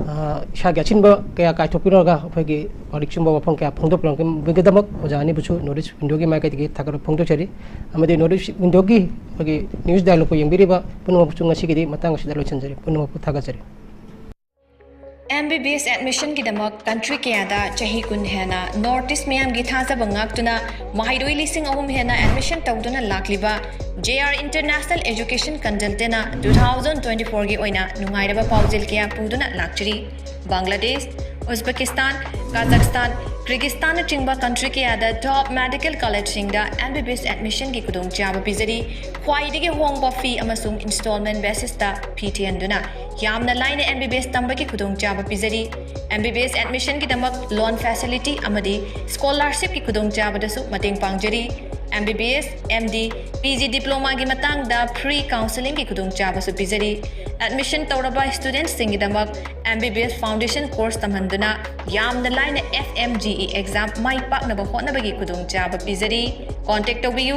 ꯑ, ꯏꯁꯥꯒꯤ ꯑꯆꯤꯟꯕ ꯀꯌꯥ ꯀꯥꯏꯊꯣꯛꯄꯤꯔꯒ ꯑꯩꯈꯣꯏꯒꯤ ꯋꯥꯔꯤꯛ ꯆꯨꯝꯕ ꯋꯥꯐꯝ ꯀꯌꯥ ꯐꯣꯡꯗꯣꯛꯄꯤꯔꯛꯄꯒꯤꯗꯃꯛ ꯑꯣꯖꯥ ꯑꯅꯤꯕꯨꯁꯨ North East Windowꯒꯤ ꯃꯥꯏꯀꯩꯗꯒꯤ ꯊꯥꯒꯠꯄ ꯐꯣꯡꯗꯣꯛꯆꯔꯤ꯫ ꯑꯃꯗꯤ North East Windowꯒꯤ ꯑꯩꯈꯣꯏꯒꯤ News Dialogueꯄꯨ ꯌꯦꯡꯕꯤꯔꯤꯕ ꯄꯨꯝꯅꯃꯛꯄꯨꯁꯨ ꯉꯁꯤꯒꯤꯗꯤ ꯃꯇꯥꯡ ꯑꯁꯤꯗ ꯂꯣꯏꯁꯤꯟꯖꯔꯤ꯫ ꯄꯨꯝꯅꯃꯛꯄꯨ ꯊꯥꯒꯠꯆꯔꯤ꯫ M B B S admissionꯒꯤꯗꯃꯛ country ꯀꯌꯥꯗ ꯆꯍꯤ ꯀꯨꯟ ꯍꯦꯟꯅ North East ꯃꯤꯌꯥꯝꯒꯤ ꯊꯥꯖꯕ ꯉꯥꯛꯇꯨꯅ ꯃꯍꯩꯔꯣꯏ ꯂꯤꯁꯤꯡ ꯑꯍꯨꯝ ꯍꯦꯟꯅ admission ꯇꯧꯗꯨꯅ ꯂꯥꯛꯂꯤꯕꯕ J R International Education Consultantꯅ two thousand twenty fourꯒꯤ ꯑꯣꯏꯅ ꯅꯨꯡꯉꯥꯏꯔꯕ ꯄꯥꯎꯖꯦꯜ ꯀꯌꯥ ꯄꯨꯗꯨꯅ ꯂꯥꯛꯆꯔꯤ꯫ ꯕꯪꯒ꯭ꯂꯥꯗꯦꯁ, ꯎꯖꯕꯦꯀꯤꯁꯇꯥꯟ, ꯀꯥꯖꯥꯛꯁꯇꯥꯟ, ꯀ꯭ꯔꯤꯒꯤꯁꯇꯥꯟꯅꯆꯤꯡꯕ country ꯀꯌꯥꯗ top medical collegeꯁꯤꯡꯗ M B B S admissionꯒꯤ ꯈꯨꯗꯣꯡꯆꯥꯕ ꯄꯤꯖꯔꯤ꯫ ꯈ꯭ꯋꯥꯏꯗꯒꯤ ꯍꯣꯡꯕ fee ꯑꯃꯁꯨꯡ installment basisꯇ ꯐꯤ ꯊꯤꯍꯟꯗꯨꯅ ꯌꯥꯝꯅ ꯂꯥꯏꯅ M B B S ꯇꯝꯕꯒꯤ ꯈꯨꯗꯣꯡꯆꯥꯕ ꯄꯤꯖꯔꯤ꯫ M B B S admissionꯒꯤꯗꯃꯛ loan facility ꯑꯃꯗꯤ scholarshipꯀꯤ ꯈꯨꯗꯣꯡꯆꯥꯕꯗꯁꯨ ꯃꯇꯦꯡ ꯄꯥꯡꯖꯔꯤ꯫ M B B S, M D, P G diplomaꯒꯤ ꯃꯇꯥꯡꯗ free counselingꯒꯤ ꯈꯨꯗꯣꯡꯆꯥꯕꯁꯨ ꯄꯤꯖꯔꯤ꯫ Admission ꯇꯧꯔꯕ studentꯁꯤꯡꯒꯤꯗꯃꯛ M B B S foundation course ꯇꯝꯍꯟꯗꯨꯅ ꯌꯥꯝꯅ ꯂꯥꯏꯅ F M G E exam ꯃꯥꯏ ꯄꯥꯛꯅꯕ ꯍꯣꯠꯅꯕꯒꯤ ꯈꯨꯗꯣꯡꯆꯥꯕ ꯄꯤꯖꯔꯤ꯫ Contact ꯇꯧꯕꯤꯌꯨ꯫